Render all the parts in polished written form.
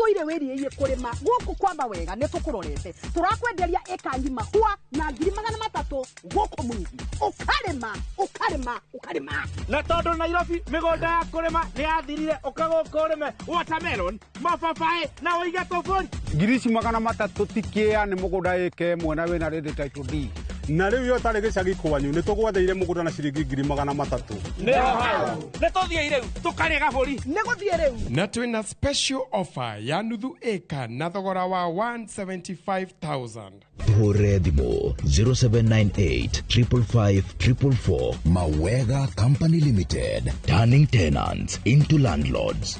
Ũtũire wĩrirĩirie kũrĩma gũkũ kwa Mawega nĩ tũkũrorete. Tũrakwenderia ĩka ng'ima hwa na 300,000 gũkũ Mwingi. Ũkarĩma, ũkarĩma, ũkarĩma. Na tondũ Nairobi mĩgũnda ya kũrĩma nĩ yathirire, ũka gũkũ ũrĩme watermelon, mababaĩ na ũige tũbũri. 300,000 ti kĩa nĩ mũgũnda ĩka ĩmwe na wĩna ready title deed. Na rĩu yo ũtarĩ gĩcagi kwanyu nĩ tũgwathĩire mũgũnda na ciringi 300,000. Nĩho hau nĩ tũthiĩ rĩu tũkarĩe gabũri. Nĩ gũthiĩ rĩu. Na twĩna special offer ya nuthu ĩka na thogora wa 175,000. Tuhũrĩre thimũ 0798 555 444. Mawega Company Limited, turning tenants into landlords.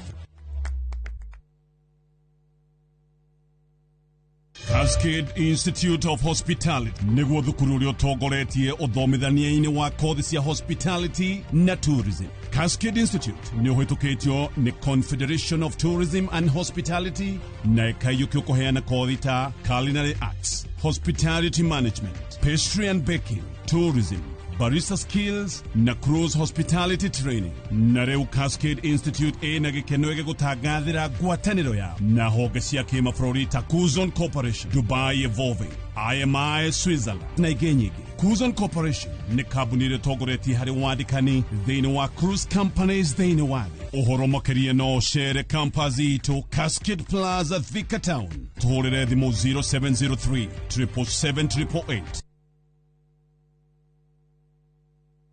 Cascade Institute of Hospitality nĩguo thukuru ũrĩa ũtongoretie ũthomithania-inĩ wa kothi cia hospitality na tourism. Cascade Institute nĩ ũhĩtũkĩtio nĩ Confederation of Tourism and Hospitality na ĩkaiyũkio kũheana kothi ta culinary arts, hospitality management, pastry and baking, tourism, barista skills na cruise hospitality training. Na rĩu Cascade Institute ĩna gĩkeno gĩgũtangathĩra ngwatanĩro yao na honge cia kĩmabũrũri ta Cuzon Corporation, Dubai Evolving, IMI Switzerland na ingĩ nyingĩ. Cuzon Corporation nĩ kambuni ĩrĩa ĩtongoretie harĩ wandĩkani thĩinĩ wa cruise companies thĩinĩ wa thĩ. Ũhoro makĩria no ũcere campus itũ Cascade Plaza, Thika Town. Tũhũrĩre thimũ 0703 777 888.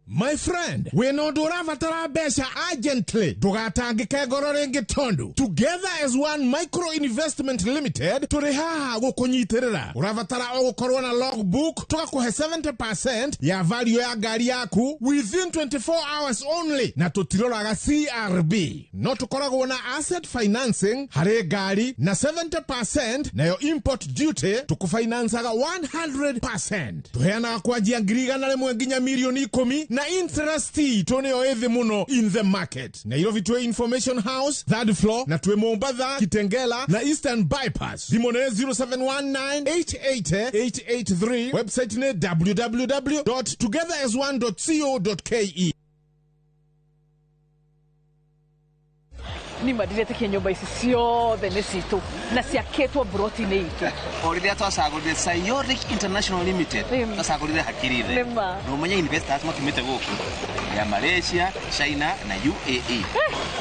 My friend, wĩna ũndũ ũrabatara mbeca urgently, ndũgatangĩke ngoro rĩngĩ tondũ Together as One Micro Investment Limited tũrĩ haha gũkũnyitĩrĩra. Ũrabatara o gũkorwo na logbook, tũgakũhe 70% ya value ya ngari yaku within 24 hours only, na tũtiroraga CRB. No tũkoragwo na asset financing harĩ ngari na 70%, nayo import duty tũkũfinancaga 100%. Tũheanaga kwanjia 100,000 nginya 10,000,000 na interest itũ nĩyo ĩthĩ mũno in the market. Nairobi twĩ Information House third floor, na twĩ Mombatha, Kitengela na Eastern Bypass. Thimũ nĩ 0719 880 883, website nĩ www.togetherasone.co.ke. Nima ndiretĩkia nyũmba ici ciothe nĩ citũ na ciakĩtwo mburoti-inĩ itũ. O rĩrĩa twacagũrire Sayoric International Limited, twacagũrire hakiri thĩ. Nĩma. Na ũmenye investors makiumĩte gũkũ ya Malaysia, China na UAE.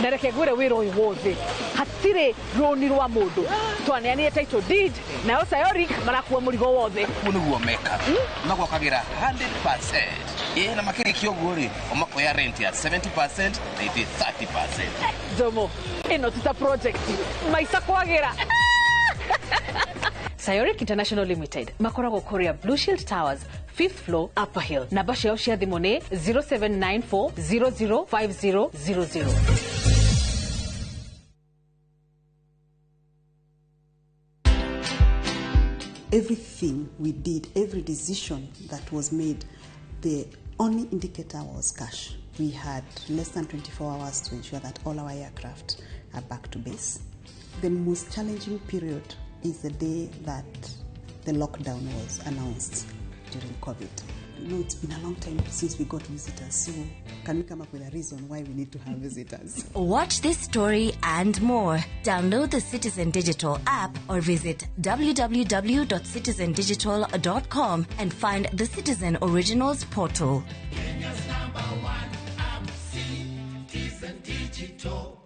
Na reke ngwĩre, wĩra ũyũ wothe hatirĩ rũni rwa mũndũ. Twaneanire title deed, nayo Sayoric marakua mũrigo wothe. Ũguo nĩguo mekaga, magwakagĩra 100%, ĩ na makĩrĩkia ũguo rĩ, o makoya rent ya 70% na ithuĩ 30%. Njomo, ĩno ti ta project maica kwagĩra. Sayoric International Limited makoragwo kũrĩa Blue Shield Towers, fifth floor, Upper Hill. Namba ciao cia thimũ nĩ 0794 005000. Everything we did, every decision that was made, the only indicator was cash. We had less than 24 hours to ensure that all our aircraft are back to base. The most challenging period is the day that the lockdown was announced during COVID. It's been a long time since we got visitors, so can we come up with a reason why we need to have visitors? Watch this story and more. Download the Citizen Digital app or visit www.citizendigital.com and find the Citizen Originals portal. Kenya's number one app, Citizen Digital.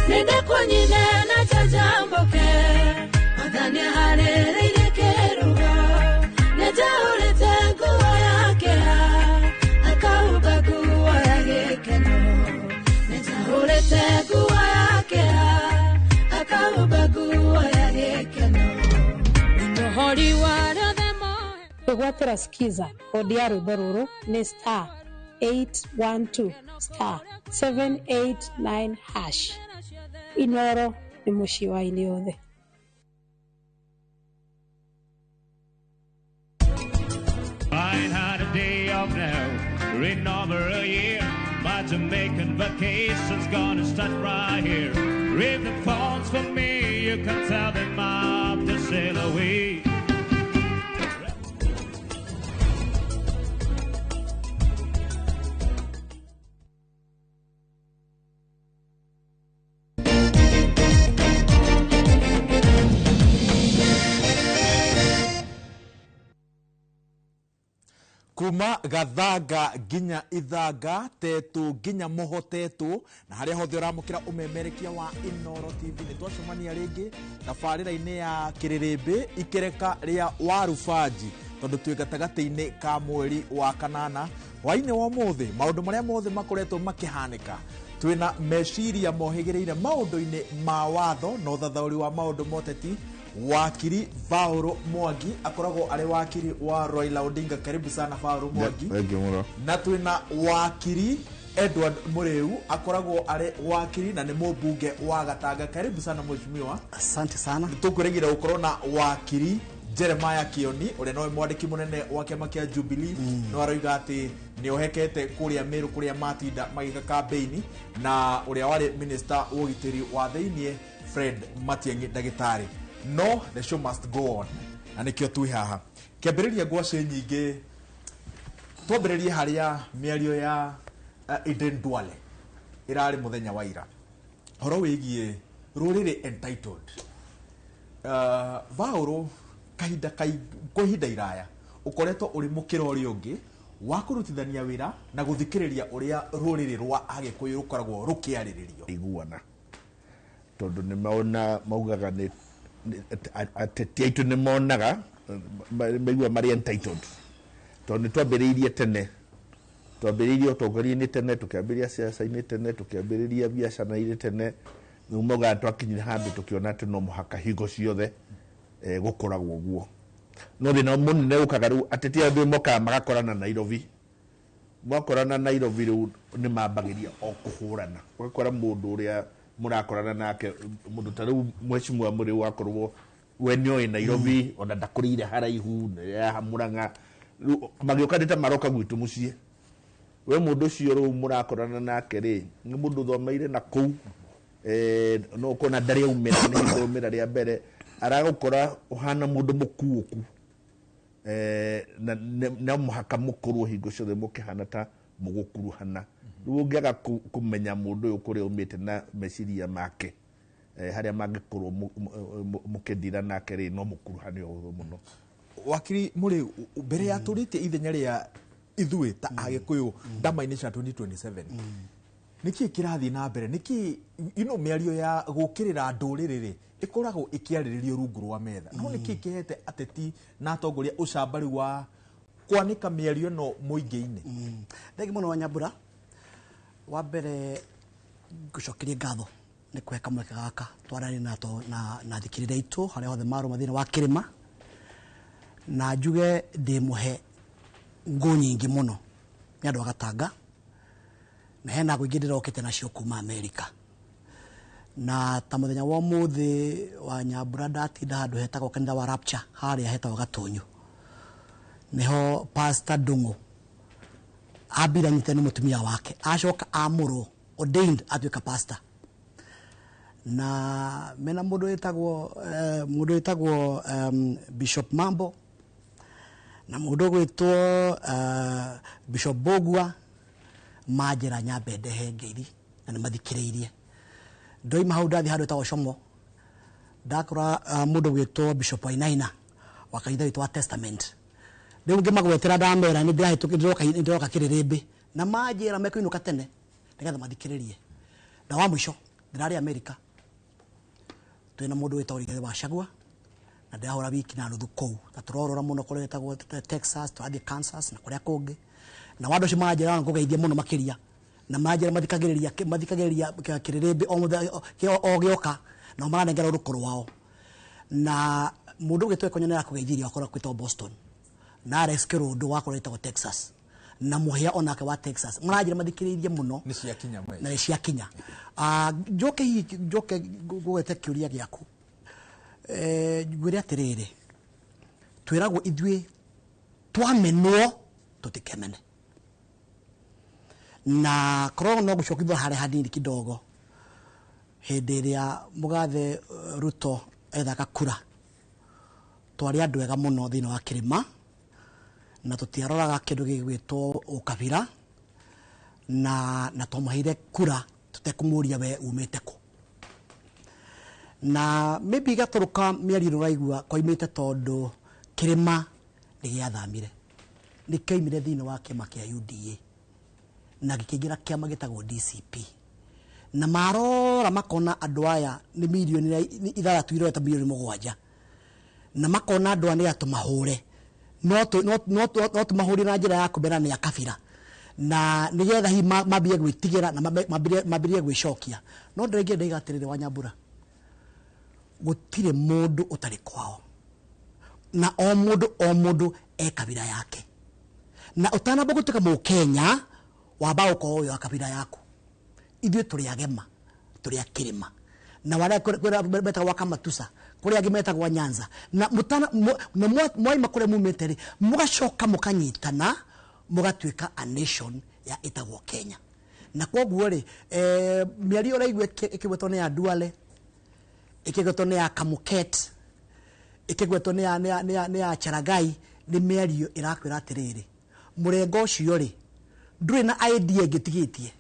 Nĩndĩkũnyine na njanjamũke, Mwathani aharĩrĩirie kĩruga. Nĩnjaũrĩte nguo ya kĩeha, akahumba nguo ya gĩkeno. Nĩnjaũrĩte nguo ya kĩeha, akahumba nguo ya gĩkeno. Mũhori wa arĩa othe moe. Kwĩgwatĩra skiza kodi ya rwĩmbo rũrũ nĩ *812*789#. Inoro nĩ mũciĩ wa aini othe. I ain't had a day off now in over a year. My Jamaican vacation's gonna start right here. If the phone's for me, you can tell them I'm to sail away. Kuma Gathanga nginya Ithanga, Tetu nginya Mohotetu, na haria hothe uramukira umemerekia wa Inooro TV. Ni twacemania ringi tabarĩra-inĩ ya Kĩrĩrĩmbĩ ikereka rĩa Warubanji, tondu twĩ gatagatĩ-inĩ ka mweri wa kanana. Hwaĩ-inĩ wa ũmũthĩ maũndũ marĩa mothe makoretwo makĩhanĩka, twĩna meciria mohĩgĩrĩire maũndũ-inĩ ma watho na ũthathaũri wa maũndũ moteti. Wakiri Vauro Mwangi akoragwo arĩ wakiri wa Raila Odinga. Karibu sana Vauro Mwangi. Thank you mũno. Na twĩna wakiri Edward Muriu, akoragwo arĩ wakiri na nĩ mũmbunge wa Gatanga. Karibu sana mheshimiwa. Asante sana. Tũkwĩrĩgĩra gũkorwo na wakiri Jeremiah Kioni, ũrĩa nowe mwandĩki mũnene wa kĩama kĩa Jubilee. No aroiga atĩ nĩ ohekete kũrĩa Meru kũrĩa matinda magĩka kambeini, na ũrĩa warĩ minister wa ũgitĩri wa thĩiniĩ Fred Matiang'i ndagĩtarĩ. No the show must go on, na nĩkĩo twĩ haha. Kĩambĩrĩria ngwacĩ nyingĩ, twambĩrĩrie harĩa mĩario ya Aden Duale ĩrarĩ mũthenya wa ira, horo wĩgiĩ rũrĩrĩ entitled. Vaũrũ, kahinda kwa ihinda iraya ũkoretwo ũrĩ mũkĩra ũrĩa ũngĩ wa kũrutithania wĩra na gũthikĩrĩria ũrĩa rũrĩrĩ rwa Agĩkũyũ rũkoragwo rũkĩarĩrĩrio. Iguana tondũ nĩ maona maugaga nĩ ateti aitũ nĩ monaga maigua marĩ entitled, tondũ nĩ twambĩrĩirie tene, twambĩrĩirie ũtongoria-inĩ tene, tũkĩambĩrĩria siasa-inĩ tene, tũkĩambĩrĩria biacara-inĩ tene. Rĩu maugaga twakinyire handũ tũkĩona atĩ no mũhaka hingo ciothe gũkoragwo ũguo. No thĩna mũnene ũkaga rĩu ateti aya mokaga magakorana Nairobi, mwakorana Nairobi rĩu nĩ mambagĩria o kũhũrana. Ũgakora mũndũ ũrĩa mũrakorana nake, mũndũ ta rĩu mheshimiwa Mũrĩu akorwo we nĩoĩ Nairobi, ona ndakũrĩire haraihu haha Mũrang'a, magĩũka nĩ ta maroka gwitũ mũciĩ. We mũndũ ũcio rĩu mũrakorana nake rĩ, nĩ mũndũ ũthomeire na kũu, no ũkona ndarĩ aumĩra, nĩ hĩndĩ aumĩra rĩa mbere, aragũkora ũhana mũndũ mũkuũku, na no mũhaka mũkorwo hingo ciothe mũkĩhana ta mũgũkuruhana. Rĩu ũngĩaga kũmenya mũndũ ũyũ kũrĩa aumĩte na meciria make, harĩa mangĩkorwo mũkĩndira nake rĩ, no mũkuruhane ũhũthũ mũno. Wakiri Mũrĩu, mbere ya tũrĩtie ithenya rĩa ithuĩ ta Agĩkũyũ ndama-inĩ cia 2027, nĩkĩĩ kĩrathiĩ na mbere? Nĩkĩĩ ino mĩario ya gũkĩrĩra ndũrĩrĩ rĩ ĩkoragwo ĩkĩarĩrĩrio rungu rwa metha? No nĩkĩĩ kĩhete ateti na atongoria ũcamba rĩu wa kwanĩka mĩario ĩno mũingĩ-inĩ? Thengi mũno Wanyambura. Wa mbere ngũcokerie ngatho nĩ kũhe kamweke gaka twaranie na thikĩrĩria aitũ harĩa hothe marũma thĩinĩ wa kĩrĩma, na njuge ndĩmũhe ngũ nyingĩ mũno nĩ andũ a Gatanga, na hena ngũ ingĩ ndĩrokĩte nacio kuma Amerika. Na ta mũthenya wa ũmũthĩ wa Nyambura ndatinda handũ hetagwo kanitha wa Rapture harĩa hetagwo Gatũnyũ, nĩho Pastor Ndung'u ambire anyitane nĩ mũtumia wake, acoka amũrwo ordained atuĩka pastor. Na mena mũndũ wĩtagwo Bishop Mambo na mũndũ ũgwĩtwo Bishop Bogua, manjĩra nyambe ndehe ngeithi na nĩ mathikĩrĩirie. Ndoima hau ndathiĩ handũ hetagwo Como, ndakora mũndũ ũgwĩtwo Bishop Wainaina wa kanitha witũ wa Testament. Rĩu ngĩmagwetera ndamera nĩ ndĩroka Kĩrĩrĩmbĩ, na manjĩra mekũinũka tene nĩgetha mathikĩrĩrie. Na wa mũico ndĩrarĩ Amerika, twĩna mũndũ wĩtagwo Rigathĩ wa Gachagua, na ndĩrahũra wiki na nuthu kũu, na tũrorora mũno kũrĩa ĩtagwo Texas, tũrathiĩ Kansas na kũrĩa kũngĩ. Na andũ acio manjĩra ngũgeithie mũno makĩria, na manjĩra mathikagĩrĩria Kĩrĩrĩmbĩ o gĩoka, na maranengera rũkũ rwao. Na mũndũ ũgĩtwo Ekonyo nĩ arakũgeithirie akorwo kwĩtwo Boston, na Alex Kĩrũndũ wakorwo ĩtagwo Texas, na Mũhĩa onake wa Texas. Maranjĩra mathikĩrĩirie mũno nĩ ciakinya na nĩ ciakinya. Njoke hihi njoke ngũgwete kĩũria gĩaku, ngwĩre atĩrĩrĩ, twĩragwo ithuĩ twamenwo tũtikemene, na korwo no gũcokithwo harĩa hanini kidogo. Hĩndĩ ĩrĩa mũgathe Ruto ethaga kura, twarĩ andũ ega mũno thĩinĩ wa kĩrĩma, na tũtiaroraga kĩndũ gĩgwĩtwo ũkabira, na twamũheire kura tũtekũmũria we umĩte kũ. Na maybe gatũrũka mĩario ũraigua koimĩte tondũ kĩrĩma nĩ gĩathamire. Nĩ kĩoimire thĩinĩ wa kĩama kĩa UDA na gĩkĩingĩra kĩama gĩtagwo DCP, na marora makona andũ aya nĩ mirioni 6 irorete milioni 7, na makona andũ aya nĩ atũmahũre, no tũmahũre na njĩra ya kũmera nĩ a kabira, na nĩgetha hihi mambie gwĩtigĩra na mambĩrĩrie gwĩcokia. No ndĩraingĩra ndaiga atĩrĩrĩ, Wanyambura, gũtirĩ mũndũ ũtarĩ kwao, na o mũndũ e kabira yake, na ũtanamba gũtuĩka mũkenya wamba gũkorwo wĩ wa kabira yaku. Ithuĩ tũrĩ agema, tũrĩ a kĩrĩma, na warĩa metagwo wa Kamatusa, kũrĩa angĩ metagwo Nyanza, na mwaima kũrĩa mumĩte rĩ, mũgacoka mũkanyitana mũgatuĩka a nation ya ĩtagwo Kenya. Na kwoguo rĩ, mĩario ũraigua ĩkĩgwetwo nĩ ya Duale, ĩkĩgwetwo nĩ ya Kamuket, ĩkĩgwetwo nĩ ya Charagai, nĩ mĩario ĩrakwĩra atĩrĩrĩ, mũrengo ũcio rĩ ndũrĩ na idea ĩngĩtigĩtie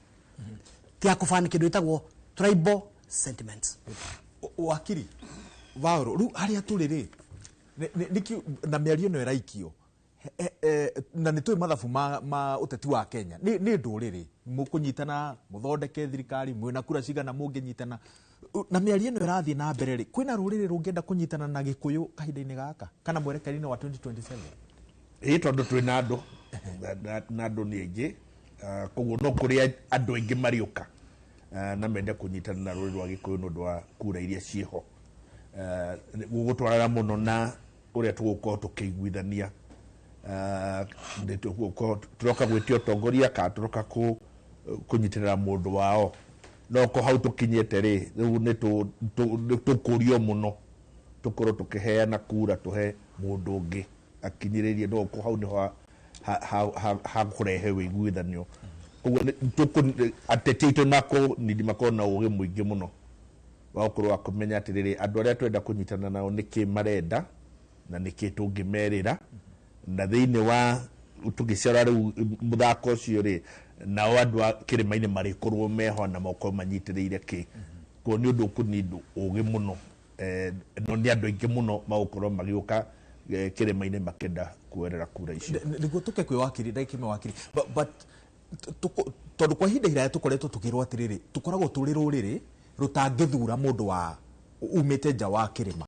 ti ya kũbana kĩndũ gĩtagwo tribal sentiments. Wakiri Vauro, rĩu harĩa tũrĩ rĩ, nĩkĩ na mĩario ĩno ĩraikio, na nĩ tũĩ mathabu ma ũteti wa Kenya nĩ ndũrĩrĩ mũkũnyitana mũthondeke thirikari mwĩna kura cigana mũngĩnyitana, na mĩario ĩno ĩrathiĩ na mbere rĩ, kwĩna rũrĩrĩ rũngĩenda kũnyitana na Gĩkũyũ kahinda-inĩ gaka kana mwerekera-inĩ wa 2027? Ĩĩ, tondũ twĩna andũ na andũ nĩ aingĩ, koguo no kũrĩ andũ aingĩ marĩũka na mende kũnyitana na rũrĩrĩ rwa Gĩkũyũ nĩ ũndũ wa kura iria ciĩho. Gũgũtwarana mũno na ũrĩa tũgũkorwo tũkĩiguithania, tũroka gwĩtia ũtongoria kana tũroka kũnyitĩrĩra mũndũ wao. No ko hau tũkinyĩte rĩ, rĩu nĩ tũkũrio mũno tũkorwo tũkĩheana kura tũhe mũndũ ũngĩ akinyĩrĩrie, no ko hau nĩho hakũrehe wĩiguithanio. Koguo ateti aitũ nĩmakũnindi makorwo na ũgĩ mũingĩ mũno wa gũkorwo wa kũmenya atĩrĩrĩ, andũ arĩa twenda kũnyitana nao nĩkĩ marenda na nĩkĩ tũngĩmerĩra, na thĩinĩ wa tũgĩcora rĩu mũthako ũcio rĩ, nao andũ a kĩrĩma-inĩ marĩkorwo meho na makorwo manyitĩrĩire kĩ. Koguo nĩ ũndũ ũkũnindwo ũgĩ mũno, no nĩ andũ aingĩ mũno magũkorwo magĩũka kĩrĩma-inĩ makĩenda kuoerera kura icio. Nĩguo tũke kwĩ wakiri, ndagĩka ĩmwe wakiri, but tondũ kwa ihinda iraya tũkoretwo tũkĩrwo atĩrĩrĩ, tũkoragwo tũrĩ rũrĩrĩ rũtangĩthura mũndũ wa umĩte nja wa kĩrĩma,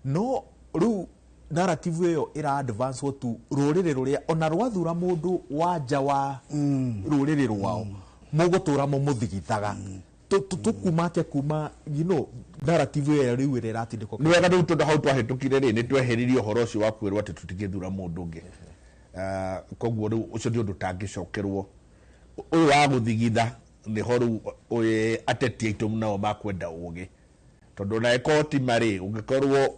no rĩu narrative ĩyo ĩra advance tu rũrĩrĩ rũrĩa ona rwathura mũndũ wa nja wa rũrĩrĩ rwao mũgũtũra mũmũthigithaga. Tũkuma atĩa kuma you know narrative ĩyo rĩu ĩrĩa ĩratindĩkwo? Nĩ wega rĩu tondũ hau twahĩtũkire rĩ, nĩ tweheririe ũhoro ũcio wa kwĩrwo atĩ tũtingĩthura mũndũ ũngĩ. Koguo rĩu ũcio nĩ ũndũ ũtangĩcokerwo. Ũyũ wa gũthigitha nĩho rĩu ateti aitũ nao makwenda ũgĩ, tondũ ona ĩkorwo ti marĩ, ũngĩkorwo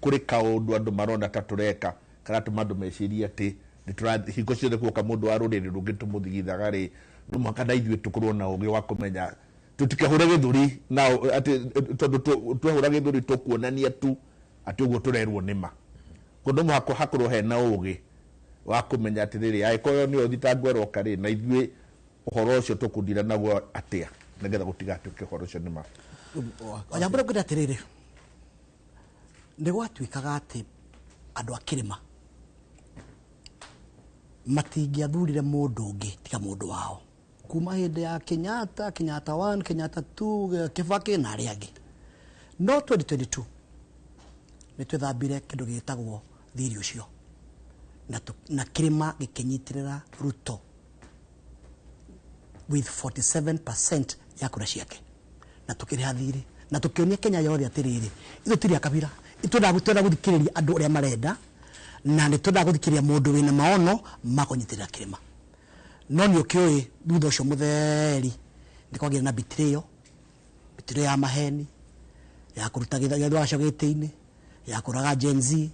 kũrĩ kaũndũ andũ marona ta tũreka karatũma andũ mecirie atĩ hingo ciothe guoka mũndũ wa rũrĩrĩ rũngĩ tũmũthigithaga rĩ, no mũhaka na ithuĩ tũkorwo na ũgĩ wa kũmenya tũtikahũre gĩthũri nao atĩ tondũ twahũra gĩthũri tũkuonania tu atĩ ũguo tũrerwo nĩ ma. Koguo no mũhaka hakorwo hena ũgĩ wa kũmenya atĩrĩrĩ, angĩkorwo nĩyo thitango ĩroka rĩ, na ithuĩ ũhoro ũcio tũkũndira naguo atĩa nĩgetha gũtigatuĩke ũhoro ũcio nĩ ma. Wanyambura, ngwĩra atĩrĩrĩ, nĩ gwatuĩkaga atĩ andũ a kĩrĩma matingĩathurire mũndũ ũngĩ tiga mũndũ wao, kuma hĩndĩ ya Kenyatta, Kenyatta 1, Kenyatta 2, Kibaki na arĩa angĩ. No 2022 nĩ twethambire kĩndũ gĩtagwo thiri ũcio, na kĩrĩma gĩkĩnyitĩrĩra Ruto with 47% ya kura ciake, na tukĩrĩha thirĩ na tukĩonia Kenya yothe atĩrĩrĩ, ithuĩ tũtirĩ a kabira, itwenda gũthikĩrĩria andũ ũrĩa marenda, na nĩ twendaga gũthikĩrĩria mũndũ wĩna maono ma kũnyitĩrĩra kĩrĩma. No nĩ ũkĩũĩ thutha ũcio mũtheri nĩ kwagĩire na betrayal, betrayal ya maheni, ya kũruta gĩthurano gĩtĩ-inĩ, ya kũraga Gen Z,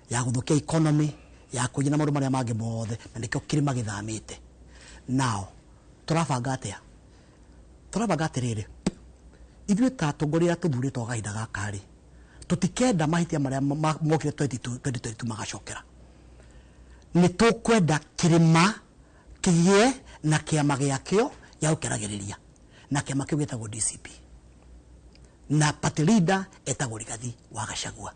ya gũthũkia economy, ya kũiya na maũndũ marĩa mangĩ mothe, na nĩkĩo kĩrĩma gĩthamĩte. Now tũrabanga atĩa? Tũrabanga atĩrĩrĩ, ithuĩ ta atongoria arĩa tũthurĩtwo kahinda gaka rĩ, tũtikenda mahĩtia marĩa mokire 2022 magacokera. Nĩ tũkwenda kĩrĩma kĩgĩe na kĩama gĩakĩo gĩa gũkĩaragĩrĩria, na kĩama kĩu gĩtagwo DCP, na party leader etagwo Rigathi wa Gachagua.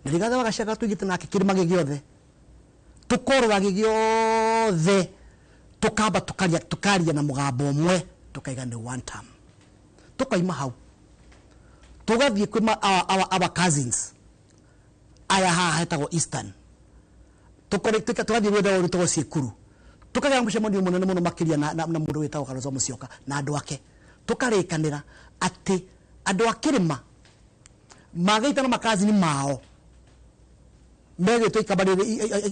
Na Rigathi wa Gachagua tũigĩte nake kĩrĩma gĩ gĩothe, Tũkorora gĩothe tukamba tukaria tukaria na mugambo umwe tukaiga ni one term. Tukaima hau tugathie kwĩ our cousins aya haha hetagwo Eastern, tugathiĩ rwenda rwĩtagwo Ciĩkuru, tukagĩa mũcemanio mũnene mũno makĩria na mũndũ wĩtagwo Kalonzo Musyoka na andũ ake, tukarĩkanĩra atĩ andũ a kĩrĩma magĩitana makazini mao megĩtwo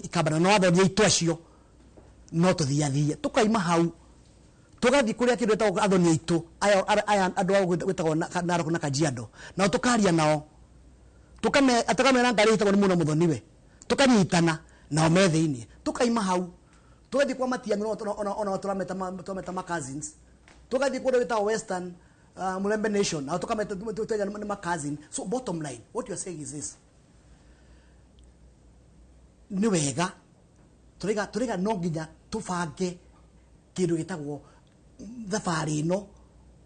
ikambana no athoni aitũ acio no tũthiathie. Tukaima hau tugathiĩ kũrĩa kĩndũ gĩtagwo athoni aitũ aya andũ a gwĩtagwo Narok na Kajiado, nao tukaria nao tukamera ngari ĩtagwo nĩ mũno mũthoniwe, tukanyitana nao me thĩiniĩ. Tukaima hau tugathiĩ kwa Matiang'i ona tũrameta ma cousins, tugathiĩ kũrĩa gwĩtagwo Western Mulembe Nation, nao tukameta nĩ ma cousin. So bottom line, what you are saying is this: nĩ wega tũraiga no nginya tũbange kĩndũ gĩtagwo thabarĩ ĩno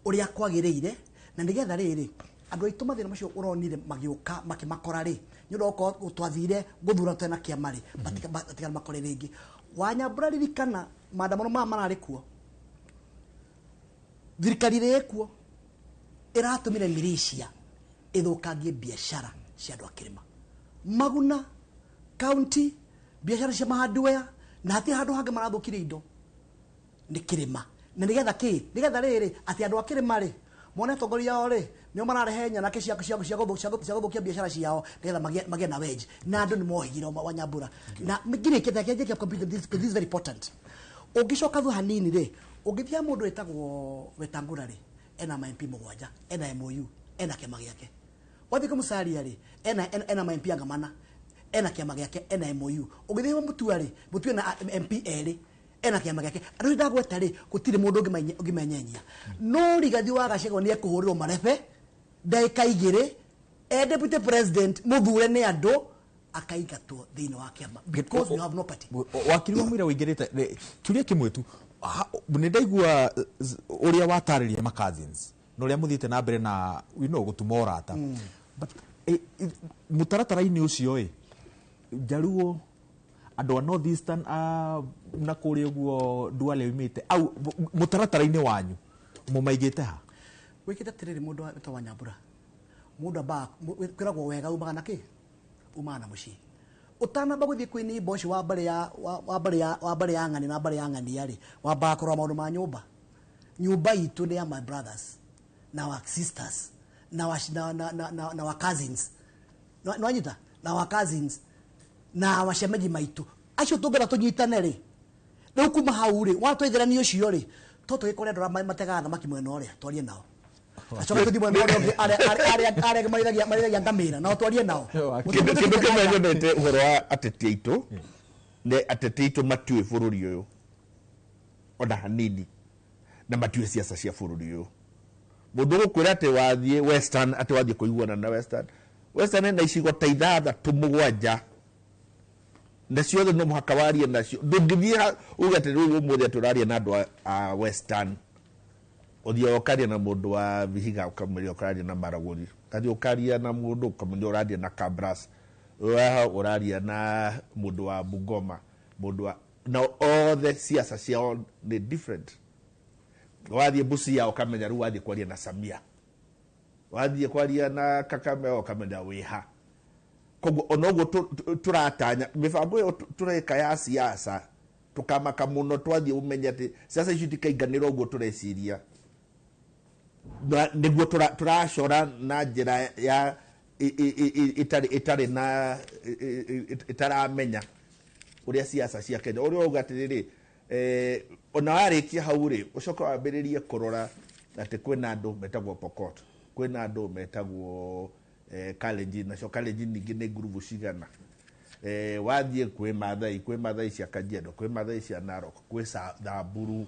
ũrĩa kwagĩrĩire, na nĩgetha rĩrĩ andũ aitũ mathĩna macio ũronire magĩũka makĩmakora rĩ, nĩ ũndũ okorwo twathire gũthura twena kĩama rĩ, matigana makore rĩngĩ. Wanyambura ririkana maandamano maya mararĩ kuo, thirikari ĩrĩa ĩkuo ĩratũmire militia ĩthũkangie biacara cia andũ a kĩrĩma, Maguna county, biacara cia hardware, na hatirĩ handũ hangĩ marathũkirie indo nĩ kĩrĩma. Na nĩgetha kĩ nĩgetha rĩrĩ atĩ andũ a kĩrĩma rĩ mone atongoria ao rĩ nĩo mararehe nyanake cia gũthũkia biacara ciao nĩgetha magĩe na wedge, na andũ nĩ mohigire Wanyambura. Na ngirĩkĩte complete this is very important. Ũngĩcoka thutha hanini rĩ, ũngĩthia mũndũ wĩtagwo Wetangula rĩ, ena ma MP 7, ena MOU, ena kĩama gĩake. Wathiĩ kwĩ Musalia rĩ, ena ma MP anga 4, ena kĩama gĩake, ena MOU. Ũngĩthiĩ kwĩ Mutua rĩ, Mutua ena MP 2, ena kĩama gĩake. Andũ ndagweta rĩ, gũtirĩ mũndũ ũngĩmenyenyia. No Rigathi wa Gachagua nĩ ekũhũrĩrwo marebe ndagĩka 2, e deputy president mũthure nĩ andũ, akaingatwo thĩinĩ wa kĩama because we have no party. Wakiri wa Mũira ũingĩrĩte kĩũria kĩmwe tu, nĩ ndaigua ũrĩa watarĩria ma cousins na ũrĩa mũthiĩte na mbere na you know gũtuma ũrata, but mũtaratara-inĩ ũcio ĩ Jaluo andũ a North Eastern na kũrĩa ũguo Duale oimĩte au mũtaratara-inĩ wanyu mũmaigĩte ha? Wĩkĩte atĩrĩrĩ, mũndũ wĩtagwo Wanyambura, mũndũ ambaga kwĩragwo wega umaga na kĩ umaga na mũciĩ. Ũtanamba gũthiĩ kwĩ neighbor ũcio wa mbarĩ ya wa mbarĩ ya ng'ani na mbarĩ ya ng'ania rĩ, wambaga kũrora maũndũ ma nyũmba. Nyũmba itũ nĩ ya my brothers na our sisters na our cousins, nĩwanyita, na our cousins na wacemeji maitũ acio tũngĩenda tũnyitane rĩ, rĩu kuma hau rĩ watwaithĩrania ũcio rĩ, to tũgĩkore andũ arĩa mategaga thamaki mwena ũrĩa twarie nao, acoke tũthiĩ mwena ũrĩa ũngĩ arĩa marĩithagia ngamĩra nao twarie nao. Kĩndũ kĩmwe nyonete ũhoro wa ateti aitũ nĩ ateti aitũ matiũĩ bũrũri ũyũ ona hanini, na matiũĩ siasa cia bũrũri ũyũ. Mũndũ ũgũkwĩra atĩ wathiĩ Western, atĩ wathiĩ kũiguana na Western, Western ĩna icigo ta 6 7 na ciothe no mũhaka warie nacio. Ndũngĩthiĩ uge atĩ rĩu ũmũthĩ atĩ ũraria na andũ a Western, ũthiĩ ũkaria na mũndũ wa Vihiga ũkamwĩra ũkaria na Maragoli, ũgathiĩ ũkaria na mũndũ ũkamwĩra ũraria na Kabras, waha ũraria na mũndũ wa Bungoma, mũndũ wa na othe siasa ciao nĩ different. Wathiĩ Busia ũkamenya rĩu wathiĩ kwaria na Samia, wathiĩ kwaria na Kakamega ũkamenya wĩha. Koguo ona ũguo tũratanya mĩbango ĩyo tũreka ya siasa, tũkamaka mũno twathiĩ ũmenye atĩ siasa icio itikainganĩra ũguo tũreciria, nĩguo tũracora na njĩra ya ĩtarĩ na ĩtaramenya ũrĩa siasa cia Kenya. Ũrĩa ũgauga atĩrĩrĩ, ona warĩkia hau rĩ, ũcoke wambĩrĩrie kũrora atĩ kwĩna andũ metagwo Pokot, kwĩna andũ metagwo Kalenjin, nacio Kalenjin ningĩ nĩ ngurubu cigana. Wathiĩ kwĩ Maathai, kwĩ Maathai cia Kajiado, kwĩ Maathai cia Narok, kwĩ Samburu,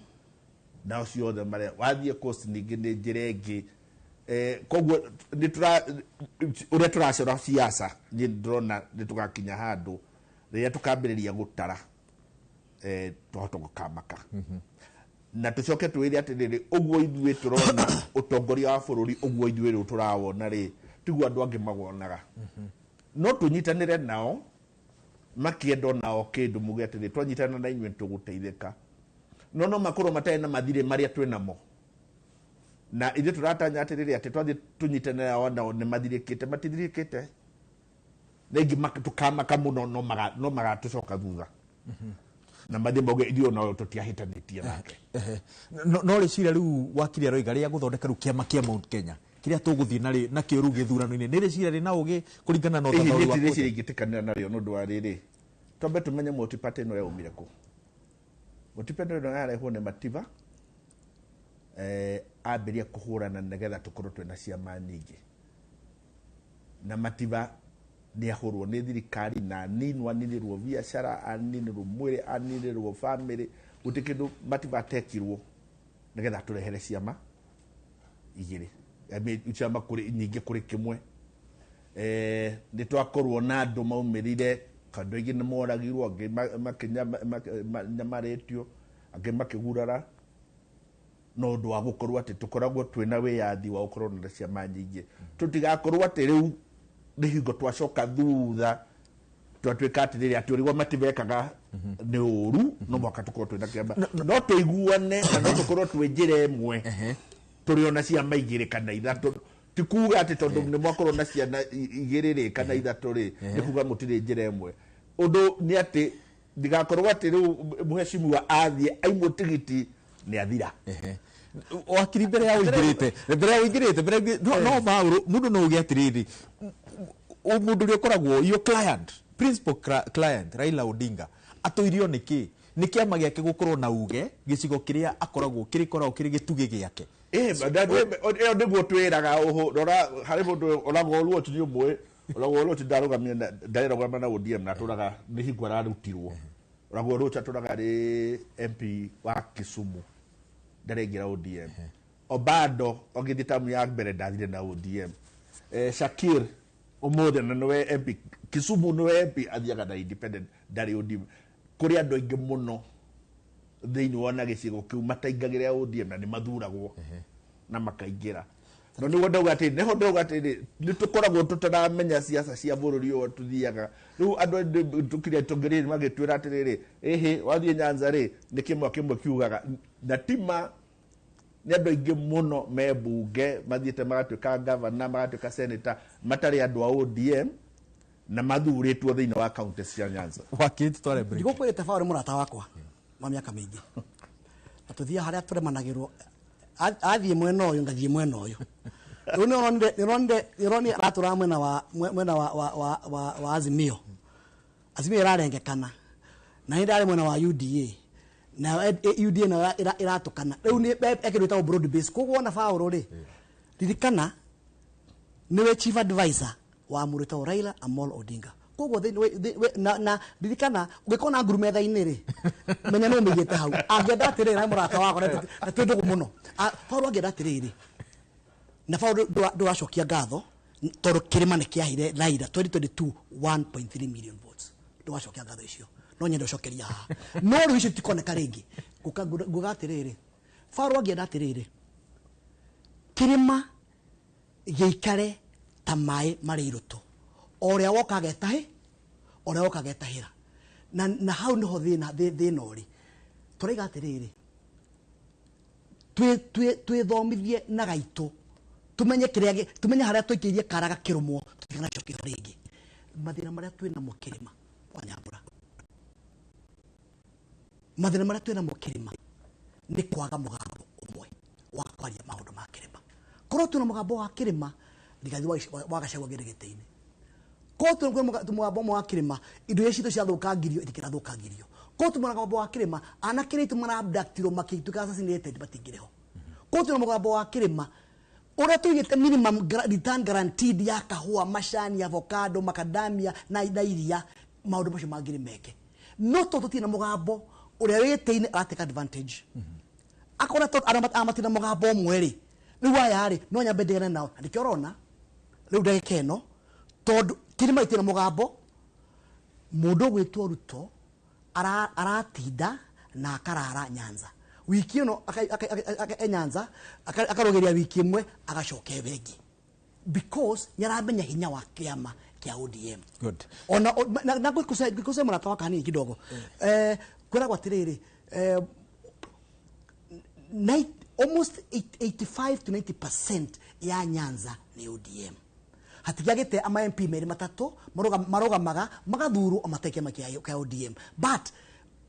nao ciothe marĩa wathiĩ Coast ningĩ nĩ njĩra ĩngĩ. Koguo nĩ ũrĩa tũracora siasa, niĩ ndĩrona nĩ tũgakinya handũ rĩrĩa tũkambĩrĩria gũtara twahota gũkamaka. Na tũcoke twĩre atĩrĩrĩ, ũguo ithuĩ tũrona ũtongoria wa bũrũri, ũguo ithuĩ rĩu tũrawona rĩ, tiguo andũ angĩ mawonaga. No tũnyitanĩre nao Makienda nao kindu muge atiri twanyitana na inyuĩ tũgũteithĩka. No no makorwo matarĩ na mathirĩ marĩa twĩ namo. Na ithuĩ tũratanya atĩrĩrĩ atĩ twathiĩ tũnyitane nao nao nĩ mathirĩkĩte, matithirĩkĩte. Rĩngĩ tũkamaka mũno no magatũcoka thutha. Na mathiĩ mauge ithuĩ onao tũtiahĩtanĩtie nake. No rĩciria rĩu wakiri aroiga rĩa gũthondeka rĩu kĩama kĩa Mount Kenya kĩrĩa tũgũthiĩ nakĩo rĩu gĩthurano-inĩ nĩ rĩciria rĩna ũgĩ kũringana na ũthathaũri wa Ĩhĩ, rĩciria ingĩtĩkanĩra narĩo nĩ ũndũ wa rĩrĩ. Twambe tũmenye multi-party ĩno yaumire kũ. Multi-party ĩno yarehwo nĩ Mativa, ambĩrĩria kũhũrana nĩgetha tũkorwo twĩna ciama nyingĩ. Na Mativa nĩ ahũrwo nĩ thirikari na aninwo, aninĩrwo biacara, aninĩrwo mwĩrĩ, aninĩrwo bamĩrĩ. Gũtirĩ kĩndũ Mativa atekirwo nĩgetha atũrehere ciama igĩrĩ. I mean, ciama kũrĩ nyingĩ kũrĩ kĩmwe. Nĩ twakorwo na andũ maumĩrire, andũ aingĩ nĩ moragirwo, angĩ makĩnyamarĩtio, angĩ makĩgurara. No ũndũ wa gũkorwo atĩ tũkoragwo twĩna wĩyathi wa gũkorwo na ciama nyingĩ. Tũtigakorwo atĩ rĩu nĩ hingo twacoka thutha twatuĩka atĩrĩrĩ atĩ ũrĩa matibekaga nĩ ũru, no mũhaka tũkorwo twĩna kĩama. No tũiguane na no tũkorwo twĩ njĩra ĩmwe tũrĩ ona ciama igĩrĩ kana ithatũ. Ti kuga atĩ tondũ nĩ mwakorwo na ciana igĩrĩ rĩ kana ithatũ rĩ, nĩ kuga mũtirĩ njĩra ĩmwe. Ũndũ nĩ atĩ ndigakorwo atĩ rĩu mheshimiwa athiĩ aimwo tigiti nĩ athira. Wakiri mbere ya ũingĩrĩte, mbere ya ũingĩrĩte, mbere no Maũrũ, mũndũ no uge atĩrĩrĩ, mũndũ ũrĩa ũkoragwo your client, principal client Raila Odinga atũirio nĩkĩ? Nĩ kĩama gĩake gũkorwo na uge gĩcigo kĩrĩa akoragwo kĩrĩkoragwo kĩrĩ gĩtugĩ gĩake. Ĩyo nĩguo twĩraga, rora harĩ mũndũ oragwo Oluoch nĩ ũmwe, oragwo Oluoch ndarũgamire ndarĩrũgama na ODM na atũraga nĩ hingo ararutirwo. Oragwo Oluoch atũraga arĩ MP wa Kisumu, ndarĩingĩra ODM. Obado ogĩthiĩ tamu ya mbere ndathire na ODM. Shakir ũmũthĩ na nĩwe MP Kisumu, nĩwe MP athiaga na independent, ndarĩ ODM. Kũrĩ andũ aingĩ mũno thĩinĩ wa na gĩcigo kĩu mataingagĩra ODM na nĩ mathuragwo na makaingĩra. No nĩguo ndauga atĩ nĩho ndauga atĩ nĩ tũkoragwo tũtaramenya siasa cia bũrũri ũyũ tũthiaga. Rĩu andũ tũkĩrĩa tũngĩrĩ magĩtwĩra atĩrĩrĩ, ĩhĩ wathiĩ Nyanza rĩ nĩ kĩmwe kĩmwe kiugaga. Na tima nĩ andũ aingĩ mũno me mbunge mathiĩte magatuĩka governor, magatuĩka senator, matarĩ andũ a ODM na mathurĩtwo thĩinĩ wa county cia Nyanza. Wakiri tutware break. Ndigũkwĩrĩte Paul mũrata wakwa wa mĩaka mĩingĩ. Na tũthiĩ harĩa tũremanagĩrwo, athiĩ mwena ũyũ ngathiĩ mwena ũyũ. Rĩu nĩ ũronire aratũraga mwena wa Azimio. Azimio ĩrarengekana. Na nĩ ndarĩ mwena wa UDA. Na UDA nayo ĩratũkana. Rĩu nĩ ekĩndũ ĩtagwo broad base. Koguo wona Paul rĩ, ririkana nĩwe chief advisor wa mũrutwo Raila Amolo Odinga. Koguo na ririkana ũngĩkorwo na nguru metha-inĩ rĩ, menya nĩ ũmĩigĩte hau. Angĩenda atĩrĩrĩ, na mũrata wakwa na twĩ ndũgũ mũno. Paul angĩenda atĩrĩrĩ, na Paul ndũracokia ngatho tondũ kĩrĩma nĩ kĩaheire Raila 2022 1.3 million votes. Ndũracokia ngatho icio. No nyende ũcokeria haha. No rĩu icio itikoneka rĩngĩ. Nguga atĩrĩrĩ, Paul angĩenda atĩrĩrĩ, kĩrĩma gĩikare ta maĩ marĩ irũtũ. O ũrĩa woka agetahĩ, o ũrĩa woka agetahĩra. Na hau nĩho thĩna ũrĩ. Tũraiga atĩrĩrĩ, twĩthomithie na gaitũ, tumenye kĩrĩa tumenye harĩa tũikĩirie kara gakĩrũmwo, tũtiganacoke ho rĩngĩ. Mathĩna marĩa twĩnamo kĩrĩma, Wanyambura. Mathĩna marĩa twĩnamo kĩrĩma nĩ kwaga mũgambo ũmwe wa kwaria maũndũ ma kĩrĩma. Korwo twĩna mũgambo wa kĩrĩma, Rigathi wa Gachagua agĩre gĩtĩ-inĩ. Korwo twĩna mũgambo ũmwe wa kĩrĩma, indo iria citũ ciathũkangirio itikĩrathũkangirio. Korwo twĩna mũgambo wa kĩrĩma, anake aitũ mara-abductirwo makĩtuĩka assassinated matingĩrĩ ho. Korwo twĩna mũgambo wa kĩrĩma, ũrĩa tũigĩte minimum return guaranteed ya kahũa, macani, avocado, macadamia na iria, maũndũ macio mangĩrĩ meke. No tondũ tũtirĩ na mũgambo, ũrĩa wĩ gĩtĩ-inĩ aratake advantage. Akorwo arĩa matirĩ na mũgambo ũmwe rĩ, rĩu aya rĩ, no nyambe ndigane nao. Na nĩkĩo ũrona rĩu ndagĩka ĩno, tondũ kĩrĩma gĩtirĩ na mũgambo, mũndũ ũgwĩtwo Ruto aratinda na akarara Nyanza. Wiki ĩno Nyanza, akarũgĩria wiki ĩmwe, agacoka ĩyo ĩngĩ. Because nĩ aramenya hinya wa kĩama kia ODM. Good. Ona na ngũkũce mũrata wa kanini kidogo, kwĩragwo atĩrĩrĩ, almost 85 to 90% ya Nyanza nĩ ODM. Hatigiagĩte ama MP merĩ matatũ marũgamaga magathurwo o matarĩ kĩama kĩa ODM. But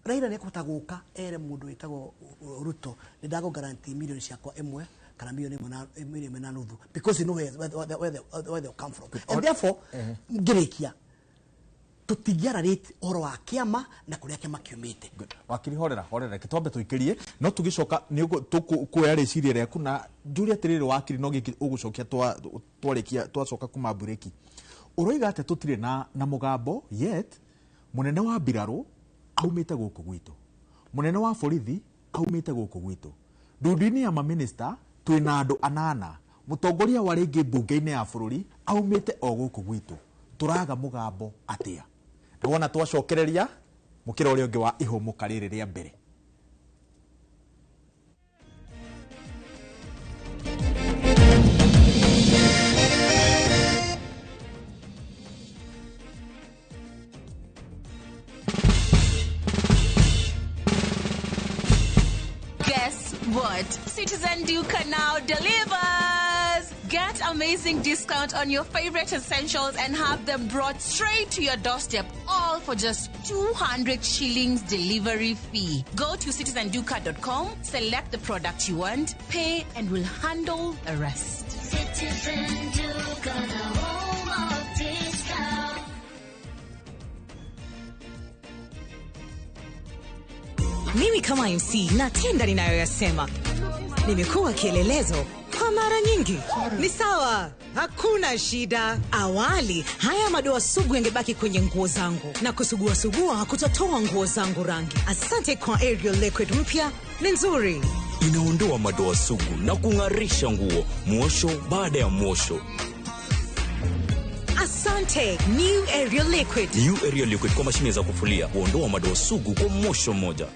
Raila nĩ ekũhota gũka ere mũndũ wĩtagwo Ruto, nĩ ndagũ guarantee milioni ciakwa ĩmwe kana milioni ĩmwe na nuthu, because you know where they come from, and therefore ngĩrĩkia tũtingĩararĩte ũhoro wa kĩama na kũrĩa kĩama kiumĩte. Wakiri, horera horera, reke twambe tũikĩrie no tũgĩcoka nĩ tũkuoya rĩciria rĩaku na njũrie atĩrĩrĩ, wakiri, no gĩkĩ ũgũcokia twarĩkia twacoka kuma mburĩki. Ũroiga atĩ tũtirĩ na mũgambo, yet mũnene wa mbirarũ aumĩte gũkũ gwitũ, mũnene wa borithi aumĩte gũkũ gwitũ, ndundu-inĩ ya maminista twĩna andũ anana, mũtongoria wa rĩngĩ mbunge-inĩ ya bũrũri aumĩte o gũkũ gwitũ. Tũraga mũgambo atĩa? Wona twacokereria mũkĩra ũrĩa ũngĩ wa ihũmũka rĩrĩ rĩa mbere. Guess what? Citizen Duka now delivers! Get amazing discount on your favorite essentials and have them brought straight to your doorstep, all for just 200 shillings delivery fee. Go to citizenduka.com, select the product you want, pay, and we'll handle the rest. Citizen Duka, the home of discount. Mimi kama MC natenda ninayoyasema. Nimekuwa kielelezo kwa mara nyingi. Ni sawa, hakuna shida. Awali haya madoa sugu yangebaki kwenye nguo zangu na kusugua sugua hakutatoa nguo zangu rangi. Asante kwa Ariel Liquid mpya, ni nzuri. Inaondoa madoa sugu na kung'arisha nguo mwosho baada ya mwosho. Asante New Ariel Liquid. New Ariel Liquid kwa mashine za kufulia huondoa madoa sugu kwa mwosho mmoja.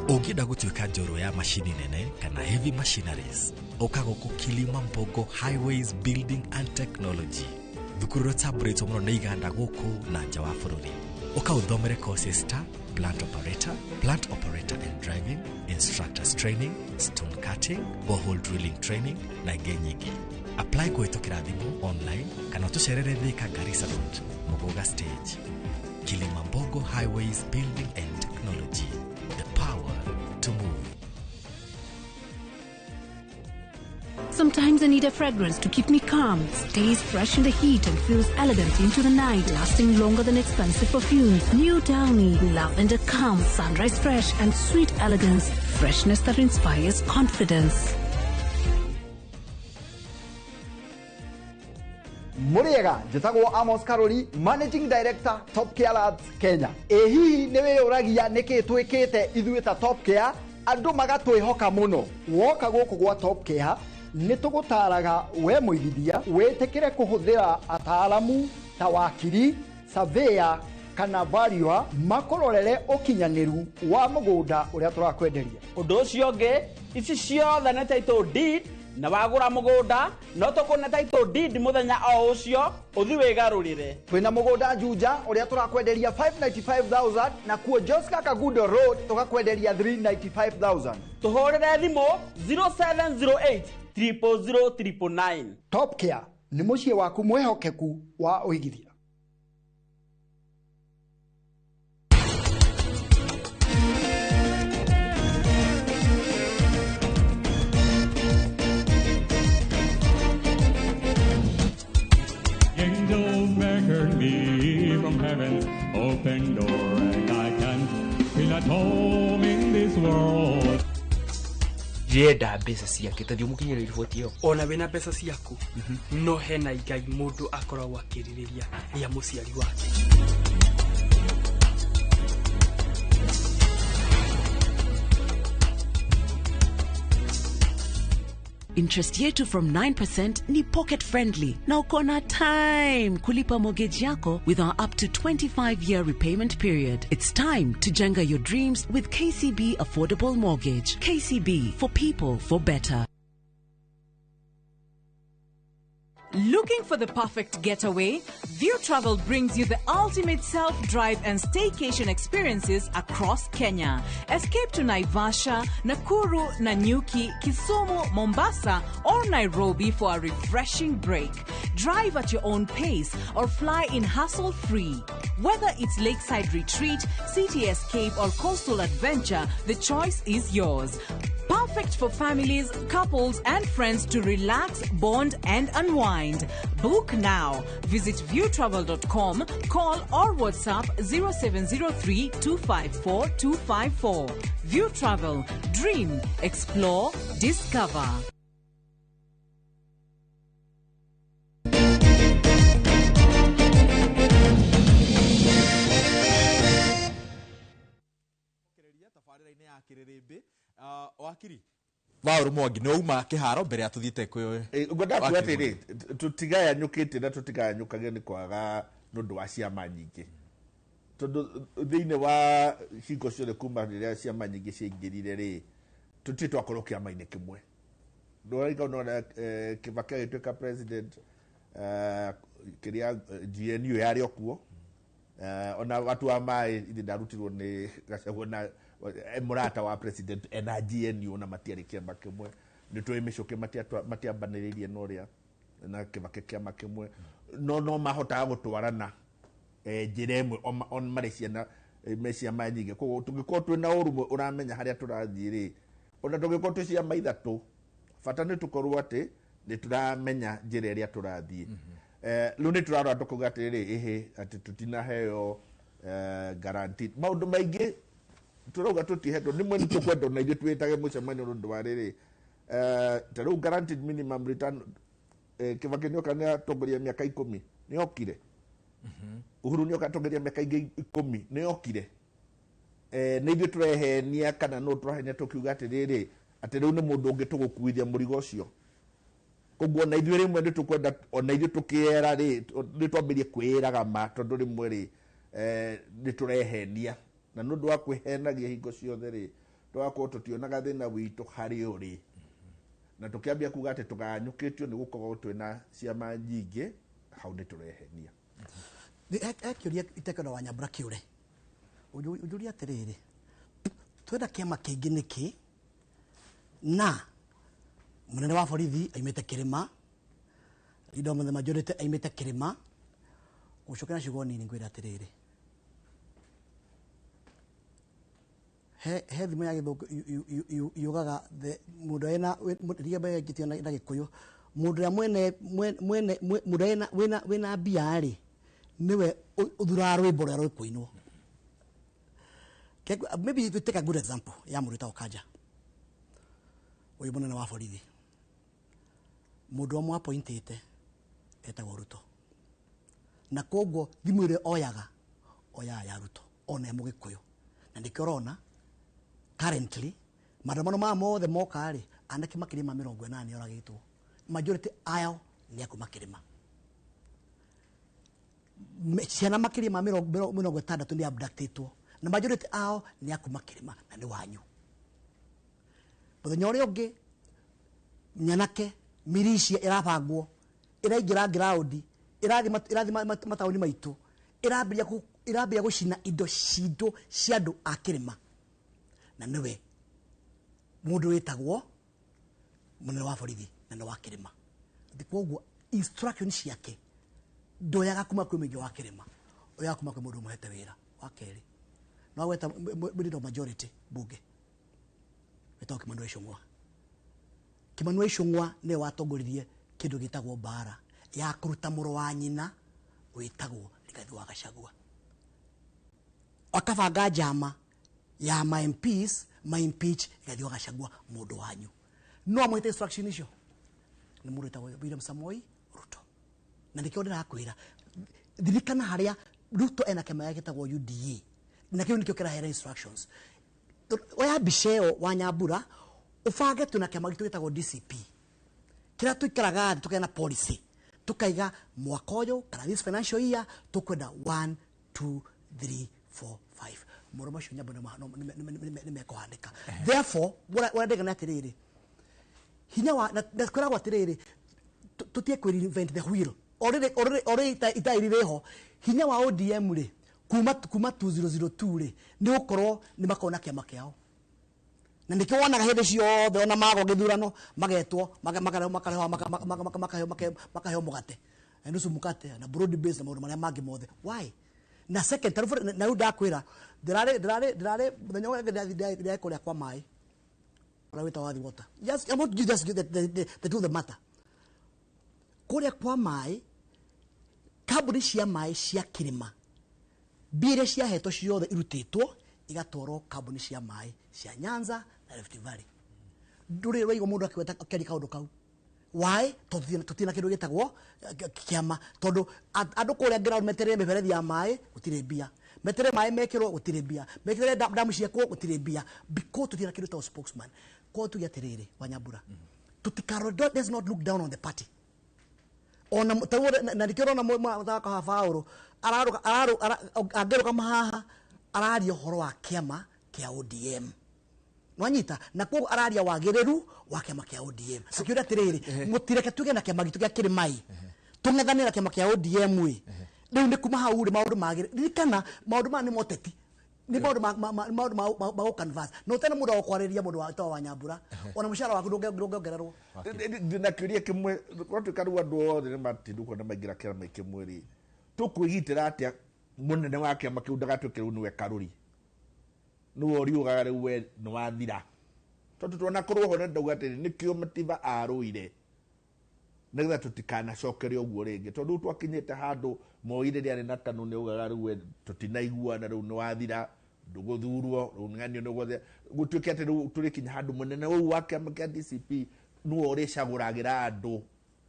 Ũngĩenda gũtuĩka njorua ya macini nene kana heavy machineries, ũka gũkũ Kilimambogo Highways Building and Technology, thukuru ũrĩa ũtambũrĩtwo mũno nĩ iganda gũkũ na nja wa bũrũri. Ũka ũthomere courses ta plant operator and driving, instructors training, stone cutting, borehole drilling training na ingĩ nyingĩ. Apply kũhĩtũkĩra thimũ, online kana ũtũcerere Thika Garissa Road, Muguga Stage. Kilimambogo Highways Building and Technology, the power to move. Sometimes I need a fragrance to keep me calm, stays fresh in the heat and feels elegant into the night, lasting longer than expensive perfumes. New Downy, lavender calm, sunrise fresh and sweet elegance, freshness that inspires confidence. Muriega, njĩtagwo Amos Karori, Managing Director, Top Care Labs Kenya. Ĩ hihi nĩ wĩyũragia nĩkĩ twĩkĩte ithuĩ ta Top Care andũ magatwĩhoka mũno? Woka gũkũ gwa Top Care nĩ tũgũtaraga we mũigithia wĩtĩkĩre kũhũthĩra ataaramu ta wakiri, surveyor kana valuer makũrorere ũkinyanĩru wa mũgũnda ũrĩa tũrakwenderia. Ũndũ ũcio ũngĩ, ici ciothe nĩ title deed, na wagũra mũgũnda no tũkũne title deed mũthenya o ũcio ũthi wĩgarũrĩre. Twĩna mũgũnda Juja ũrĩa tũrakwenderia 595,000 na kuo Joska Kagudo Road tũgakwenderia 395,000. Tũhũrĩre thimũ 0708 000 999. Top Care nĩ mũciĩ waku mwĩhokeku wa ũigithia. Angels beckon me from heaven, open door, and I can feel at home in this world. Ndĩrenda mbeca ciake ta thiĩ mũkinyĩre riboti ĩyo. Ona wĩna mbeca ciaku no hena igai mũndũ akoragwo akĩrirĩria rĩa mũciari wake. Interest yetu from 9% ni pocket friendly na uko na time kulipa mortgage yako with our up to 25-year repayment period. It's time to jenga your dreams with KCB Affordable Mortgage. KCB, for people, for better. Looking for the perfect getaway? View Travel brings you the ultimate self-drive and staycation experiences across Kenya. Escape to Naivasha, Nakuru, Nanyuki, Kisumu, Mombasa, or Nairobi for a refreshing break. Drive at your own pace or fly in hassle-free. Whether it's lakeside retreat, city escape, or coastal adventure, the choice is yours. Perfect for families, couples, and friends to relax, bond, and unwind. Book now. Visit viewtravel.com, call or WhatsApp 0703 254 254. View Travel. Dream, explore, discover. Wakiri Paul Mwangi nĩ wauma kĩharo mbere ya tũthiĩte kwĩ Ngwenda kuga atĩrĩ, tũtigayanyũkĩte na tũtigayanyũkage nĩ kwaga nĩ ũndũ wa ciama nyingĩ, tondũ thĩinĩ wa hingo ciothe kuma rĩrĩa ciama nyingĩ ciaingĩrire rĩ, tũtirĩ twakorwo kĩama-inĩ kĩmwe. Ndũrarika ũnona Kibaki agĩtuĩka president, kĩrĩa GNU yarĩ o kuo, ona watu wa maĩ ithe ndarutirwo nĩ Gachagua na mũrata wa president ena GNU na matiarĩ kĩama kĩmwe. Nĩ tũĩ Mĩcũkĩ matiambanĩrĩirie na ũrĩa na Kibaki kĩama kĩmwe, no mahotaga gũtwarana njĩra ĩmwe on marĩ ciana me ciama nyingĩ. Koguo tũngĩkorwo twĩna ũrũmwe ũramenya harĩa tũrathiĩ rĩ, ona tũngĩkorwo twĩ ciama ithatũ, bata nĩ tũkorwo atĩ nĩ tũramenya njĩra ĩrĩa tũrathiĩ. Rĩu nĩ tũrarora tũkauga atĩrĩrĩ, ĩhĩ atĩ tũtinaheo guarantee maũndũ maingĩ tũrauga tũtihetwo nĩ mwene tũkwenda ona ithuĩ twĩtage mũcemanio nĩ ũndũ wa rĩrĩ, ta rĩu guaranteed minimum return, Kibaki nĩoka nĩ atongoria mĩaka 10 nĩokire, Uhuru nĩoka atongoria mĩaka ingĩ 10 nĩokire. Nĩ ithuĩ tũrehenia kana no tũrahenia tũkiuga atĩrĩrĩ, atĩ rĩu nĩ mũndũ ũngĩ tũgũkuithia mũrigo ũcio. Koguo ona ithuĩ rĩmwe nĩ tũkwenda ona ithuĩ tũkĩera rĩ, nĩ twambĩrie kwĩĩraga ma, tondũ rĩmwe rĩ nĩ tũrehenia na nĩ ũndũ wa kwĩhenagia hingo ciothe rĩ, tũgakorwo tũtionaga thĩna witũ harĩ ũrĩ, na tũkĩambia kuga atĩ tũgayanyũkĩtio nĩ gũkorwo twĩna ciama nyingĩ, hau nĩ tũrehenia. He kĩũria itekwenda Wanyambura kĩũre, ũnjũrie atĩrĩrĩ, twenda kĩama kĩingĩ nĩkĩ na mũnene wa borithi aimĩte kĩrĩma, leader of the majority aimĩte kĩrĩma? Gũcokia na ciugo nini ngwĩra atĩrĩrĩ, he thimo ya gĩthũngũ yugaga mũndũ ena ria mbere na gĩkũyũ, mũndũ ũrĩa mwene mwene mũndũ ũrĩa wĩna mbia rĩ, nĩwe ũthuraga rwĩmbo rũrĩa rũkũinwo. Maybe we take a good example ya mũndũ wĩtagwo Kanja, ũyũ mũnene wa borithi, mũndũ ũmwe appointĩte etagwo Ruto, na koguo thimũ ĩrĩa oyaga ya Ruto ona e mũgĩkũyũ, na nĩkĩo ũrona currently maandamano maya mothe moka rĩ, anake makĩria ma 80 oragĩtwo, majority ayo nĩ a kuma kĩrĩma, ciana makĩria ma 60 nĩ abductĩtwo, na majority ao nĩ a kuma kĩrĩma na nĩ wanyu. Mũthenya ũrĩa ũngĩ nyanake militia ĩrabangwo, ĩraingĩra ground, ĩrathiĩ mataũni maitũ, ĩrambĩrĩria gũcina indo citũ cia andũ a kĩrĩma, na nĩwe mũndũ wĩtagwo mũnene wa borithi na nĩ wa kĩrĩma. Koguo instruction ciake ndoyaga kuma kwĩ mũingĩ wa kĩrĩma, oyaga kuma kwĩ mũndũ ũmũhete wĩra. Wa kerĩ no agweta leader of majority bunge wĩtagwo Kimani wa Ichung'wa. Kimani wa Ichung'wa nĩwe watongoririe kĩndũ gĩtagwo mbara ya kũruta mũrũ wa nyina wĩtagwo Rigathi wa Gachagua, akabanga njama ya ma MPs ma impeach Rigathi wa Gachagua mũndũ wanyu. No amwĩte instruction icio nĩ mũndũ wĩtagwo William Samoei Ruto, na nĩkĩo ndĩrakwĩra ririkana harĩa Ruto ena kĩama gĩake gĩtagwo UDA, na kĩu nĩkĩo kĩraheana instructions. Oya mbica ĩyo Wanyambura, ũbange twĩna kĩama gitũ gĩtagwo DCP, kĩrĩa tũikaraga thĩ tũkagĩa na policy, tũkaiga mwaka ũyũ kana this financial year tũkwenda 1 2 3 4 5 maũndũ macio Nyambura nĩ mekũhanĩka. Therefore ũrĩa ndĩgana atĩrĩrĩ, hinya wa na kwĩragwo atĩrĩrĩ, Tutie kũ reinvent the wheel. Already itairi rĩho hinya wa ODM rĩ kuma 2002 rĩ nĩ gũkorwo nĩ makorwo na kĩama kĩao na nĩkĩo wonaga hĩndĩ ciothe ona magwo gĩthurano magetwo makaheo mũgate nusu mukate na broad base na maũndũ marĩa mangĩ mothe. Why? Na second tarĩu na rĩu ndakwĩra ndĩrarĩ mũthenya ũrĩa ndĩrarĩ kũrĩa kwa maĩ ũrĩa wĩtagwo Athi Water. Just I want to just the truth of the matter. Kũrĩa kwa maĩ, kambuni cia maĩ cia kĩrĩma mbia iria ciahetwo ciothe irutĩtwo igatwarwo kambuni cia maĩ cia Nyanza na Rift Valley. Ndũrĩ waigua mũndũ akĩgweta akĩaria kaũndũ kau. Why? Tondũ tũtirĩ na kĩndũ gĩtagwo kĩama, tondũ andũ kũrĩa ground meterere mĩberethi ya maĩ gũtirĩ mbia, meterere maĩ mekĩrwo gũtirĩ mbia, meterere damu ciakwo gũtirĩ mbia, because tũtirĩ na kĩndũ gĩtagwo spokesman. Koguo tuge atĩrĩrĩ, Wanyambura, tũtikaro, let's not look down on the party. Ona na nĩkĩo ũrona mũthako wa Paũlũ angĩrũgama haha araria ũhoro wa kĩama kĩa ODM. Nwanyita na koguo araria wagĩrĩru wa kĩama kĩa ODM. Akiuga atĩrĩrĩ, mũtireke tuge na kĩama gitũ gĩa kĩrĩma ĩ tũng'ethanĩre na kĩama kĩa ODM ĩ. Rĩu nĩ kuma hau rĩ maũndũ magĩrĩre. Ririkana maũndũ maya nĩ moteti, nĩ maũndũ ma gũ-canvas. Na ũtene mũndũ wa gũkwarĩria mũndũ wa wa Wanyambura, ona mũcara waku ndũngĩongererwo. Ndĩna kĩũria kĩmwe, gwatuĩka rĩu andũ othe nĩ matindũkwo na maingĩra kĩama kĩmwe rĩ, tũkwĩgitĩra atĩa mũnene wa kĩama kĩu ndagatuĩke rĩu nĩwe karũri, nĩwe ũriugaga rĩu we nĩ wathira? Tondũ twanakorwo ho na ndauga atĩrĩ, nĩkĩo Matiba arũire nĩgetha tũtikanacokere ũguo rĩngĩ, tondũ rĩu twakinyĩte handũ Moi rĩrĩa arĩ na KANU nĩ augaga rĩu we tũtinaiguana, rĩu nĩ wathira, ndũgũthurwo, rĩu ng'anio nĩ guothe gũtuĩke atĩ rĩu tũrĩkinya handũ mũnene ũyũ wa kĩama kĩa DCP nĩwe ũrĩcagũragĩra andũ,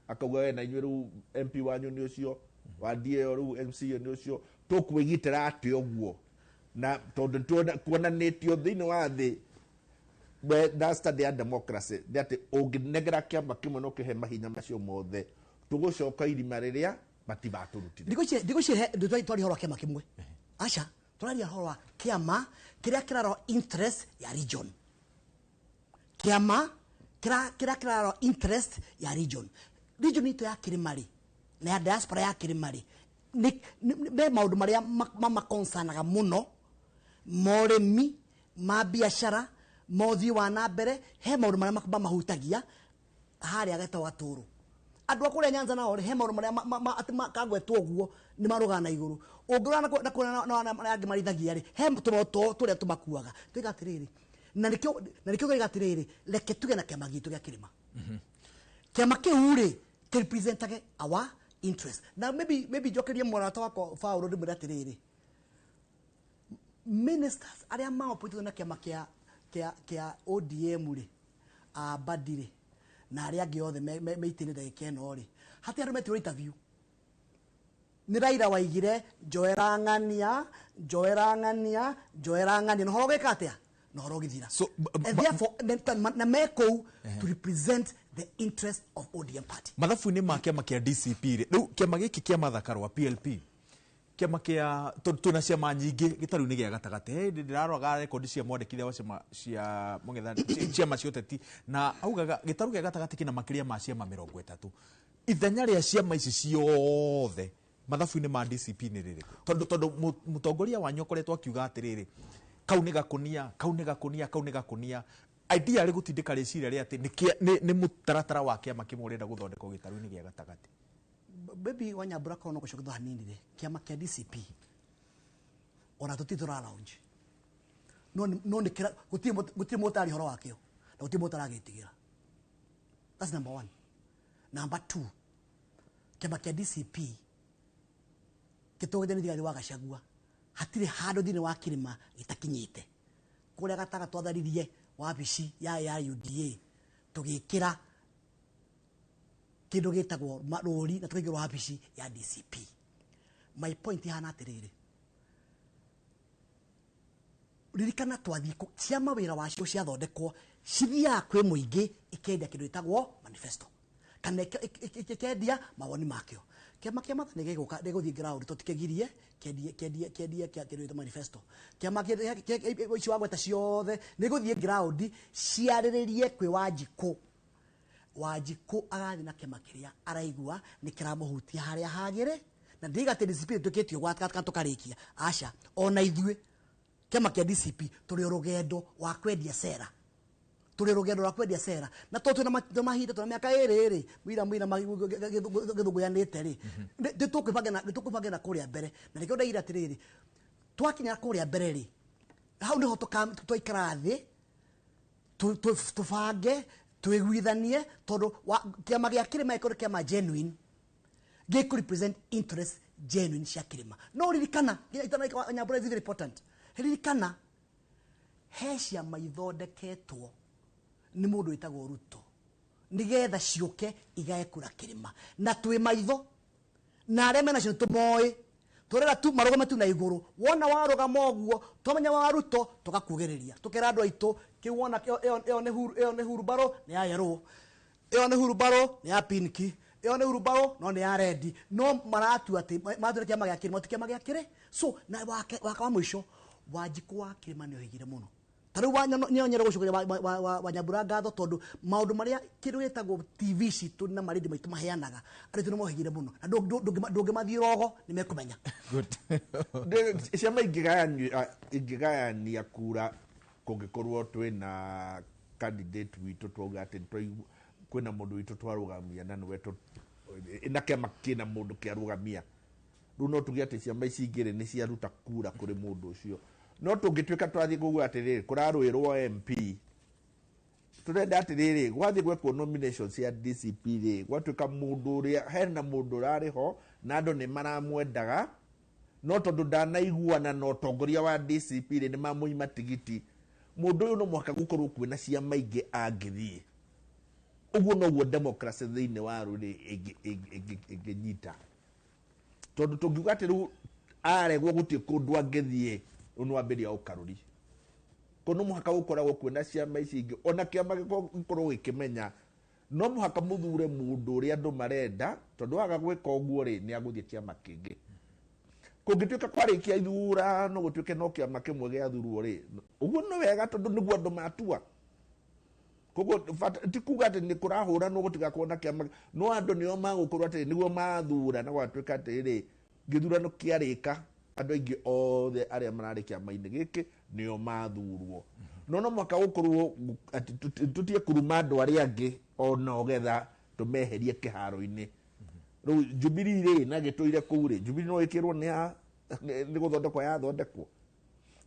akauga we na inyuĩ rĩu MP wanyu nĩ ũcio wa DA, rĩu MCA nĩ ũcio. Tũkwĩgitĩra atĩa ũguo? Na tondũ kuonanĩtio thĩinĩ wa thĩ na study ya democracy nĩ atĩ ũngĩnengera kĩama kĩmwe na ũkĩhe mahinya macio mothe, tũgũcoka irima rĩrĩa matibatũrutire. Ndigũcihe twaria ũhoro wa kĩama kĩmwe, aca tũraria ũhoro wa kĩama kĩrĩa kĩrarora interest ya region, kĩama kĩrĩa kĩrarora interest ya region itũ ya kĩrĩma rĩ na ya diaspora ya kĩrĩma rĩ, me maũndũ marĩa mamaconcernanaga mũno, morĩmi ma biacara, mothii wa na mbere, he maũndũ marĩa mamahutagia harĩa getagwo gatũrũ. Andũ a kũrĩa Nyanza nao rĩ, he maũndũ marĩa atĩ kagwetwo ũguo nĩ marũgaga na igũrũ. Ũngĩrora na kũrĩa na arĩa angĩ marithagia rĩ, he tũmaũndũ tũrĩa tũmakuaga. Tuiga atĩrĩrĩ, na nĩkĩo tuiga atĩrĩrĩ, reke tuge na kĩama gitũ gĩa kĩrĩma. Kĩama kĩu rĩ, kĩrepresentage our interest. Na maybe njokerie mũrata wakwa Paũlũ ndĩmwĩre atĩrĩrĩ, ministers arĩa maappointwo na kĩama kĩa ODM rĩ, a Mbadi rĩ, na arĩa angĩ othe meitĩrĩire ndagĩka ĩno rĩ, hatirĩ andũ metirwo interview. Nĩ Raila waigire njoera ng'ania, njoera ng'ania, njoera ng'ania, na ũhoro ũgĩka atĩa? Na ũhoro ũgĩthira. So, And therefore, na me kũu to represent the interest of ODM party. Mathabu-inĩ ma kĩama kĩa DCP rĩ, rĩu kĩama gĩkĩ kĩa Martha Karua PLP, kĩama kĩa twĩna ciama nyingĩ gĩtarũ-inĩ gĩa gatagatĩ. He hĩndĩ ndĩraroraga rekondi cia mwandĩkithia wa ciama cia mũng'ethanĩro, ciama cia ũteti, na augaga gĩtarũ gĩa gatagatĩ kĩna makĩria ma ciama 30. Ithenya rĩa ciama ici ciothe mathabu-inĩ ma DCP nĩ rĩrĩkũ? Tondũ mũtongoria wanyu akoretwo akiuga atĩrĩrĩ, kau nĩ gakũnia, kau nĩ gakũnia, kau nĩ gakũnia. Idea rĩ gũtindĩka rĩciria rĩa atĩ nĩ mũtaratara wa kĩama kĩmwe ũrenda gũthondekwo gĩtarũ-inĩ gĩa gatagatĩ. Maybe Wanyambura korwo no gũcoka hanini rĩ, kĩama kĩa DCP ona tũtirĩ tũra launch, no nĩ gũtirĩ mũtari ũhoro wakĩo na gũtirĩ mũndũ ũtaragĩtigĩra. That's number one. Number two, kĩama kĩa DCP gĩtũgĩte nĩ Rigathĩ wa Gachagua, hatirĩ handũ thĩinĩ wa kĩrĩma gĩtakinyĩte. Kũrĩa gataga twatharirie wabici ya UDA tũgĩkĩra kĩndũ gĩtagwo rũri na tũkaigĩrwo wabici ya DCP. My point ihana atĩrĩrĩ, ririkana twathiĩ ciama wĩra wacio ciathondekwo cithiaga kwĩ mũingĩ ikendia kĩndũ gĩtagwo manifesto kana ikendia mawoni makĩo. Kĩama kĩa Martha nĩ gĩgũthiĩ ground, tũtikĩgirie kĩendie kĩndũ gĩtagwo manifesto. Kĩama icio wagweta ciothe nĩ gũthiĩ ground ciarĩrĩrie kwĩ Wanjikũ Wanjikũ agathiĩ na kĩama kĩrĩa araigua nĩ kĩramũhutia harĩa hagĩrĩ, na ndiga atĩ DCP ĩtuĩkĩtio gwa tũkarĩkia, aca, ona ithuĩ kĩama kĩa DCP tũrĩ o rũgendo wa kwendia cera, tũrĩ rũgendo rwa kwendia cera, na tondũ twĩna mahinda, twĩna mĩaka ĩrĩ rĩ, mũira mũira gĩthũngũyanĩte rĩ, nĩ tũkwĩbanga na kũrĩa mbere. Na nĩkĩo ndaigire atĩrĩrĩ, twakinya kũrĩa mbere rĩ, hau nĩho twaikara thĩ, tũbange, twĩguithanie, tondũ kĩama gĩa kĩrĩma gĩkorwo kĩama genuine gĩkũ represent interest genuine cia kĩrĩma. No ririkana, Nyambura, is very important, ririkana he ciama ithondeketwo nĩ mũndũ wĩtagwo Ruto nĩgetha ciũke igae kura kĩrĩma, na twĩ maitho na arĩa mena cio tũmoĩ, tũrera tu marũgame tu na igũrũ. Wona warũgama ũguo, twamenya wa Ruto, tũgakugĩrĩria, tũkera andũ aitũ kĩu wona ĩyo nĩ huru, ĩyo nĩ hurumbarũ nĩ ya yerũ, ĩyo nĩ hurumbarũ nĩ ya pinki, ĩyo nĩ hurumbarũ no nĩ ya rendi, no maratua atĩ maratua kĩama gĩa kĩrĩma ti kĩama gĩa kĩrĩ. So na wake waka wa mũico, Wanjikũ wa kĩrĩma nĩ oigire mũno. Ta rĩu nĩo nyenda gũcokeria wa Nyambura ngatho, tondũ maũndũ marĩa kĩndũ gĩtagwo TV citũ na marĩndĩ maitũ maheanaga, andũ aitũ nĩ mohĩgire mũno, na ndũngĩmathiĩ rogo, nĩ mekũmenya. Ciama ingĩgayania kura kũngĩkorwo twĩna candidate witũ, twauga atĩ kwĩna mũndũ witũ twarũgamia na nĩwe na kĩama kĩna mũndũ kĩarũgamia. Rĩu no tuge atĩ ciama ici ingĩ rĩ, nĩ ciaruta kura kũrĩ mũndũ ũcio. No tũngĩtuĩka twathiĩ kuga atĩrĩrĩ, kũrarũĩrwo MP, tũrenda atĩrĩrĩ, gwathiĩ gwekwo nomination cia DCP rĩ, gwatuĩka mũndũ ũrĩa hena mũndũ ũrarĩ ho na andũ nĩ maramwendaga, no tondũ ndanaiguana na ũtongoria wa DCP rĩ, nĩ mamũima tigiti, mũndũ ũyũ no mũhaka gũkorwo kwĩna ciama ingĩ angĩthiĩ. Ũguo noguo democracy thĩinĩ wa rũrĩrĩ ĩngĩnyita, tondũ tũngiuga atĩ rĩu aregwo gũtirĩ kũndũ angĩthiĩ, rĩu nĩ wambĩrĩria ũkarũri. Ko no mũhaka gũkoragwo kwĩna ciama ici ingĩ, ona kĩama gĩkorwo gĩkĩmenya no mũhaka mũthure mũndũ ũrĩa andũ marenda, tondũ waga gwĩka ũguo rĩ, nĩ agũthiĩ kĩama kĩngĩ. Kũngĩtuĩka kwarĩkia ithurano gũtuĩke no kĩama kĩmwe gĩathurwo rĩ, ũguo nĩ wega, tondũ nĩguo andũ matua. Koguo ti kuga atĩ nĩ kũrahũranwo gũtigakorwo na kĩama, no andũ nĩo magũkorwo atĩ nĩguo mathura, na gwatuĩka atĩrĩrĩ, gĩthurano kĩarĩka, andũ aingĩ othe arĩa mararĩ kĩama-inĩ gĩkĩ nĩo mathurwo. No mũhaka gũkorwo atĩ tũtige kuruma andũ arĩa angĩ ona ũgetha tũmeherie kĩharo-inĩ. Rĩu Jubilee rĩ, na gĩtũire kũu rĩ, Jubilee no ĩkĩrwo nĩ gũthondekwo yathondekwo.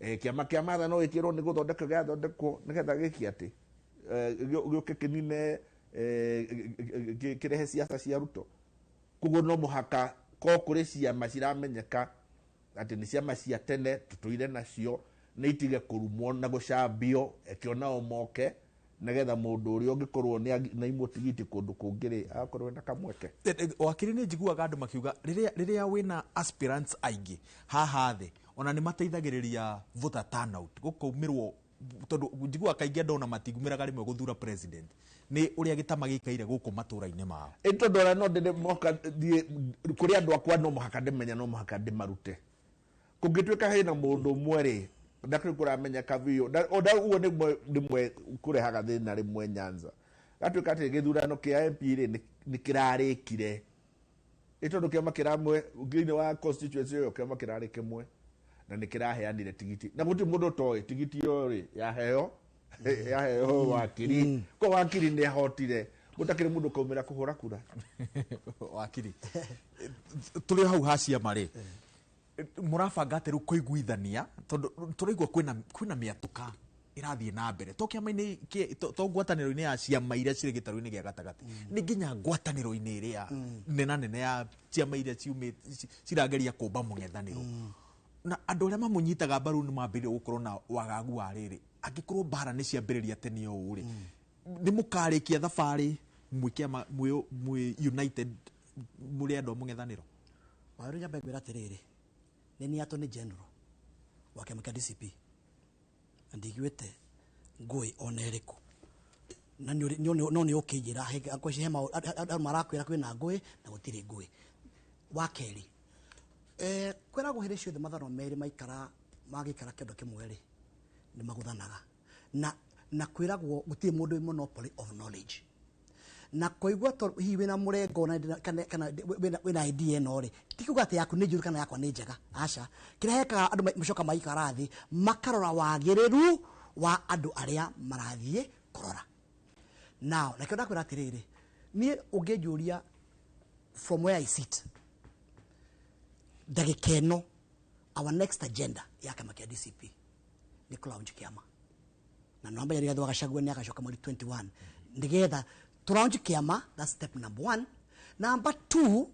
Kĩama kĩa Martha no ĩkĩrwo nĩ gũthondekwo gĩathondekwo nĩgetha gĩke atĩ gĩũke kĩnine, kĩrehe ciaca cia Ruto. Koguo no mũhaka ko kũrĩ ciama ciramenyeka atĩ nĩ ciama cia tene tũtũire nacio, nĩ itige kũrumwo na gũcambio, eke onao moke, nĩgetha mũndũ ũrĩa ũngĩkorwo nĩ naimwo tigiti kũndũ kũngĩ rĩ, agakorwo ena kamweke. Wakiri, nĩ njiguaga andũ makiuga rĩrĩa wĩna aspirants aingĩ haha thĩ, ona nĩ mateithagĩrĩria voter turnout gũkaumĩrwo, tondũ njiguaga kaingĩ andũ ona matingumĩraga rĩmwe gũthura president nĩ ũrĩa gĩtama gĩikaire gũkũ matũra-inĩ mao. Ĩ tondũ ona no ndĩrĩ moka thiĩ kũrĩ andũ akwa, no mũhaka ndĩmenya, no mũhaka ndĩmarute. Kũngĩtuĩka hena mũndũ ũmwe rĩ, ndakĩrĩ kũramenyeka biũ. Ona ũguo rĩmwe kũrehaga thĩna rĩmwe Nyanza, gatuĩka atĩ gĩthurano kĩa MP rĩ, nĩ kĩrarĩkire, ĩ tondũ kĩama kĩramwe thĩinĩ wa constituency ĩyo, kĩama kĩrarĩ kĩmwe na nĩ kĩraheanire tigiti, na gũtirĩ mũndũ ũtoĩ tigiti ĩyo rĩ, yaheo wakiri ko wakiri nĩ ahotire, gũtakĩrĩ mũndũ ũkaumĩra kũhũra kura. Wakiri, tũrĩ hau ha ciama rĩ, mũrabanga atĩ rĩu kũiguithania, tondũ tũraigua kwĩna mĩatũka ĩrathiĩ na mbere to kĩama-inĩ to ngwatanĩro-inĩ ya ciama iria cirĩ gĩtarũ-inĩ gĩa gatagatĩ, nĩ nginya ngwatanĩro-inĩ ĩrĩa nena nene ya ciama iria ciumĩte cirageria kũmba mũng'ethanĩro, na andũ arĩa mamũnyitaga mbaru nĩ mambĩrĩria gũkorwo na wagagu wa rĩrĩ, angĩkorwo mbara nĩ ciambĩrĩria tene ũũ rĩ, nĩ mũkarĩkia thabarĩ mwĩ kĩama mwĩ united mũrĩ andũ a mũng'ethanĩro? Waweru, nyambe ngwĩra atĩrĩrĩ, nĩ niĩ Attorney General wa kĩama kĩa DCP, na ndiguĩte ngũĩ ona ĩrĩkũ, na no nĩ ũkĩnjĩra he andũ marakwĩra kwĩna ngũĩ na gũtirĩ ngũĩ. Wa kerĩ, kwĩragwo hĩndĩ ciothe mathanwa merĩ maikara magĩikara kĩondo kĩmwe rĩ, nĩ magũthanaga, na kwĩragwo gũtirĩ mũndũ wĩ monopoly of knowledge. Na kũigua tondũ hihi wĩna mũrengo na kana wĩna idea ĩno rĩ, ti kuga atĩ yaku nĩ njũru kana yakwa nĩ njega, aca. Kĩrĩa hekaga andũ macoka maikara thĩ makarora wagĩrĩru wa andũ arĩa marathiĩ kũrora. Now, nakĩo ndakwĩra atĩrĩrĩ, niĩ ũngĩnjũria from where I sit, ndagĩka ĩno, our next agenda ya kĩama kĩa DCP nĩ kũ-launch kĩama. Na no menya Rigathi wa Gachagua nĩ agacoka mweri 21 nĩgetha tũ-launch kĩama. That's step number one. Number two,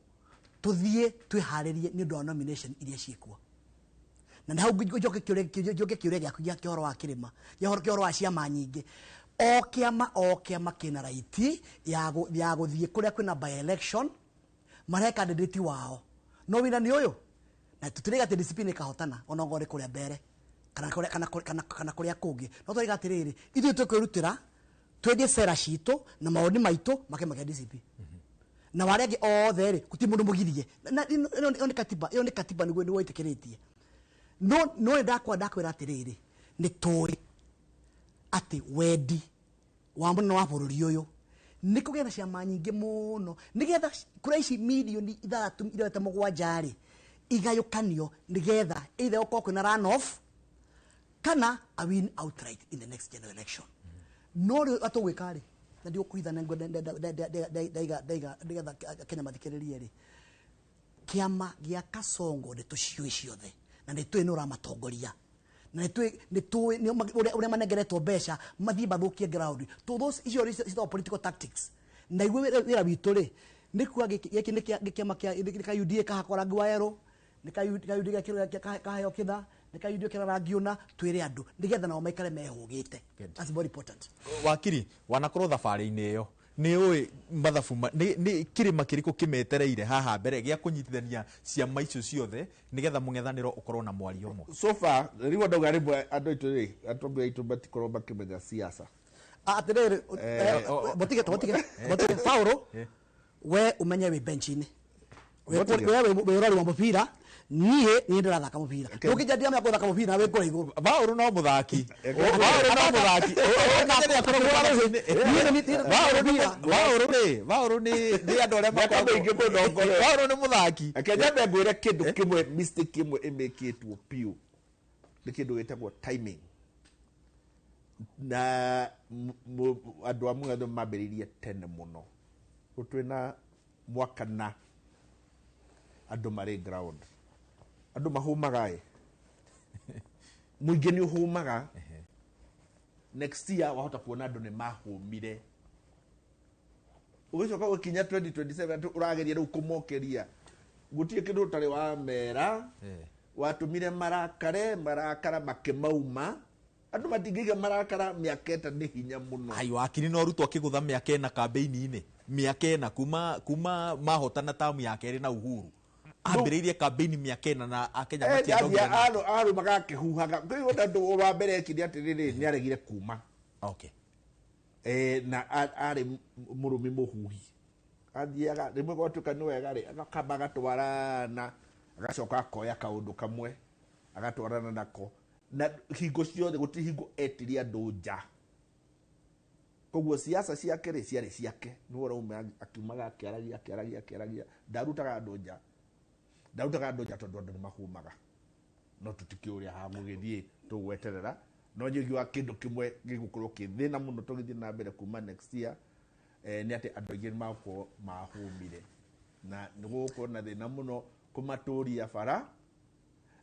tũthiĩ twĩharĩrie nĩ ũndũ wa nomination iria ciĩkuo. Na nĩ hau njoke kĩũria gĩaku gĩa kĩhoro wa kĩrĩma, kĩa ũhoro wa ciama nyingĩ. O kĩama, o kĩama kĩna right ya gũthiĩ kũrĩa kwĩna by election marehe candidate wao. No wĩna nĩ ũyũ na tũtirĩga atĩ DCP nĩ ĩkahotana ona ongorwo nĩ kũrĩa mbere kana kũrĩa kana kana kana kũrĩa kũngĩ, no tũrĩga atĩrĩrĩ, ithuĩ tũkwĩrutĩra twendie cera citũ na mawoni maitũ ma kĩama kĩa DCP, na warĩa angĩ othe rĩ, gũtirĩ mũndũ mũgirie. Na ĩno nĩ katiba, ĩyo nĩ katiba nĩguo ĩtĩkĩrĩtie. No nĩ ndakwĩra atĩrĩrĩ, nĩ tũĩ atĩ wendi wa mũnene wa bũrũri ũyũ nĩ kũgĩa na ciama nyingĩ mũno, nĩgetha kũrĩa ici mirioni 6.7 rĩ igayũkanio, nĩgetha either gũkorwo kwĩna run off kana a win outright in the next general election. No rĩu atũgwĩka rĩ, na ndigũkũhitha na ndaiga ndaiga nĩgetha Kenya mathikĩrĩrie rĩ, kĩama gĩa Kasongo nĩ tũciũĩ ciothe, na nĩ tũĩ nĩ ũramatongoria, na nĩ tũĩ ũrĩa manengeretwo mbeca mathiĩ mathũkie ground. To those icio citagwo political tactics. Na iguo wĩra witũ rĩ nĩ kuga gĩkĩ nĩ kĩama kĩa nĩ ka UDA kahakwo rangi wa yerũ, nĩ ka UDA kaheo kĩtha, nĩ ka UDA kĩra rangi ũna, twĩre andũ nĩgetha nao maikare mehũgĩte. That's very important. Wakiri, wanakorwo thabarĩ-inĩ ĩyo, nĩ ũĩ mathabu nĩ kĩrĩma kĩrĩkũ kĩmetereire haha mbere gĩa kũnyitithania ciama icio ciothe nĩgetha mũng'ethanĩro ũkorwo na mwario ũmwe? So far rĩu ndauga rĩmwe andũ aitũ rĩ, atongoria aitũ matikorwo makĩmenya siasa. Atĩrĩrĩ, mũtige mũtige mũtige Paulo, we ũmenye wĩ bench-inĩ, we wĩ ũrori wa mũbira, niĩ ndĩrathaka mũbira. Ndũngĩnjandia mĩa gũthaka mũbira na wĩ kũrĩa igũrũ. Paulo no mũthaki, Paulo no mũthaki. Paulo rĩ, Paulo nĩ andũ arĩa makoragwo mĩingĩ mũno. Paulo nĩ mũthaki. Reke nyambe ngwĩre kĩndũ kĩmwe, mistake ĩmwe ĩmĩkĩtwo biũ nĩ kĩndũ gĩtagwo timing. Na andũ a mũng'etho mambĩrĩirie tene mũno. Rĩu twĩna mwaka na andũ marĩ ground, andũ mahũmaga ĩ, mũingĩ nĩ ũhũmaga. Next year wahota kuona andũ nĩ mahũmire, ũgĩcoka gũkinya 2027 atĩ ũrageria rĩu kũmokeria, gũtirĩ kĩndũ ũtarĩ wa mera watũmire marakare, marakara makĩmauma. Andũ matingĩiga marakara mĩaka 4, nĩ hinya mũno. Ai, wakiri, no Ruto akĩgũtha mĩaka 4 kambĩini-inĩ, mĩaka 4 kuma mahotana tamu ya kerĩ na Uhuru, ambĩrĩirie kambĩini mĩaka 4 na akenya matianogire. Arũmaga akĩhuhaga. Kũigua ũndũ wa mbere ekire atĩrĩrĩ, nĩ aregire kuma. Na arĩ mũrũmi mũhuhi, athiaga rĩmwe gwatuĩka nĩ wega rĩ, agakamba agatwarana, agacoka akoya kaũndũ kamwe agatwarana nako, na hingo ciothe gũtirĩ hingo etirie andũ nja. Koguo siasa ciake rĩ ciarĩ ciake, nĩwe ũrauma akiumaga akĩaragia akĩaragia akĩaragia, ndarutaga andũ nja, ndarutaga andũ nja tondũ andũ nĩ mahumaga. No tũtikĩũĩ ũrĩa hagũgĩthiĩ, tũgweterera. No njiguaga kĩndũ kĩmwe gĩgũkorwo kĩ thĩna mũno tũgĩthiĩ na mbere kuma next year, nĩ atĩ andũ aingĩ nĩ magũkorwo mahũmire, na nĩ gũgũkorwo na thĩna mũno kũmatũria bara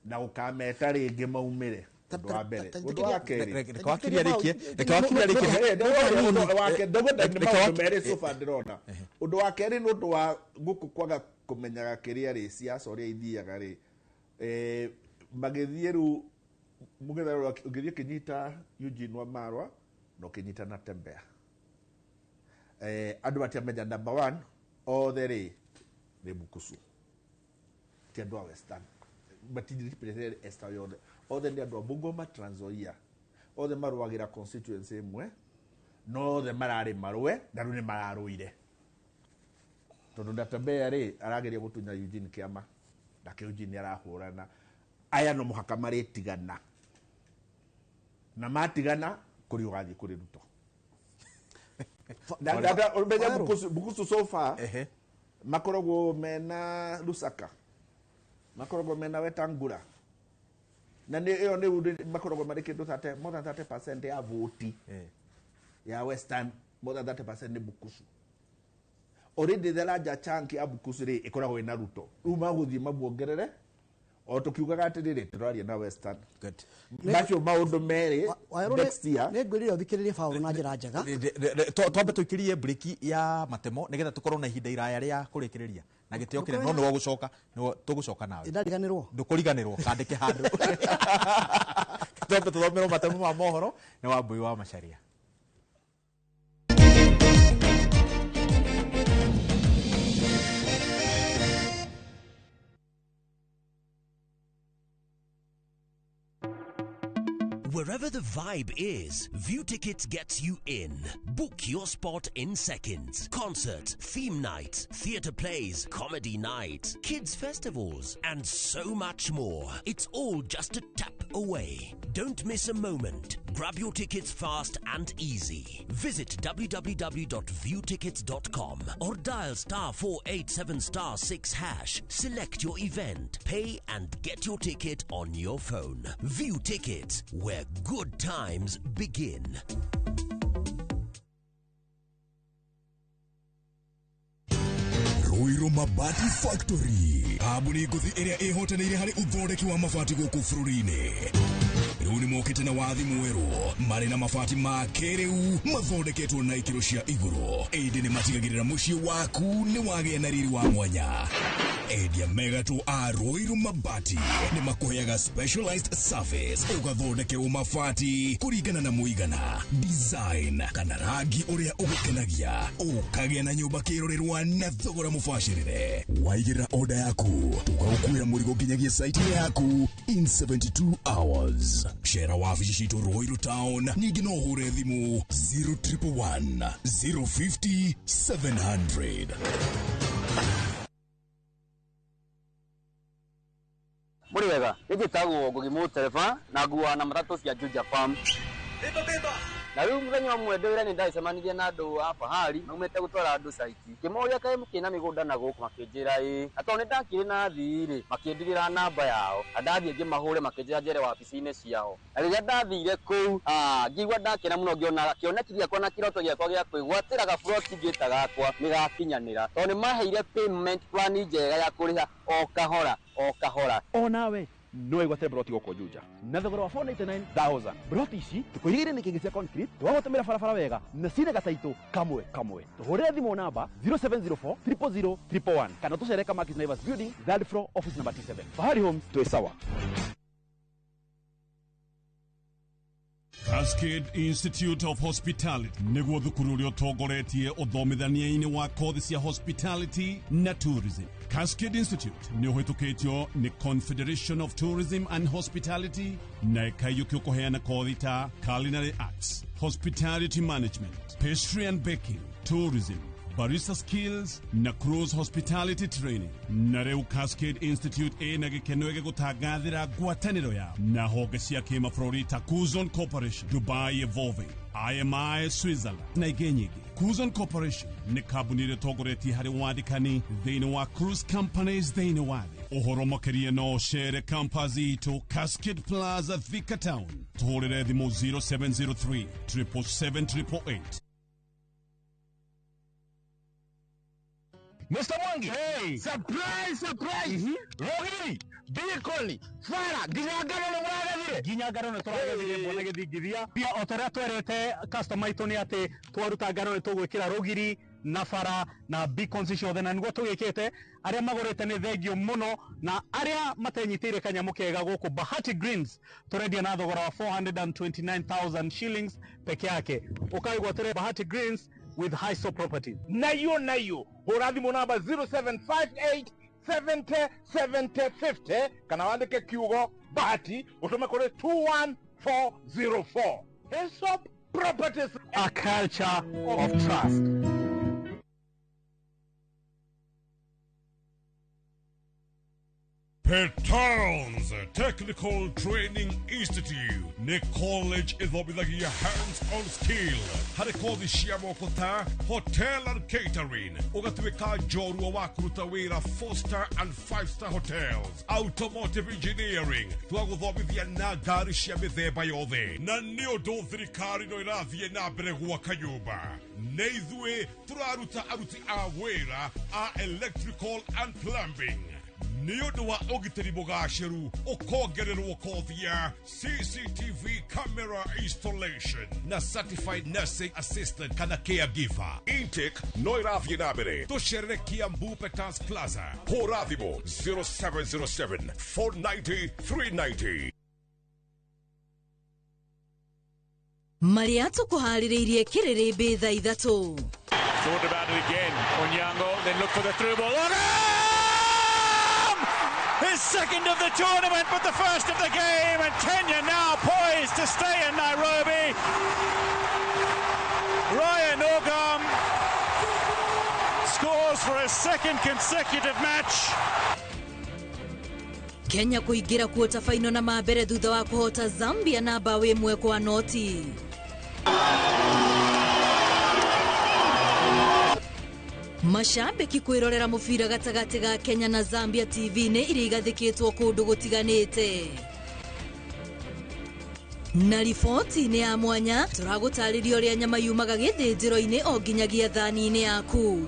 na gũkameta rĩngĩ maumĩre. Ũndũ wa mbere. Ũndũ wa kerĩ, Reke wakiri arĩkie, reke wakiri arĩkie. Ũndũ wa kerĩ, ndauga nĩ maũndũ merĩ so far ndĩrona. Ũndũ wa kerĩ nĩ ũndũ wa gũkũ kwaga kũmenyaga kĩrĩa rĩ siasa ũrĩa ithiaga rĩ, magĩthiĩ rĩu mũng'ethanĩro ũgĩthiĩ ũkĩnyita Eugene Wamalwa na ũkĩnyita Natembeya, andũ matiamenya number one othe rĩ nĩ Bukusu, ti andũ a Western, mati-represent Esther yothe, othe nĩ andũ a Bungoma, Trans Nzoia, othe marũagĩra constituency ĩmwe, no othe mararĩ marũe na rĩu nĩ mararũire, tondũ Natembeya rĩ arageria gũtunya Eugene kĩama, nake Eugene arahũrana. Aya no mũhaka marĩtigana, na matigana kũrĩ ũgathiĩ kũrĩ Ruto. Menya Bukusu so far makoragwo mena Lusaka, makoragwo mena Wetangula, na nĩ ĩyo nĩ makoragwo marĩ kĩndũ 30, more than 30% ya voti ya Western, more than 30% nĩ Bukusu. Already the larger chunk ya Bukusu rĩ ĩkoragwo ĩna Ruto. Rĩu magũthiĩ mamuongerere o tũkiugaga atĩrĩrĩ, tũraria na Western. Macio maũndũ merĩ next year. Nĩ ngwĩrire ũthikĩrĩrie Paul na njĩra njega. Twambe tũikĩrie breki ya matemo nĩgetha tũkorwo na ihinda iraya rĩa kũrĩkĩrĩria na gĩtĩo kĩnene, no nĩwe gũcoka, nĩwe tũgũcoka nawe. Ndariganĩrwo. Ndũkũriganĩrwo, kandĩke handũ. Twambe tũthomerwo matemo ma mohoro nĩ Wambui wa Macharia. Wherever the vibe is, View Tickets gets you in. Book your spot in seconds. Concerts, theme nights, theatre plays, comedy nights, kids festivals, and so much more. It's all just a tap away. Don't miss a moment. Grab your tickets fast and easy. Visit www.viewtickets.com or dial *487*6#. Select your event, pay and get your ticket on your phone. View Tickets, where good times begin. Ruiru Mabati Factory, kambuni ngũthi ĩrĩa ĩhotanĩire harĩ ũthondeki wa mabati gũkũ bũrũri-inĩ. Rĩu nĩ mokĩte na wathi mwerũ, marĩ na mabati ma kĩrĩu mathondeketwo na ikĩro cia igũrũ, ĩndĩ nĩ matigagĩrĩra mũciĩ waku nĩ wagĩa na riri wa mwanya. Endia megatũ a Ruiru Mabati nĩ makũheaga specialized service, ũgathondekerwo mabati kũringana na mũigana, design kana rangi ũrĩa ũgũkenagia, ũkagĩa na nyũmba kĩrorerwa na thogora mũbacĩrĩre. Waigĩrĩra order yaku, tũgagũkuĩra mũrigo nginyagia site yaku in 72 hours. Cera wabici citũ Ruiru Town, ningĩ no ũhũre thimũ 0111 050 700. Mũrĩ wega, nĩ njĩtagwo Ngugi Mũtereba na nguaga na matatũ cia Juja Farm. Na rĩu mũthenya ũmwe ndĩ wĩra nĩ ndacemanirie na andũ a Fahari maumĩte gũtwara andũ caiti. Ngĩmoria kaĩ mũkĩna mĩgũnda na gũkũ, makĩnjĩra ĩĩ. Na tondũ nĩ ndakĩrĩ na athii rĩ, makĩndigĩra namba yao. Na ndathiĩ ngĩmahũre makĩnjĩra njere wabici-inĩ ciao. Na rĩrĩa ndathire kũu, ngĩigua ndakena mũno ngĩona kĩoneki gĩakwa na kĩroto gĩakwa gĩa kwĩgwatĩra gaburoti ngĩta gakwa nĩ gakinyanĩra. Tondũ nĩ maheire payment plan njega ya kũrĩha o kahora o kahora. O nawe no wĩgwatĩre broti gũkũ Juja na thogora wa 499,000. Broti ici tũkũigĩrĩire nĩ kĩngĩ cia concrete, tũgagũtũmĩra barabara wega na cina gataitũ kamwe kamwe. Tũhũrĩre thimũ namba 0704 000 111 kana tũcere Kamakis Naivas Building, third floor, office number T7. Fahari Homes, twĩ sawa. Cascade Institute of Hospitality nĩguo thukuru ũrĩa ũtongoretie ũthomithania-inĩ wa kothi cia hospitality na tourism. Cascade Institute nĩ ũhĩtũkĩtio nĩ Confederation of Tourism and Hospitality na ĩkaiyũkio kũheana kothi ta culinary arts, hospitality management, pastry and baking, tourism, barista skills na cruise hospitality training. Na rĩu Cascade Institute ĩna gĩkeno gĩgũtangathĩra ngwatanĩro yao na honge cia kĩmabũrũri ta Kuzon Corporation, Dubai Evolving, IMI Switzerland na ingĩ nyingĩ. Kuzon Corporation nĩ kambuni ĩrĩa ĩtongoretie harĩ wandĩkani thĩinĩ wa cruise companies thĩinĩ wa thĩ. Ũhoro makĩria no ũcere campus itũ Cascade Plaza, Thika Town. Tũhũrĩre thimũ 0703 777 888. Mr. Mwangi. Hey. Surprise, surprise. Rogiri, Bikoli, Fara, nginya ngano nĩ mũragethire. Nginya ngano nĩ tũragethire mbona gĩthingithia. Pia o ta ũrĩa twerete customer aitũ nĩ atĩ twaruta ngano nĩ tũgwĩkĩra rũgiri na bara na beacons ciothe, na nĩguo tũgĩkĩte. Arĩa magũrĩte nĩ thengio mũno, na arĩa matenyitĩire kanyamũ kega gũkũ Bahati Greens tũrendia na thogora wa 429,000 shillings peke yake. Ũkaigwatĩre Bahati Greens with Hiso Properties. Nayo nayo hũra thimũ namba 0758 70 70 50 kana wandĩke kiugo Bahati ũtũme kũrĩ 21404. Hiso Properties, a culture of trust. Petals Technical Training Institute nĩ college ĩthomithagia hands-on skill harĩ kothi cia moko ta hotel and catering, ũgatuĩka njorua wa kũruta wĩra 4 star and 5 star hotels, automotive engineering, twagũthomithia na ngari cia mĩthemba yothe, na nĩ ũndũ thirikari no ĩrathiĩ na mbere gwaka nyũmba, nĩ ithuĩ tũraruta aruti a wĩra a electrical and plumbing. Nĩ ũndũ wa ũgitĩri mũgacĩru, ũkongererwo kothi ya CCTV camera installation na certified nursing assistant kana caregiver. Intake no ĩrathiĩ na mbere. Tũcerere Kiambu Peters Plaza. Hũra thimũ 0707 490 390. Marĩa tũkũharĩrĩirie kĩrĩrĩmbĩ thaa 3. Thought about it again. Onyango, then look for the through ball. His second of the tournament, but the first of the game, and Kenya now poised to stay in Nairobi. Ryan Ogam scores for a second consecutive match. Kenya kuingira quarter final na mambere thutha wa kuhota Zambia na bao 1-0. Mashabiki kwirorera mubira gatagati ga Kenya na Zambia TV-inĩ iria igathĩkĩtwo kũndũ gũtiganĩte. Na riboti-inĩ ya mwanya tũragũtarĩria ũrĩa nyama yumaga gĩthĩnjĩro-inĩ o nginyagia thani-inĩ yaku.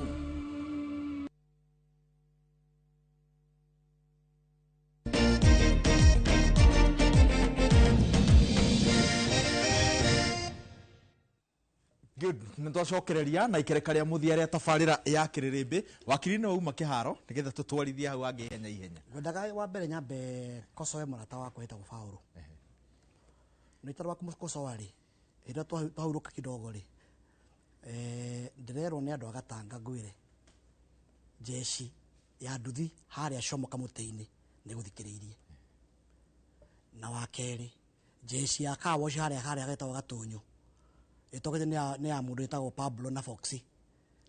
Good. Nĩ twacokereria na ikereka rĩa mũthia rĩa tabarĩra ya kĩrĩrĩmbĩ. Wakiri nĩ wauma kĩharo nĩgetha tũtwarithie hau angĩ ihenya ihenya. Ngwendaga wa mbere nyambe kocoe mũrata wakwa wĩtagwo Paũlũ. Nĩ itarĩ wa kũmũkocoa rĩ, hĩndĩ ĩrĩa twahurũka kidogo rĩ, ndĩrerwo nĩ andũ a Gatanga ngwĩre jeshi ya nduthi harĩa Comoka mũtĩ-inĩ nĩ gũthikĩrĩirie. Na wa kerĩ, jeshi ya car wash harĩa getagwo Gatũnyũ ĩtokete nĩ ya mũndũ wĩtagwo Pablo na Foxy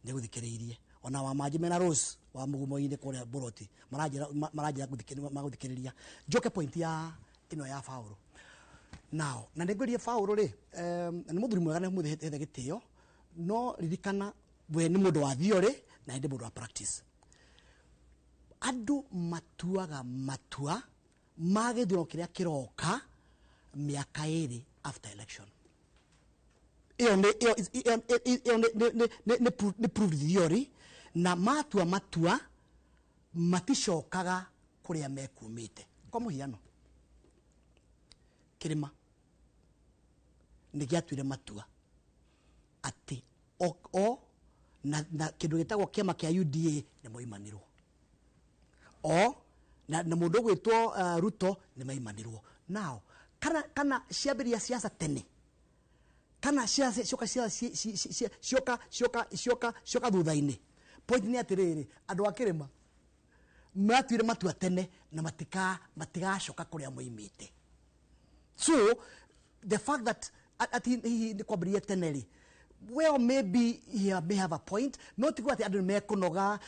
nĩ gũthikĩrĩirie. Ona wa Manji mena Rose wa mũgumo-inĩ kũrĩa Boroti maranjĩra magũthikĩrĩria. Njoke point ya ĩno ya Paũlũ. Now, na nĩngwĩrire Paũlũ rĩ, nĩ mũthuri mwega nĩ mũthĩ gĩtĩo, no ririkana we nĩ mũndũ wa theory na ndĩ mũndũ wa practice. Andũ matuaga matua ma gĩthurano kĩrĩa kĩroka mĩaka 2 after election. Ĩyo nĩ proved theory, na matua matua maticokaga kũrĩa mekumĩte. Kwa mũhiano, kĩrĩma nĩ gĩatuire matua atĩ o na kĩndũ gĩtagwo kĩama kĩa UDA nĩ moimanĩrwo, o na mũndũ ũgwĩtwo Ruto nĩ maimanĩrwo. Now kana ciambĩrĩria siasa tene kana cioka cioka thutha-inĩ. Point nĩ atĩrĩrĩ, andũ a kĩrĩma matuire matua tene na matigacoka kũrĩa moimĩte. So the fact that ati hihi nĩ kwambĩrĩria tene rĩ, well, maybe he may have a point. No tiguo atĩ andũ nĩmekũnoga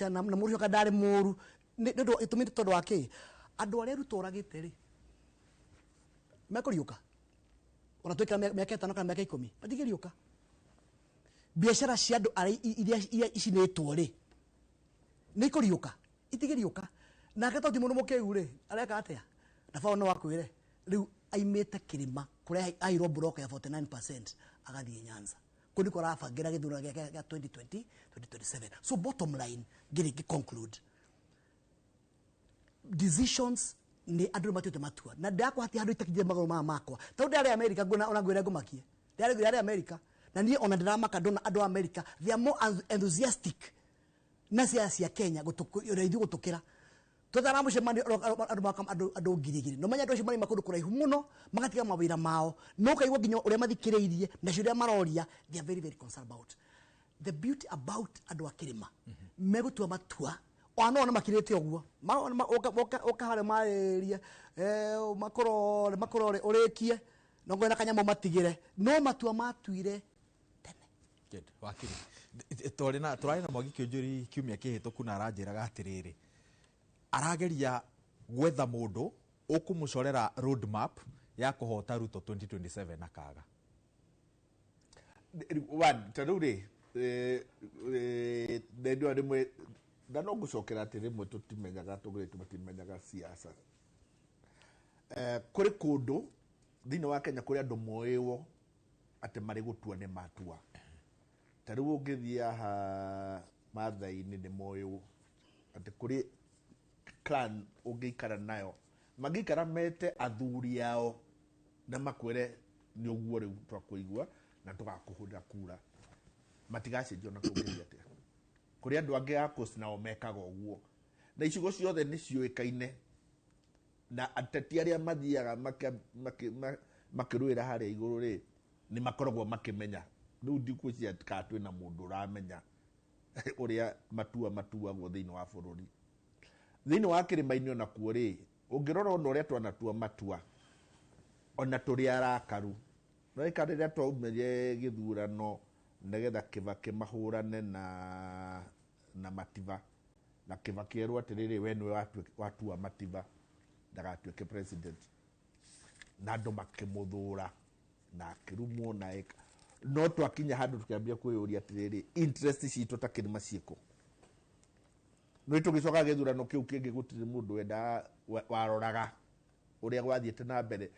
na mũndũ ũcio ndarĩ mũru. Nĩ ũndũ itũmi nĩ tondũ wa kĩ? Andũ arĩa Ruto oragĩte rĩ, mekũriũka ona twĩkĩra mĩaka 5 kana mĩaka 10 matingĩriũka. Biacara cia andũ arĩa iria icinĩtwo rĩ, nĩ ikũriũka? Itingĩriũka. Nake tondũ ti mũndũ mũkĩgu rĩ, areka atĩa? Na Paũlũ no akwĩre rĩu aimĩte kĩrĩma kũrĩa airwo block ya 49% agathiĩ Nyanza. Kũu nĩkuo arabangĩra gĩthurano gĩa 2020 2027. So bottom line, ngĩrĩ conclude, decisions nĩ andũ matuĩte matua, na ndakwa hati handũ itakinyire magũrũ maya makwa, tondũ ndarĩ America nguona ona ngwĩre ngũmakie. Ndarĩ America na niĩ ona ndĩramaka ndona andũ a America they are more enthusiastic na ciaca cia Kenya ũrĩa ithuĩ gũtũkĩra. Twethara mũcemanio andũ maka andũ 1,000 no menya andũ acio marĩ kũndũ kũraihu mũno magatiga mawĩra mao, no ũkaigua nginya ũrĩa mathikĩrĩirie na ciũria maroria, they are very very concerned about the beauty about andũ a kĩrĩma megũtua matua ona no makirĩte ũguo ũka harĩa marĩrie makorore ũrĩkie no ngwenda kanyamũ matigĩre, no matua matuire tene. Good. Wakiri twarĩ na Mwangi Kĩũnjũri kiumia kĩhĩtũku na aranjĩraga atĩrĩrĩ, arageria Gwetha mũndũ ũkũmũcorera roadmap ya kũhota Ruto 2027 akaga. One, ta rĩu rĩ, nendwa rĩmwe na no ngũcokera atĩ rĩmwe tũtimenyaga, tũgĩrĩtu matimenyaga siasa. Kũrĩ kũndũ thĩinĩ wa Kenya kũrĩ andũ moĩwo atĩ marĩ gũtua nĩ matua. Ta rĩu ũngĩthiĩ haha Maathai-inĩ nĩ moĩwo atĩ kũrĩ clan ũngĩikara nayo, mangĩikara mete athuri ao na makwĩre nĩ ũguo rĩu twakũigua na tũgakũhũrĩra kura, matigacenjio na kũngĩthiĩ atĩa. Kũrĩ andũ angĩ a Coast nao mekaga ũguo, na icigo ciothe nĩ ciũĩkaine na ateti arĩa mathiaga makĩrũĩra harĩa igũrũ rĩ, nĩ makoragwo makĩmenya. Rĩu ndikwĩciria kana twĩna mũndũ ũramenya ũrĩa matua matuagwo thĩinĩ wa bũrũri. Thĩinĩ wa kĩrĩma-inĩ onakuo rĩ, ũngĩrora ona ũrĩa twanatua matua, ona tũrĩ arakaru, no ĩka rĩrĩa twaumire gĩthurano nĩgetha Kibaki mahũrane na Matiba, na Kibaki erwo atĩrĩrĩ, we nĩwe watua Matiba ndagatuĩke president, na andũ makĩmũthũra na akĩrumwo na eka. No twakinya handũ tũkĩambia kwĩyũria atĩrĩrĩ, interest citũ ta kĩrĩma ciĩkũ? No tũgĩcoka gĩthurano kĩu kĩngĩ gũtirĩ mũndũ wendaga waroraga ũrĩa gwathiĩte na mbere.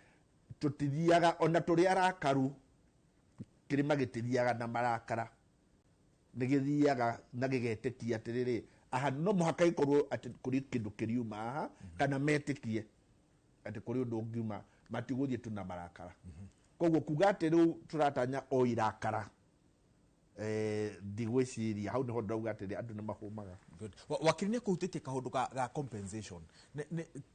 Tũtithiaga ona tũrĩ arakaru, kĩrĩma gĩtithiaga na marakara, nĩ gĩthiaga na gĩgetĩkia atĩrĩrĩ, aha no mũhaka ĩkorwo atĩ kũrĩ kĩndũ kĩriuma haha, kana metĩkie atĩ kũrĩ ũndũ ũngiuma, matigũthiĩ tu na marakara. Koguo kuga atĩ rĩu tũratanya o irakara, ndigwĩciria hau nĩho ndauga atĩrĩ andũ nĩ mahũmaga. Good. Wakiri nĩ akũhutĩtie kaũndũ ga compensation.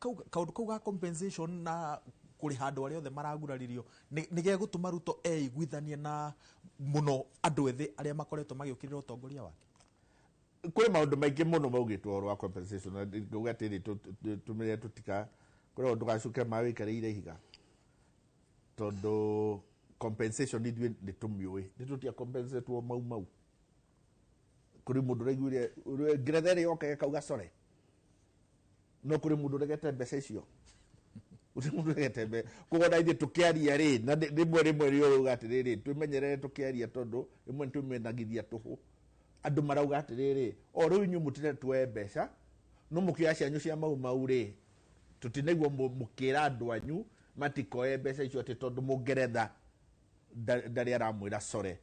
Kaũndũ kau ga compensation na kũrĩha andũ arĩa othe maraguraririo nĩ gegũtũma Ruto eiguithanie na mũno andũ ethĩ arĩa makoretwo magĩũkĩrĩra ũtongoria wake. Kũrĩ maũndũ maingĩ mũno maugĩtwo ũhoro wa compensation, na ngauga atĩrĩ, tũmenye tũtika kũrĩ ũndũ gacuke maĩ wĩikarĩire ihiga, tondũ compensation ithuĩ nĩ tũmĩũĩ, nĩ tũtia compensate mau mau. Kũrĩ mũndũ ũraiguire ngeretha ĩrĩa yoka ĩkauga sorry, no kũrĩ mũndũ ũregete mbeca icio, gũtirĩ mũndũ ũregete mbeca. Koguo na ithuĩ tũkĩaria rĩ, na rĩmwe rĩmwe nĩ ũrauga atĩrĩrĩ, twĩmenyerere tũkĩaria, tondũ rĩmwe nĩ twĩmenagithia tũhũ. Andũ marauga atĩrĩrĩ, o rĩu inyuĩ mũtirenda tuoe mbeca, no mũkĩoya cianyu cia mau mau rĩ, tũtinaigua mũkĩra andũ anyu matikoe mbeca icio atĩ tondũ mũngeretha ndarĩ aramwĩra sorry.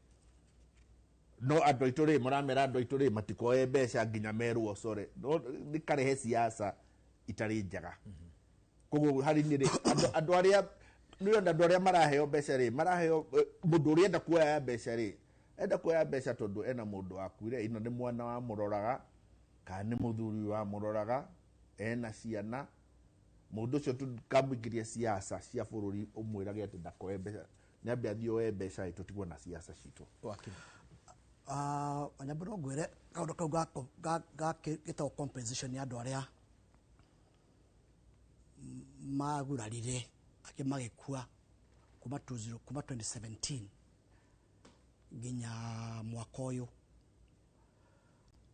No andũ aitũ rĩ, maramera andũ aitũ rĩ, matikoe mbeca nginya merwo sorry. No nĩ karehe siasa itarĩ njega. Koguo harĩ niĩ rĩ, andũ arĩa nĩũrona andũ arĩa maraheo mbeca rĩ, maraheo, mũndũ ũrĩa enda kuoya mbeca rĩ, enda kuoya mbeca tondũ ena mũndũ wakuire, ino nĩ mwana wamũroraga, kana nĩ mũthuri wamũroraga, ena ciana. Mũndũ ũcio tũkamũingĩria siasa cia bũrũri ũmwĩrage atĩ ndakoe mbeca, nĩambe athiĩ oe mbeca ĩ, tũtigwo na siasa citũ. Wakiri. Wanyambo no ngwĩre kaũndũ kau gĩtagwo compensation ya andũ arĩa magurarire angĩ magĩkua kuma 20, kuma 2017 nginya mwaka ũyũ.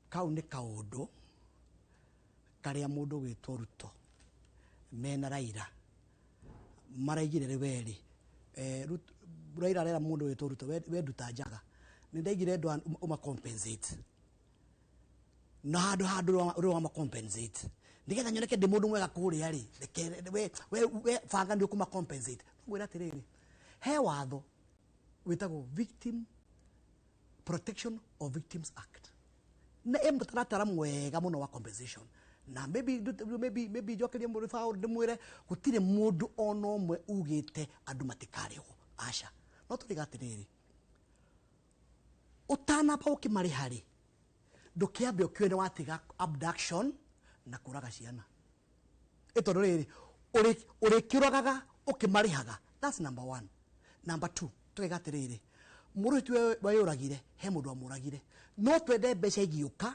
Kau nĩ kaũndũ karĩa mũndũ gwĩtwo Ruto mena Raila maraigire rĩ werĩ. Raila arera mũndũ wĩtwo Ruto, we nduta njaga, nĩ ndaigire andũ ũma compensate na handũ handũ ũrĩa wa ma compensate nĩgetha nyoneke ndĩ mũndũ mwega kũrĩa rĩ, reke we banga nĩ ũkũma compensate. Ngwĩra atĩrĩrĩ, he watho wĩtagwo Victim Protection of Victims Act, na ĩ mũtaratara mwega mũno wa compensation, na maybe njokerie mũrĩ Paul ndĩmwĩre gũtirĩ mũndũ ona ũmwe ugĩte andũ matikarĩhwo, aca. No tũriga atĩrĩrĩ, ũtanamba ũkĩmarĩha rĩ, ndũkĩambe ũkĩoe nĩ watiga abduction na kũraga ciana, ĩ tondũ rĩrĩ ũrĩkĩũragaga ũkĩmarĩhaga. That's number one. Number two, tũkaiga atĩrĩrĩ, mũndũ ũyũ tiwe weyũragire, he mũndũ wamũragire, no twende mbeca igĩũka,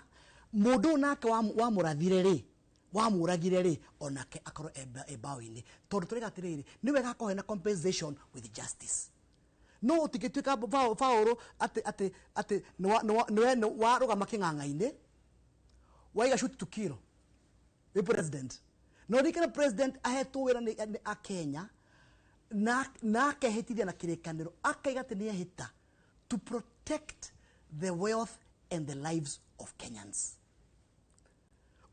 mũndũ ũyũ nake wamũrathire rĩ, wamũragire rĩ, onake akorwo e mbaũ-inĩ, tondũ tũraiga atĩrĩrĩ, nĩ wega akorwo hena compensation with justice. No ũtingĩtuĩka Paũlũ atĩ nĩwe warũgama kĩng'ang'a-inĩ, waiga shoot to kill wĩ president, Na ũririkane president ahetwo wĩra nĩ a Kenya na akehĩtithia na kĩrĩkanĩro akaiga atĩ nĩ ehĩta to protect the wealth and the lives of Kenyans.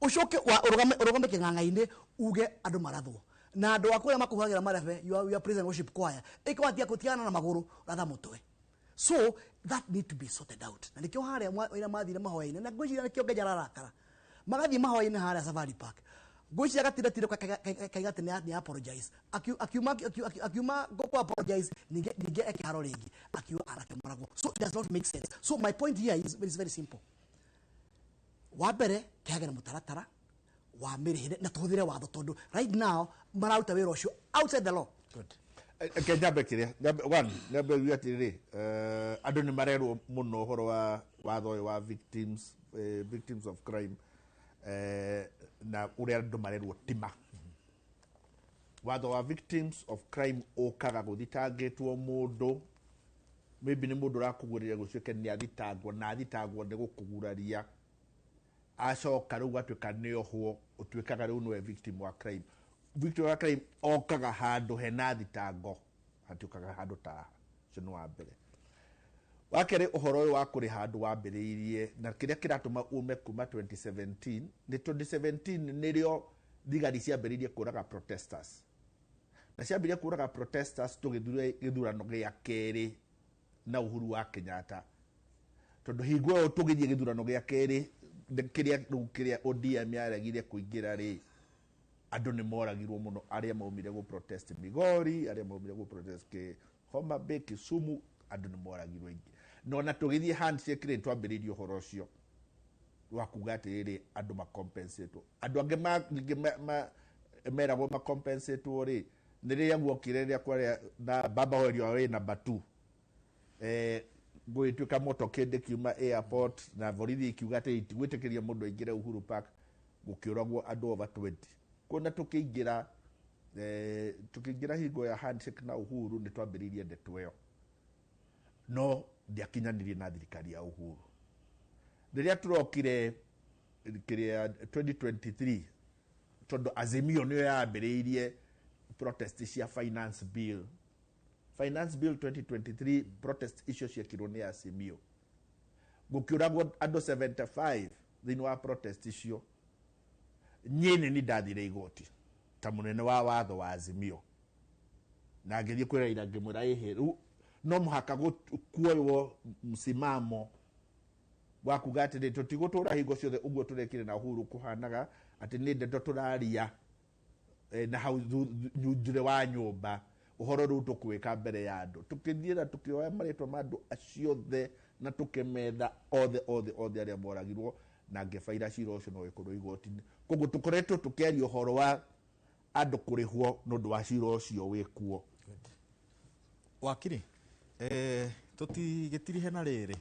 Ucoke ũrũgame kĩng'ang'a-inĩ uge andũ marathwo na andũ aku arĩa makũhagĩra marebe, your president worship choir ĩkwatia gũtigana na magũrũ ratha mũtwe. So that need to be sorted out. Na nĩkĩo harĩa ĩrĩa mathire mahoya-inĩ na ngwĩciria nĩkĩo Ngai ararakara magathiĩ mahoya-inĩ harĩa Safari Park, ngwĩciria gatindatire kaiga atĩ nĩ apologize, akiuma gũkũ apologize ningĩ eke haro rĩngĩ akiuga anake moragwo. So it does not make sense. So my point here is very simple. Wa mbere kĩhage na mũtaratara wa mĩrĩhĩre na tũhũthĩre watho tondũ right now mararuta wĩra ũcio outside the law. Good. Ke nyambe kĩrĩa one nyambe uge atĩrĩrĩ, andũ nĩ marerwo mũno ũhoro wa watho ũyũ wa victims of crime, na ũrĩa andũ marerwo tima. Watho wa victims of crime ũkaga gũthitangĩtwo mũndũ, maybe nĩ mũndũ ũrakũgũrĩra gũtuĩke nĩ athitangwo na athitangwo nĩ gũkũguraria, acoka rĩu gatuĩka nĩ ohwo, ũtuĩkaga rĩu nĩwe victim wa crime. Victim wa crime okaga handũ hena thitango, hatiũkaga handũ ta haha. Ũcio nĩ wa mbere. Wa kerĩ, ũhoro ũyũ wa kũrĩha andũ wambĩrĩirie na kĩrĩa kĩratũma ume kuma 2017 nĩ 2017 nĩrĩo thigari ciambĩrĩirie kũraga protesters, na ciambĩrĩirie kũraga protesters tũgĩthura gĩthurano gĩa kerĩ na Uhuru wa Kenyatta, tondũ hingo ĩyo tũgĩthiĩ gĩthurano gĩa kerĩ kĩrĩa rĩu kĩrĩa ODM yaregire kũingĩra rĩ, andũ nĩ moragirwo mũno arĩa maumire gũ protest Migori, arĩa maumire gũ protest Homa Bay, Kisumu, andũ nĩ moragirwo aingĩ. No ona tũgĩthiĩ handshake rĩ, twambĩrĩirie ũhoro ũcio wa kuga atĩrĩrĩ, andũ macompensatwo. Andũ angĩ meragwo macompensatwo rĩ, nĩ rĩrĩa guokire rĩrĩa kwarĩa na Baba Oerio wĩ number 2, gũgĩtuĩka motorcade ĩkiuma airport na borithi ikiuga atĩ itigwĩtĩkĩria mũndũ aingĩre Uhuru Park, gũkĩũragwo andũ over 20. Kuona tũkĩingĩra hingo ya handshake na Uhuru nĩ twambĩrĩirie ndeto ĩyo, no ndiakinyanĩrie na thirikari ya Uhuru. Rĩrĩa tũrokire kĩrĩa 2023, tondũ Azimio nĩyo yambĩrĩirie protest cia finance bill. Finance bill 2023 protest icio ciekirwo nĩ Azimio, gũkĩũragwo andũ 75 thĩinĩ wa protest icio. Niĩ nĩ ndathire igoti ta mũnene wa watho wa Azimio na ngĩthiĩ kwĩra Raila ngĩmwĩra ĩhĩ, rĩu no mũhaka kuoywo msimamo wa kuga atĩrĩ, tũtigũtũra hingo ciothe ũguo tũrekire na Uhuru kũhanaga atĩ nĩ ndeto tũraria na hau nyunjure wa nyũmba, ũhoro rĩu tũkwĩka mbere ya andũ. Tũkĩthiĩ na tũkĩoya marĩtwa ma andũ acio othe na tũkĩmetha othe othe othe arĩa moragirwo, na ngĩbaira cira ũcio no ĩkorwo igoti-inĩ. Koguo tũkoretwo tũkĩaria ũhoro wa andũ kũrĩhwo nĩ ũndũ wa cira ũcio wĩkuo. Wakiri, tũtigĩtirihe na rĩrĩ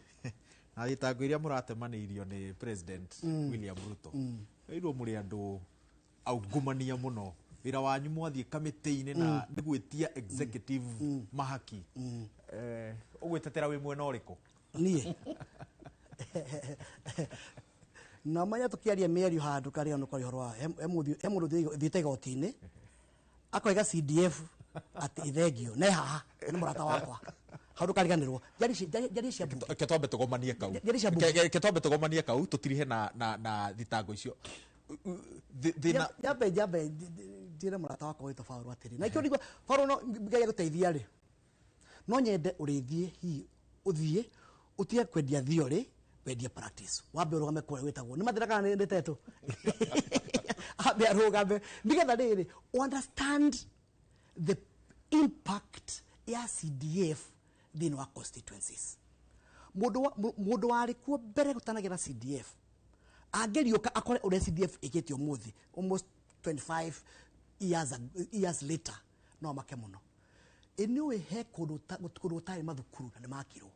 na thitango iria mũratemanĩirio nĩ President William Ruto. Ĩirwo mũrĩ andũ aungumania mũno, wĩra wanyu mwathiĩ kamĩtĩ-inĩ na nĩ gwĩtia executive mahaki. Ũgwĩtetera wĩ mwena ũrĩkũ? Niĩ na manya tũkĩaria mĩario handũ karĩa nĩ kwaria ũhoro wa he mũndũ ũthiĩte igoti-inĩ akoiga CDF atĩ ithengio ne haha nĩ mũrata wakwa, hau ndũkariganĩrwo. Njarie cia mbunge. Reke twambe tũgomanie kau. Njarie cia mbunge. Reke twambe tũgomanie kau tũtirihe na thitango icio. Nyambe njĩre mũrata wakwa wĩtwo Paul atĩrĩ, na ikĩo ndigua Paul no Ngai agũteithia rĩ, no nyende ũrĩthiĩ hihi ũthiĩ ũtige kwendia theory wendie practice, wambe ũrũgame kũrĩa wĩtagwo nĩ mathĩna kana nĩ tetũ, ambe arũgame nĩgetha rĩrĩ understand the impact ya CDF thĩinĩ wa constituencies. Mũndũ warĩ kuo mbere gũtanagĩa na CDF angĩriũka akore ũrĩa CDF ĩkĩte ũmũthĩ almost 25 years later no make mũno. Ĩ nĩũĩ he kũndũ gũtarĩ mathukuru na nĩmakirwo,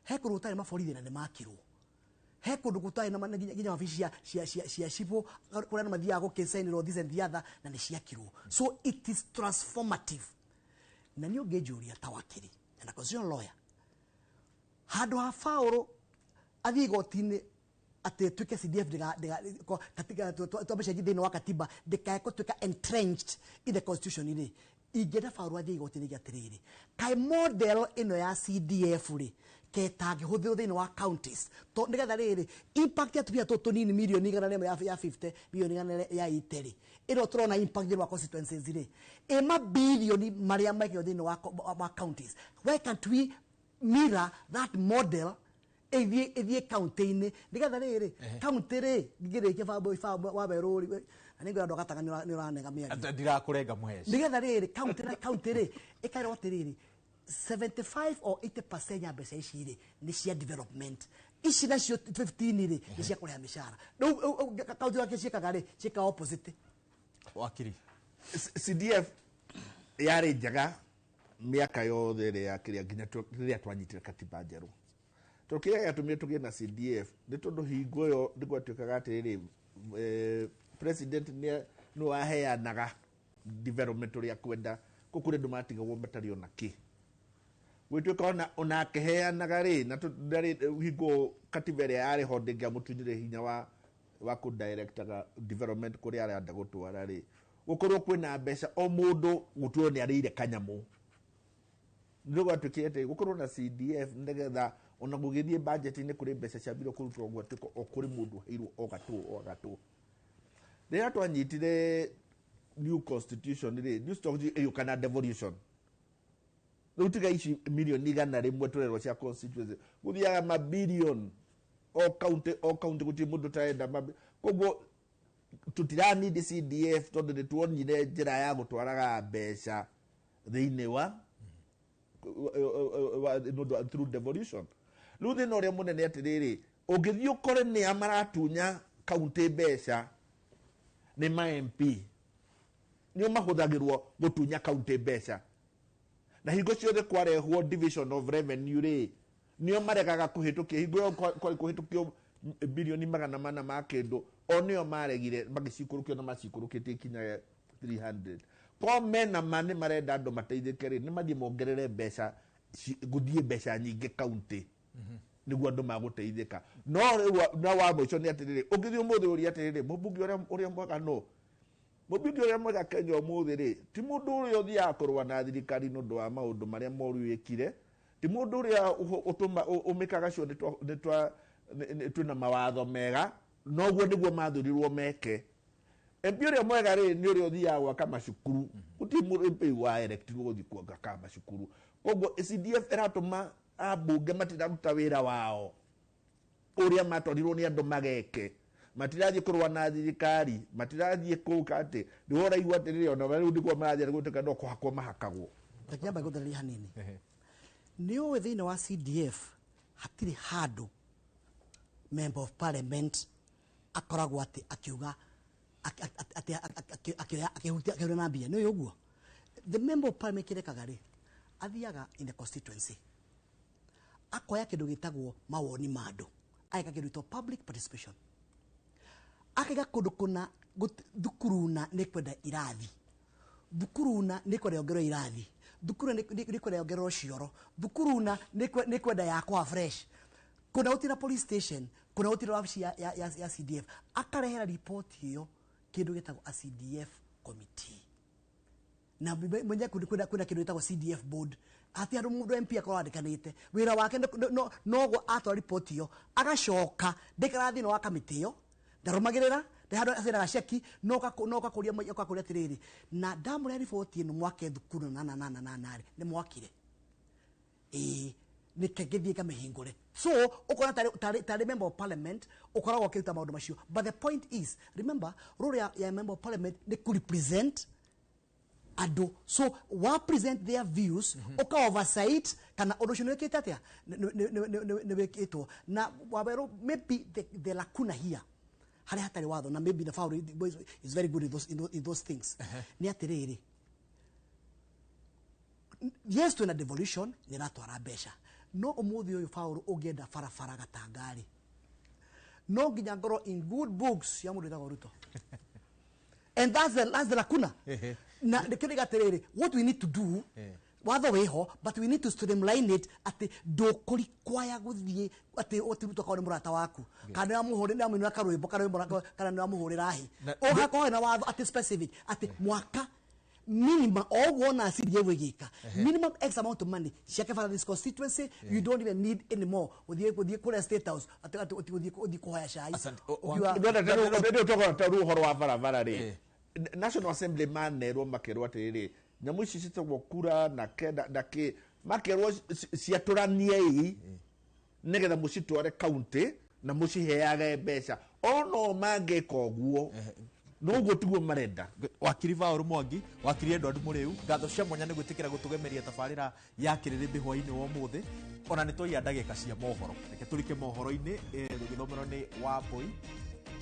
he kũndũ gũtarĩ maborithi na nĩmakirwo, he kũndũ gũtarĩ na nginya wabici cia cibũ kũrĩa andũ mathiaga gũkĩcainĩrwo this and the other na nĩ ciakirwo. So it is transformative. Na niĩ ũngĩnjũria ta wakiri na constitutional lawyer, handũ ha Paul athiĩ igoti-inĩ atĩ tuĩke CDF katika twambecenji thĩinĩ wa katiba ndĩkae gũtuĩka entrenched in the constitution rĩ, ingĩenda Faũrũ athiĩ igoti-inĩ atĩrĩrĩ, kaĩ model ĩno ya CDF rĩ ketangĩhũthĩrwo thĩinĩ wa counties to nĩgetha rĩrĩ impact ya tũbia tũtũ tũnini mirioni 100 ya 50 mirioni 100 ya 80 rĩ, ĩno tũrona impact thĩinĩ wa constituencies rĩ, ĩ mabilioni marĩa mekĩrwo thĩinĩ wa counties. Why can't we mirror that model ĩthiĩ county-inĩ nĩgetha rĩrĩ county rĩ ngĩrĩkia wa werũ rĩ, na nĩngwĩra andũ a Gatanga nĩ ũranega mĩario. Ndirakũrenga mũheci. Nĩgetha rĩrĩ county na county rĩ ĩkaĩrwo atĩrĩrĩ 75 or 80% ya mbeca ici rĩ nĩ cia development, ici nacio 15 rĩ nĩ cia kũrĩha mĩcara. Rĩu county wake ciĩkaga rĩ ciĩkaga opposite. Wakiri, CDF yarĩ njega mĩaka yothe ĩrĩa ya kĩrĩa nginya rĩrĩa twanyitire katiba njerũ. Tondũ kĩrĩa gĩatũmire tũgĩe na CDF nĩ tondũ hingo ĩyo nĩ gwatuĩkaga atĩrĩrĩ, president nĩwe waheanaga development ũrĩa kwenda, kũu kũrĩ andũ matigagwo matarĩ ona kĩ. Gwĩtuĩka ona akĩheanaga rĩ, na ndarĩ hingo katiba ĩrĩa yarĩ ho ndĩngĩamũtunyire hinya wa kũ-directaga development kũrĩa arenda gũtwara rĩ, gũkorwo kwĩna mbeca o mũndũ gũtuo nĩ arĩire kanyamũ. Nĩ gwatuĩkire atĩ gũkorwo na CDF nĩgetha ona gũgĩthiĩ budget-inĩ kũrĩ mbeca ciambire kũrutwo gwatuĩka o kũrĩ mũndũ ũheirwo o gatũ o gatũ. Rĩrĩa twanyitire new constitution rĩ, new strategy ĩgĩũka na devolution. Rĩu tiga ici mirioni 100 tũrerwo cia constituency, gũthiaga mabilioni o county o county, gũtirĩ mũndũ ũtarenda. Koguo tũtiranindi CDF tondũ nĩ tuonire njĩra ya gũtwaraga mbeca thĩinĩ wa through devolution. Rĩu thĩna ũrĩa mũnene atĩrĩrĩ, ũngĩthiĩ ũkore nĩa maratunya county mbeca nĩ ma MP, nĩo mahũthagĩrwo gũtunya county mbeca. Na hingo ciothe kwarehwo division of revenue rĩ, nĩo maregaga kũhĩtũkia. Hingo ĩyo kwarĩ kũhĩtũkio bilioni 400 ma kĩndũ, o nĩo maregire magĩcikũrũkio na macikũrũkĩtie ikinya 300. Ko mena ma nĩ marenda andũ mateithĩke rĩ, nĩ mathiĩ mongerere mbeca, gũthiĩ mbeca nyingĩ county nĩguo andũ magũteithĩka. No rĩu na wa mũico nĩ atĩrĩrĩ, ũngĩthiĩ ũmũthĩ ũrie atĩrĩrĩ, mũmbunge ũrĩa mwega nũ? Mũmbunge ũrĩa mwega Kenya ũmũthĩ rĩ, ti mũndũ ũrĩa ũthiaga kũrũa na thirikari nĩ ũndũ wa maũndũ marĩa moru wĩkire, ti mũndũ ũrĩa ũmĩkaga cio twĩna mawatho mega, noguo nĩguo mathurirwo meke. MP ũrĩa mwega rĩ nĩ ũrĩa ũthiaga gwaka macukuru, gũtirĩ mũndũ MP wa electirwo gũthiĩ gwaka macukuru. Koguo CDF ĩratũma ambunge matiraruta wĩra wao ũrĩa matwarirwo nĩ andũ mageke, matirathiĩ kũrũa na thirikari, matirathiĩ kũka atĩ nĩwe ũraigua atĩrĩrĩ, ona rĩu nĩguo marathiĩ gũtuĩka no kũhakwo mahakagwo. Reke nyambe ngũthererie hanini. Nĩ ũĩ thĩinĩ wa CDF hatirĩ handũ member of parliament akoragwo atĩ akiuga akĩhutia na mbia. Nĩ ũĩ ũguo? The member of parliament kĩrekaga rĩ, athiaga in the constituency akoya kĩndũ gĩtagwo mawoni ma andũ, ageka kĩndũ gĩtagwo public participation, akaiga kũndũ kũna thukuru na nĩ kwenda irathi, thukuru na nĩ kwenda yongererwo irathi, thukuru nĩ kwenda yongererwo cioro, thukuru na nĩ kwenda yakwa fresh, kũna gũtirĩ na police station, kũna gũtirĩ wabici ya CDF. Akarehera report ĩyo kĩndũ gĩtagwo a CDF committee, na mwenye kwĩna kĩndũ gĩtagwo CDF board. Ati andũ mũndũ MP akorwo andĩkanĩte wĩra wake noguo atwara report ĩyo, agacoka ndaikara thĩinĩ wa kamĩtĩ ĩyo, ndarũmagĩrĩra, handũ aceraga ceki, no ũkakũria atĩrĩrĩ, na ndamũrehe riboti ĩno mwake thukuru na na na na na na nĩ mwakire, ĩĩ nĩke ngĩthiĩ ngamĩhingũre. So ũkona tarĩ member of parliament ũkoragwo ũkĩruta maũndũ macio. But the point is, remember role ya member of parliament nĩ kũ represent andũ, so wa present their views, ũka oversight kana ũndũ ũcio nĩ wĩkĩte atĩa, nĩ wĩkĩtwo. Na Wawerũ, maybe the lacuna here harĩa hatarĩ watho, na maybe the foul is very good in those things, nĩ atĩrĩrĩ, yes twĩna devolution nĩ ĩratwara mbeca, no ũmũthĩ ũyũ Faũrũ ũngĩenda barabara Gatanga rĩ, no nginya ngorwo in good books ya mũndũ wĩtagwo Ruto. And that's the lacuna. Na nĩkĩo nĩga atĩrĩrĩ, what we need to do, Watho wĩho, but we need to streamline it atĩ ndũkũrikwaya gũthiĩ atĩ ũtiruto korwo nĩ mũrata waku kana nĩ wamũhũrĩra karwĩmbo kana nĩ wamũhũrĩra hĩ, ũgakorwo na watho atĩ specific atĩ mwaka minimum o ũguo ona CDF ĩgĩka minimum x amount of money ciake for this constituency. You don't even need anymore ũthiĩ kũrĩa State House atĩ ũthiĩ kũhoya cai. Rĩu ũhoro wa barabara rĩ, National Assembly manerwo makerwo atĩrĩrĩ, nyamũ ici citagwo kura na kenda na kĩ, makerwo ciatũraniei nĩgetha mũcitware county na mũciheage mbeca ono mangĩka ũguo, noguo tiguo marenda. Wakiri Paul Mwangi, wakiri Edward Muriu, ngatho cia mwanya nĩ gwĩtĩkĩra gũtũgemeria tabarĩra ya kĩrĩrĩmbĩ hwaĩ-inĩ wa ũmũthĩ. Ona nĩ twaiya ndagĩka cia mohoro, reke tũrike mohoro-inĩ tũgĩthomerwo nĩ Wambui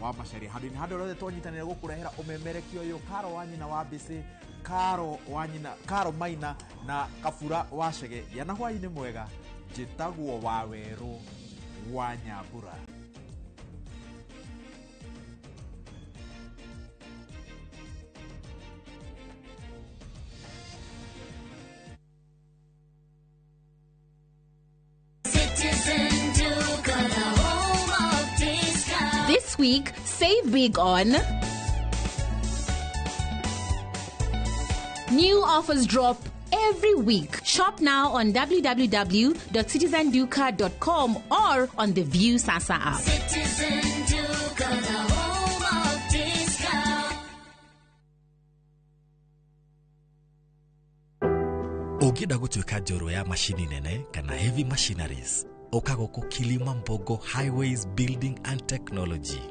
wa Macharia. Handũ-inĩ handũ rĩothe twanyitanĩra gũkũrehera ũmemerekio ũyũ, Karo wa nyina wa Mbĩcĩ, Karo wa nyina, Karo Maina na Kabura wa Chege. Gĩa na hwaĩ-inĩ mwega, njĩtagwo Wawerũ wa Nyambura. This week, save big on new offers drop every week. Shop now on www.citizenduka.com or on the View Sasa app. Citizen Duka, the home of discount. Ũngĩenda gũtuĩka njorua ya macini nene kana heavy machineries, ũka gũkũ Kilimambogo Highways Building and Technology,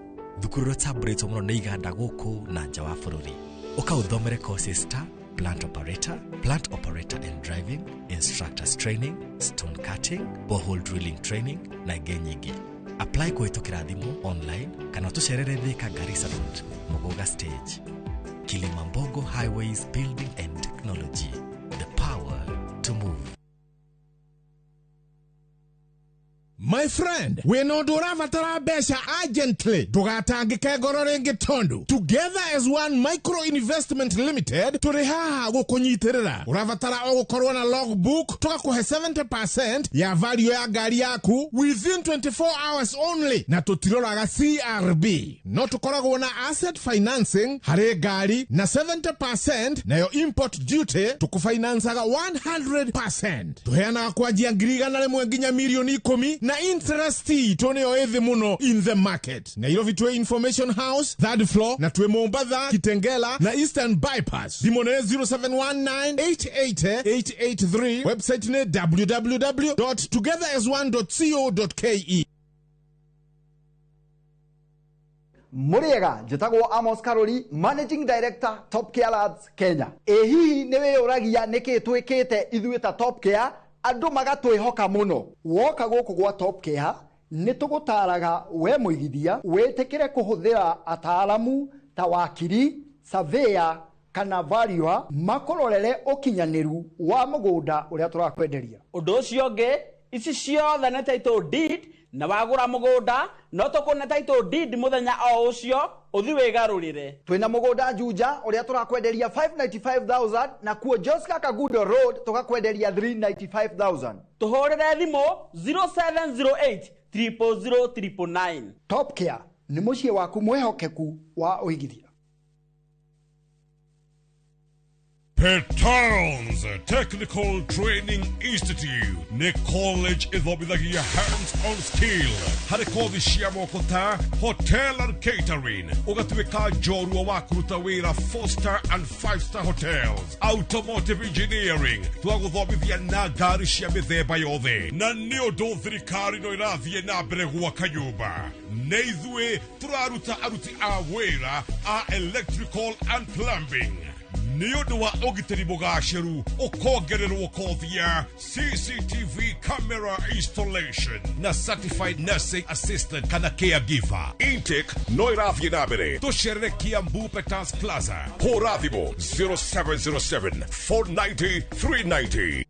thukuru ũrĩa ũtambũrĩtwo mũno nĩ iganda gũkũ na nja wa bũrũri. Ũka ũthomere courses ta plant operator, plant operator and driving, instructors training, stone cutting, borehole drilling training na ingĩ nyingĩ. Apply kũhĩtũkĩra thimũ, online kana ũtũcerere Thika Garissa Road, Muguga Stage. Kilimambogo Highways Building and Technology, the power to move. My friend, wĩna ũndũ ũrabatara mbeca urgently, ndũgatangĩke ngoro rĩngĩ tondũ Together as One Micro Investment Limited tũrĩ haha gũkũnyitĩrĩra. Ũrabatara o gũkorwo na logbook, tũgakũhe 70% ya value ya ngari yaku within 24 hours only, na tũtiroraga CRB. No tũkoragwo na asset financing harĩ ngari na 70%, nayo import duty tũkũfinancaga 100%. Tũheanaga kwanjia 100,000 nginya 10,000,000 na interest itũ nĩyo ĩthĩ mũno in the market. Nairobi twĩ Information House third floor, na twĩ Mombatha, Kitengela na Eastern Bypass. Thimũ nĩ 0719888883, website nĩ www.togetheras1.co.ke. Mũrĩega, njĩtagwo Amos Karori, Managing Director Top Care Labs Kenya. Ĩ hihi nĩ wĩyũragia nĩkĩ twĩkĩte ithuĩ ta Top Care andũ magatwĩhoka mũno? Woka gũkũ gwa Top Care nĩ tũgũtaraga we mũigithia wĩtĩkĩre kũhũthĩra ataalamu ta wakiri, surveyor kana valuer makũrorere ũkinyanĩru wa mũgũnda ũrĩa tũrakwenderia. Ũndũ ũcio ũngĩ, ici ciothe nĩ title deed, na wagũra mũgũnda no tũkũne title deed mũthenya o ũcio ũthiĩ wĩgarũrĩre. Twĩna mũgũnda Juja ũrĩa tũrakwenderia 595,000, na kuo Joska Kagudo Road tũgakwenderia 395,000. Tũhũrĩre thimũ 0708 000 999. Top Care nĩ mũciĩ waku mwĩhokeku wa ũigithia. Petals Technical Training Institute nĩ college ĩthomithagia hands-on skill harĩ kothi cia moko ta hotel and catering, ũgatuĩka njorua wa kũruta wĩra 4-star and 5-star hotels, automotive engineering twagũthomithia na ngari cia mĩthemba yothe, na nĩ ũndũ thirikari no ĩrathiĩ na mbere gwaka nyũmba, nĩ ithuĩ tũraruta aruti a wĩra a electrical and plumbing. Nĩ ũndũ wa ũgitĩri mũgacĩru ũkongererwo kothi ya CCTV camera installation na certified nursing assistant kana caregiver. Intake no ĩrathiĩ na mbere. Tũcerere Kiambu Petals Plaza. Hũra thimũ 0707 490 390.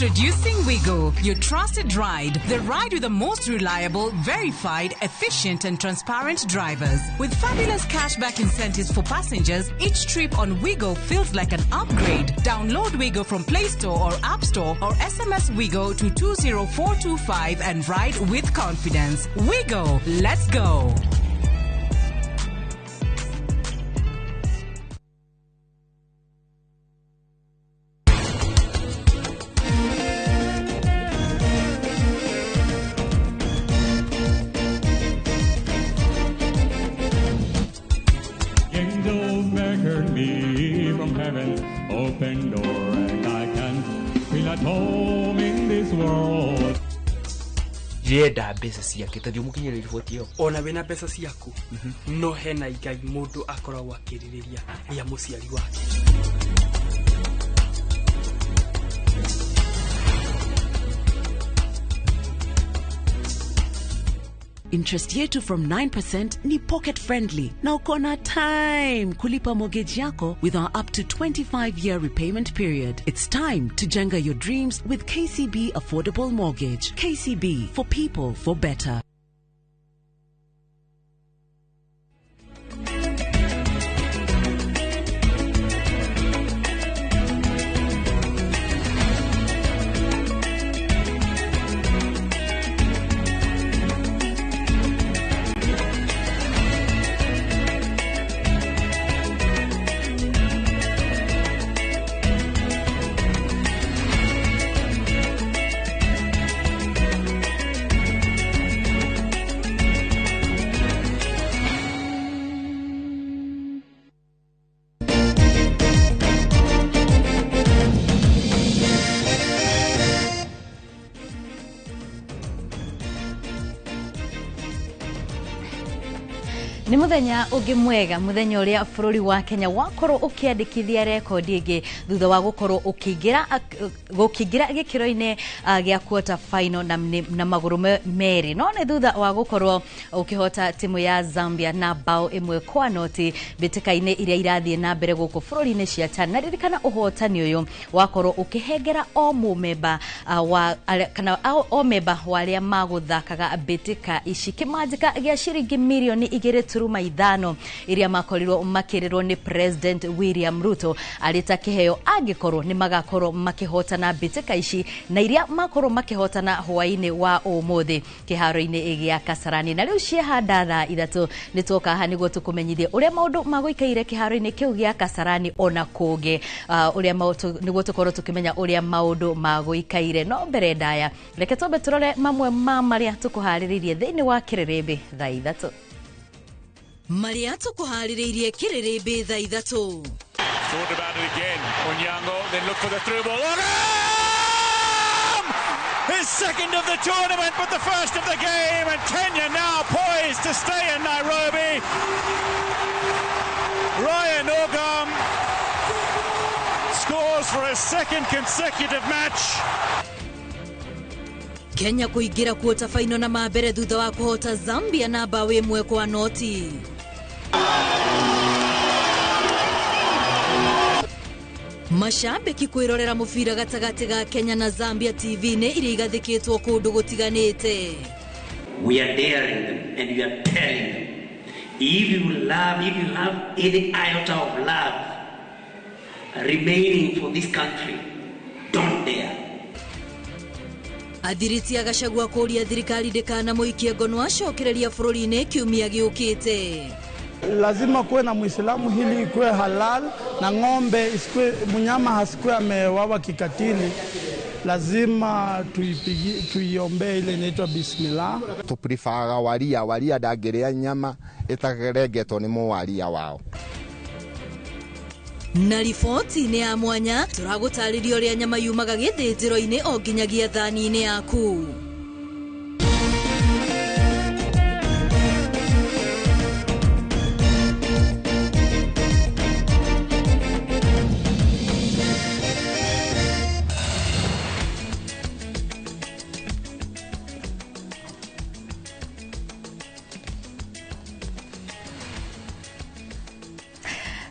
Introducing Wigo, your trusted ride. The ride with the most reliable, verified, efficient, and transparent drivers. With fabulous cashback incentives for passengers, each trip on Wigo feels like an upgrade. Download Wigo from Play Store or App Store or SMS Wigo to 20425 and ride with confidence. Wigo, let's go. Angels beckon me from heaven, open door, and I can feel at home in this world. Ndĩrenda mbeca ciake ta thiĩ mũkinyĩre riboti ĩyo. Ona wĩna mbeca ciaku no hena igai mũndũ akoragwo akĩrirĩria rĩa mũciari wake. Interest yetu from 9% ni pocket friendly na uko na time kulipa mortgage yako with our up to 25-year repayment period. It's time to jenga your dreams with KCB Affordable Mortgage. KCB, for people, for better. Nĩ mũthenya ũngĩ mwega, mũthenya ũrĩa bũrũri wa Kenya wakorwo ũkĩandĩkithia rekondi ĩngĩ thutha wa gũkorwo ũkĩingĩra gĩkĩro-inĩ gĩa quarter final na magũrũ merĩ, no nĩ thutha wa gũkorwo ũkĩhota timu ya Zambia na bao 1-0 mbĩtĩka-inĩ iria irathiĩ na mbere gũkũ bũrũri-inĩ cia CHAN. Na ririkana ũhotani ũyũ wakorwo ũkĩhengera o mũmemba wa kana o memba wa arĩa magũthakaga mbĩtĩka ici kĩmanjĩka gĩa ciringi mirioni 2.5 iria makorirwo makĩrĩrwo nĩ President William Ruto arĩ ta kĩheo angĩkorwo nĩ magakorwo makĩhotana mbĩtĩka ici na iria makorwo makĩhotana hwaĩ-inĩ wa ũmũthĩ kĩharo-inĩ gĩa Kasarani. Na rĩu ciehanda thaa 3 nĩ twoka haha nĩguo tũkũmenyithie ũrĩa maũndũ magũikaire kĩharo-inĩ kĩu gĩa Kasarani ona kũngĩ, ũrĩa nĩguo tũkorwo tũkĩmenya ũrĩa maũndũ magũikaire. No mbere ndaya reke twambe tũrore mamwe ma marĩa tũkũharĩrĩirie thĩinĩ wa kĩrĩrĩmbĩ thaa 3. Maria tũkũharĩrĩirie kĩrĩrĩmbĩ thaa 3. Thought about it again. Onyango then look for the through ball. Ogam! His second of the tournament, but the first of the game, and Kenya now poised to stay in Nairobi. Ryan Ogam scores for a second consecutive match. Kenya kuingira quarter final na mambere thutha wa kuhota Zambia na bao 1-0. Mashabiki kwirorera mubira gatagati ga Kenya na Zambia TV-inĩ iria igathĩkĩtwo kũndũ gũtiganĩte. We are daring them and we are telling them, if you love, if you have any iota of love remaining for this country, don't dare. Athiriti a Gachagua kũria thirikari ndĩkanamũikie ngono acokereria bũrũri-inĩ kiumia gĩũkĩte. Lazima kuwe na Muislamu hili ikuwe halal na ng'ombe isikue, mnyama hasikuwe amewawa kikatili. Lazima tuiombee ile inaitwa bismillah. Tuprifaga waria waria ndangĩrĩa nyama ĩtarengetwo nĩ mũwaria wao. Na riboti-inĩ ya mwanya tũragũtarĩria ũrĩa nyama yumaga gĩthĩnjĩro-inĩ o nginyagia thani-inĩ yaku.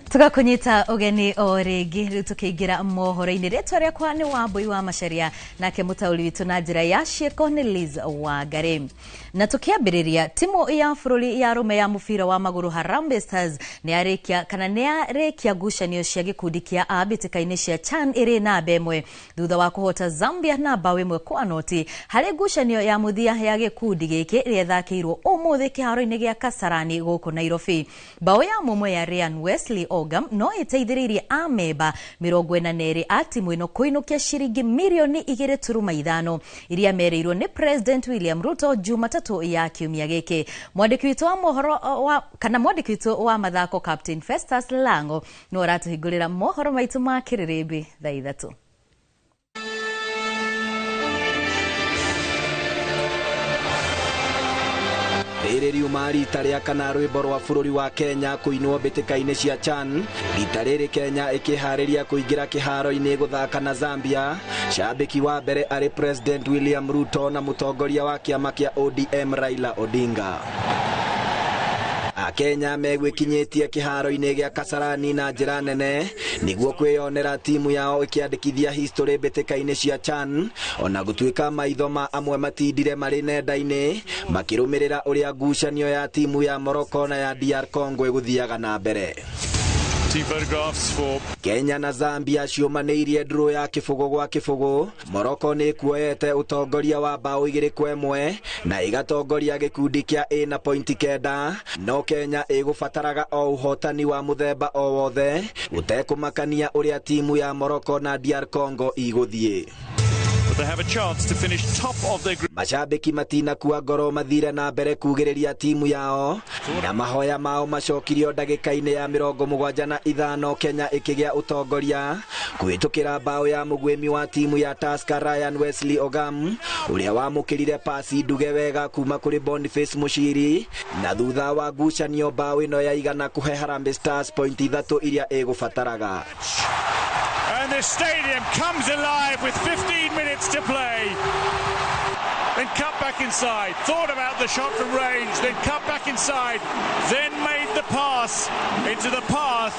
Tugakunyita ugeni o rĩngĩ rĩu tũkĩingĩra mohoro-inĩ. Rĩtwa rĩakwa nĩ Wambui wa Macharia, nake mũtaũri witũ na njĩra ya ciĩko nĩ Liz Wangari. Na tũkĩambĩrĩria, timu ya bũrũri ya arũme ya mũbira wa magũrũ Harambee Stars nĩ yarĩkia kana nĩ yarĩkia ngucanio cia gĩkundi kĩa A mbĩtĩka-inĩ cia CHAN ĩrĩ namba 1 thutha wa kũhota Zambia na bao 1-0 harĩ ngucanio ya mũthia ya gĩkundi gĩkĩ ĩrĩa ĩthakĩirwo ũmũthĩ kĩharo-inĩ gĩa Kasarani gũkũ Nairobi. Bao ya mũmwe ya Ryan Wesley Ogam no ĩteithĩrĩirie amemba 42 a timu ĩno kũinũkia ciringi mirioni 2.5 iria merĩirwo nĩ President William Ruto Jumatatũ ya kiumia gĩkĩ. Mwandĩki witũ wa mohoro wa kana mwandĩki witũ wa mathako Captain Festus Lango no aratũhingũrĩra mohoro maitũ ma kĩrĩrĩmbĩ thaa 3. Rĩrĩ riuma rita rĩa kana rwĩmbo rwa bũrũri wa Kenya kũinwo mbĩtĩka-inĩ cia CHAN. Rita rĩrĩ Kenya ĩkĩharĩria kũingĩra kĩharo-inĩ gũthaka na Zambia. Shabiki wa mbere arĩ President William Ruto na mũtongoria wa kĩama kĩa ODM Raila Odinga. Akenya megwĩkinyĩtie kĩharo-inĩ gĩa Kasarani na njĩra nene nĩguo kwĩyonera timu yao ĩkĩandĩkithia history mbĩtĩka-inĩ cia CHAN, ona gũtuĩka maitho ma amwe matindire marĩ nenda-inĩ makĩrũmĩrĩra ũrĩa ngucanio ya timu ya Morocco na ya DR Congo ĩgũthiaga na mbere. Kenya na Zambia ciũmanĩirie draw ya 0-0. Morocco nĩ ĩkuoete ũtongoria wa bao 2-1 na ĩgatongoria gĩkundi kĩa A na pointi 9, no Kenya ĩgũbataraga o ũhotani wa mũthemba o wothe gũtekũmakania ũrĩa timu ya Morocco na DR Congo igũthiĩ. Mashabiki matinakua ngoro mathire na mbere kugĩrĩria timu yao na mahoya mao macokirio ndagĩka-inĩ ya 75 Kenya ĩkĩgĩa ũtongoria kũhĩtũkĩra bao ya mũgwĩmi wa timu ya Tusker Ryan Wesley Ogam ũrĩa wamũkĩrire pasi nduge wega kuma kũrĩ Boniface Mushiri, na thutha wa ngucanio bao ĩno yaigana kũhe Harambee Stars pointi 3 iria ĩgũbataraga. And the stadium comes alive with 15 minutes to play. Then cut back inside, thought about the shot from range, then cut back inside, then made the pass into the path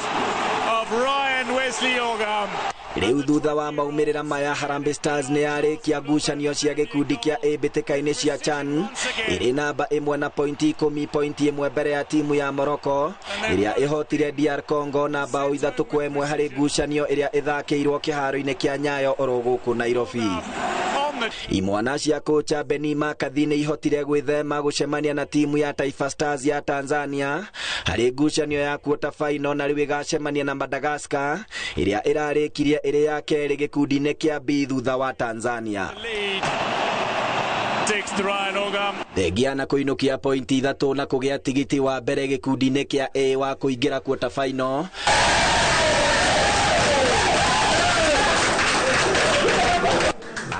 of Ryan Wesley Ogam. Rĩu thutha wa maumĩrĩra maya Harambee Stars nĩ yarĩkia ngucanio cia gĩkundi kĩa A mbĩtĩka-inĩ cia CHAN ĩrĩ namba 1 na pointi 10, pointi 1 mbere ya timu ya Morocco ĩrĩa ĩhotire DR Congo na bao 3-1 harĩ ngucanio ĩrĩa ĩthakĩirwo kĩharo-inĩ kĩa Nyayo oro gũkũ Nairobi. Imwana cia kocha Benny McCarthy nĩ ihotire gwĩthema gũcemania na timu ya Taifa Stars ya Tanzania harĩ ngucanio ya quarter final, na rĩu ĩgacemania na Madagascar ĩrĩa ĩrarĩkirie ĩrĩ ya kerĩ gĩkundi-inĩ kĩa B thutha wa Tanzania. Thengia na kũinũkia pointi 3 na kũgĩa tigiti wa mbere gĩkundi-inĩ kĩa A wa kũingĩra quarter final.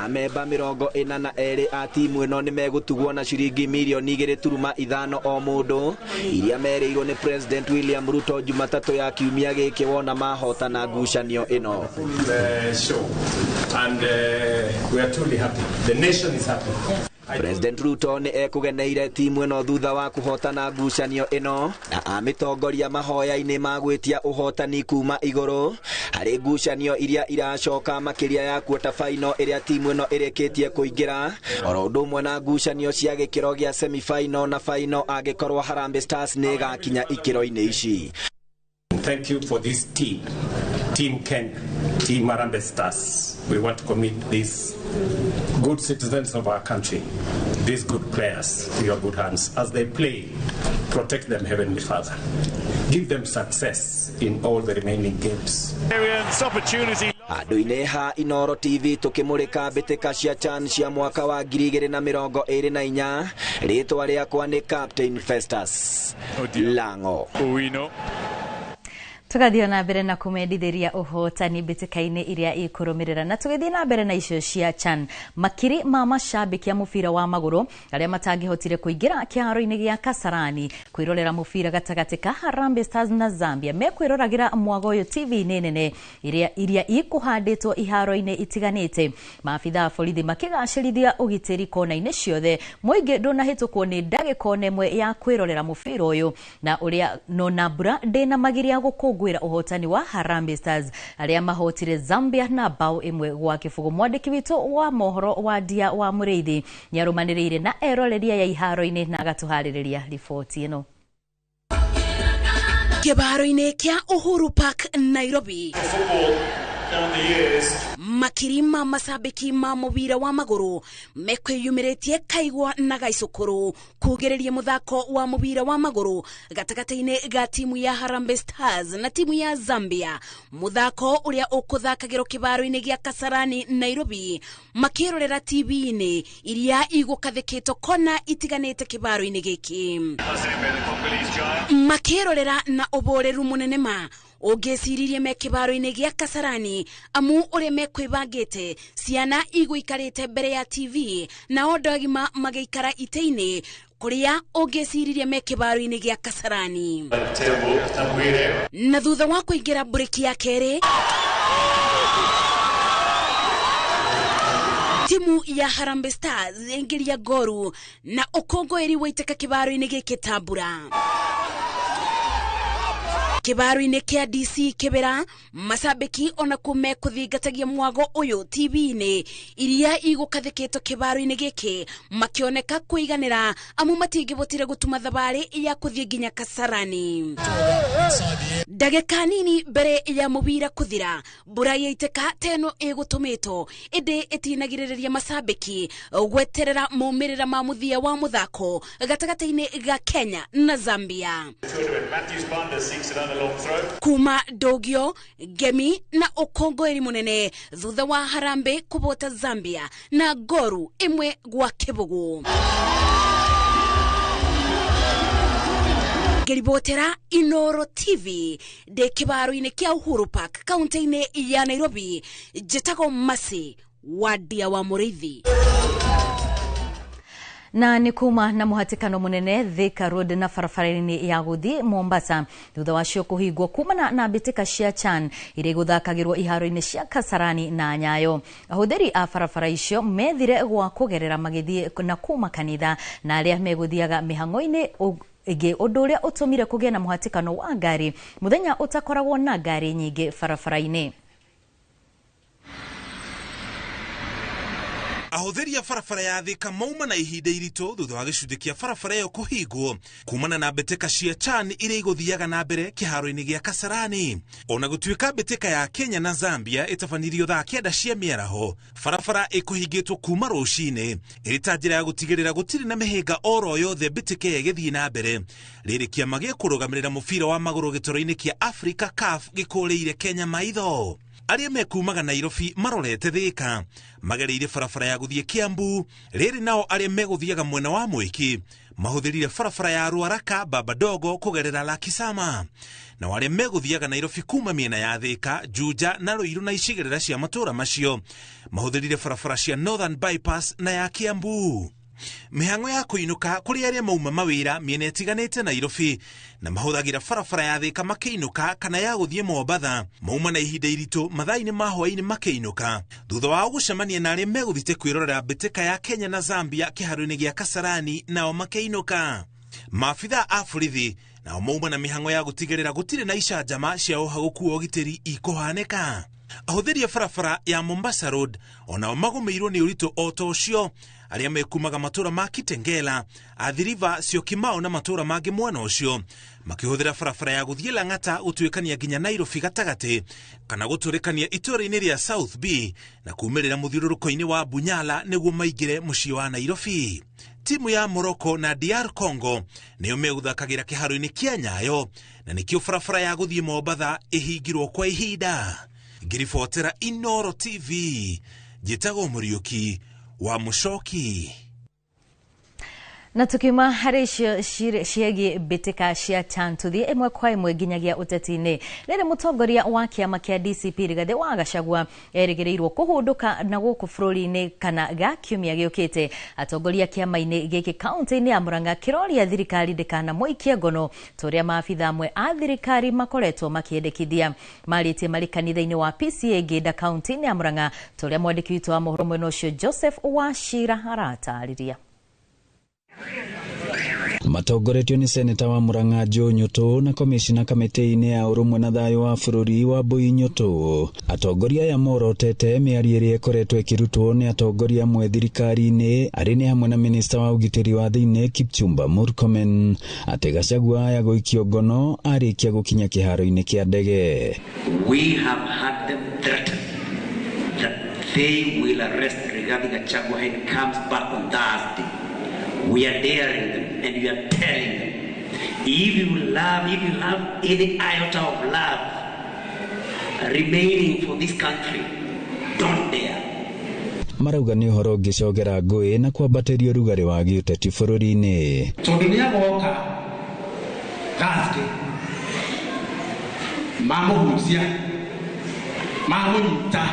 Amemba 42 a timu ĩno nĩ megũtugwo na ciringi mirioni 2.5 o mũndũ iria merĩirwo nĩ President William Ruto Jumatatũ ya kiumia gĩkĩ wona mahotana ngucanio ĩno. President Ruto nĩ ekũgeneire timu ĩno thutha wa kũhotana ngucanio ĩno na amĩtongoria mahoya-inĩ ma gwĩtia ũhotani kuma igũrũ harĩ ngucanio iria iracoka makĩria ya quarter final ĩrĩa timu ĩno ĩrĩkĩtie kũingĩra, oro ũndũ ũmwe na ngucanio cia gĩkĩro gĩa semi final na final angĩkorwo Harambee Stars nĩ ĩgakinya ikĩro-inĩ ici. Thank you for this team, Team Kenya, Team Harambee Stars. We want to commit these good citizens of our country, these good players, to your good hands. As they play, protect them, Heavenly Father. Give them success in all the remaining games. Andũ-inĩ ha Inoro TV tũkĩmũrĩka mbĩtĩka cia CHAN cia mwaka wa 2024. Rĩtwa rĩakwa nĩ Captain Festus Lango. Tugathiĩ na mbere na kũmendithĩria ũhotani mbĩtĩka-inĩ iria ikũrũmĩrĩra, na tũgĩthiĩ na mbere na icio cia CHAN. Makiri ma mashabiki a mũbira wa magũrũ arĩa matangĩhotire kũingĩra kĩharo-inĩ gĩa Kasarani kwĩrorera mũbira gatagatĩ ka Harambee Stars na Zambia mekwĩroragĩra mwago ũyũ TV-inĩ nene iria ikũhandĩtwo iharo-inĩ itiganĩte. Maabitha a borithi makĩgacĩrithia ũgitĩri kona-inĩ ciothe. Mũingĩ ndũnahĩtũkwo nĩ ndagĩka ona ĩmwe ya kwĩrorera mũbira ũyũ, na ũrĩa nona mbura ndĩna magiria gũkũngũĩra gũkũngũĩra ũhotani wa Harambee Stars arĩa mahotire Zambia na bao 1-0. Mwandĩki witũ wa mohoro wa Ndia wa Mũrĩithi nĩarũmanĩrĩire na eroreria ya iharo-inĩ na agatuharĩrĩria riboti ĩno. Kĩbaro-inĩ kĩa Uhuru Park Nairobi, makiri ma macambĩki ma mũbira wa magũrũ mekwĩyumĩrĩtie kaigwa na gaicũkũrũ kugĩrĩria mũthako wa mũbira wa magũrũ gatagatĩ-inĩ ga timu ya Harambee Stars na timu ya Zambia, mũthako ũrĩa ũkũthakagĩrwo kĩbaro-inĩ gĩa Kasarani Nairobi, makĩrorera TV-inĩ iria igũkathĩkĩtwo kona itiganĩte kĩbaro-inĩ gĩkĩ, makĩrorera na ũboreru mũnene ma ũngĩciririe me kĩbaro-inĩ gĩa Kasarani amu ũrĩa mekwĩbangĩte ciana igũikarĩte mbere ya TV nao andũ agima magĩikara itĩ-inĩ kũrĩa ũngĩciririe me kĩbaro-inĩ gĩa Kasarani. Na thutha wa kũingĩra mburĩki ya kerĩ, timu ya Harambee Stars yaingĩria ngoru na ũkũngũĩri waitĩka kĩbaro-inĩ gĩkĩ ta mbura. Kĩbaro-inĩ kĩa DC Kibera, macambĩki ona kuo mekũthingatagia mwago ũyũ TV-inĩ iria igũkathĩkĩtwo kĩbaro-inĩ gĩkĩ makĩoneka kũiganĩra amu matingĩbotire gũtuma thabarĩ ya kũthiĩ nginya Kasarani. Ndagĩka nini mbere ya mũbira kũthira, mbura yaitĩka ta ĩno ĩgũtũmĩtwo ĩndĩ ĩtinagirĩrĩria macambĩki gweterera maumĩrĩra ma mũthia wa mũthako gatagatĩ-inĩ ga Kenya na Zambia. Kuma ndũgio, ngemi na ũkũngũĩri mũnene thutha wa Harambee kũbota Zambia na ngoru 1-0. Ngĩribotera Inoro TV ndĩ kĩbaro-inĩ kĩa Uhuru Park kaunti-inĩ ya Nairobi, njĩtagwo Mercy wa Ndia wa Mũrĩithi. Na nĩ kuma na mũhatĩkano mũnene Thika Road na barabara-inĩ ya gũthiĩ Mombasa thutha wacio kũhingwo kumana na mbĩtĩka cia CHAN iria igũthakagĩrwo iharo-inĩ cia Kasarani na Nyayo. Ahũthĩri a barabara icio methire gwa kũgerera magĩthiĩ na kuma kanitha na arĩa megũthiaga mĩhang'o-inĩ ĩngĩ, ũndũ ũrĩa ũtũmire kũgĩe na mũhatĩkano wa ngari mũthenya ũtakoragwo na ngari nyingĩ barabara-inĩ. Ahũthĩri a barabara ya Thika mauma na ihinda iritũ thutha wa gĩcunjĩ kĩa barabara ĩyo kũhingwo kumana na mbĩtĩka cia CHAN iria igũthiaga na mbere kĩharo-inĩ gĩa Kasarani. Ona gũtuĩka mbĩtĩka ya Kenya na Zambia ĩtabanirio thaa 9 cia mĩaraho, barabara ĩkũhingĩtwo kuma rũcinĩ ĩrĩ ta njĩra ya gũtigĩrĩra gũtirĩ na mĩhĩnga oro yothe mbĩtĩka ĩyo ĩgĩthiĩ na mbere. Rĩrĩ kĩama gĩa kũrũgamĩrĩra mũbira wa magũrũ gĩtoro-inĩ kĩa Africa CAF gĩkũrĩire Kenya maitho. Arĩa mekumaga Nairobi marorete Thika magereire barabara ya gũthiĩ Kiambu, rĩrĩ nao arĩa megũthiaga mwena wa Mwiki mahũthĩrire barabara ya Ruaraka Baba Dogo kũgerera Lakisama, na arĩa megũthiaga Nairobi kuma mĩena ya Thika, Juja na Ruiru na icigĩrĩra cia matũũra macio mahũthĩrire barabara cia Northern Bypass na ya Kiambu. Mĩhang'o ya kũinũka kũrĩ arĩa mauma mawĩra mĩena ĩtiganĩte Nairobi na mahũthagĩra barabara ya Thika makĩinũka kana ya gũthiĩ Mombatha mauma na ihinda iritũ mathaa-inĩ ma hwaĩ-inĩ makĩinũka thutha wao gũcemania na arĩa megũthiĩte kwĩrorera mbĩtĩka ya Kenya na Zambia kĩharo-inĩ gĩa Kasarani nao makĩinũka. Maabitha a borithi nao mauma na mĩhang'o ya gũtigĩrĩra gũtirĩ na icanjama cia ũhagũku wa ũgitĩri ikũhanĩka. Ahũthĩri a barabara ya Mombasa Road onao magũmĩirwo nĩ ũritũ o ta ũcio arĩa mekumaga matũũra ma Kitengela, Athi River, Syokimau na matũũra mangĩ mwena ũcio makĩhũthĩra barabara ya gũthiĩ Lang'ata gũtuĩkania nginya Nairobi gatagatĩ kana gũtũrĩkania itũũra-inĩ rĩa South B na kumĩrĩra mũthiũrũrũko-inĩ wa Bunyala nĩguo maingĩre mũciĩ wa Nairobi. Timu ya Morocco na DR Congo nĩyo megũthakagĩra kĩharo-inĩ kĩa Nyayo na nĩkĩo barabara ya gũthiĩ Mombatha ĩhingirwo kwa ihinda. Ngĩribotera Inoro TV, njĩtagwo Mũriũki wa Mũcoki. Na tukiuma harĩ icio ciĩgiĩ mbĩtĩka cia CHAN tũthiĩ ĩmwe kwa ĩmwe nginyagia ũteti-inĩ. Rĩrĩ mũtongoria wa kĩama kĩa DCP Rigathĩ wa Gachagua erĩgĩrĩirwo kũhũndũka na gũkũ bũrũri-inĩ kana ga kiumia gĩũkĩte. Atongoria kĩama-inĩ gĩkĩ kaunti-inĩ ya Murang'a kĩroria thirikari ndĩkanamũikie ngono ta ũrĩa maabitha amwe a thirikari makoretwo makĩendekithia. Marĩtie marĩ kanitha-inĩ wa PCA Ngĩnda kaunti-inĩ ya Murang'a ta ũrĩa mwandĩki witũ wa mohoro mwena ũcio Joseph Wachira aratarĩria. Matongoretio nĩ seneta wa Murang'a Joe Nyutu na komishina kamĩtĩ-inĩ ya ũrũmwe na thayũ wa bũrũri wa Mbui Nyutu. Atongoria aya morotete mĩario ĩrĩa ĩkoretwo ĩkĩrutwo nĩ atongoria amwe thirikari-inĩ arĩ nĩ hamwe na minista wa ũgitĩri wa thĩinĩ Kipchumba Murkomen atĩ Gachagua aya gũikio ngono arĩkia gũkinya kĩharo-inĩ kĩa ndege. We have had them threaten that they will arrest Rigathi Gachagua and comes back on Thursday. We are daring them and we are telling them, if you love, if you have any iota of love remaining for this country, don't dare. Marauga nĩ ũhoro ũngĩcogera ngũĩ na kwambatĩria ũrugarĩ wa gĩũteti bũrũri-inĩ. Tondũ nĩ agoka Thursday, mamũhutia, mamũnyita,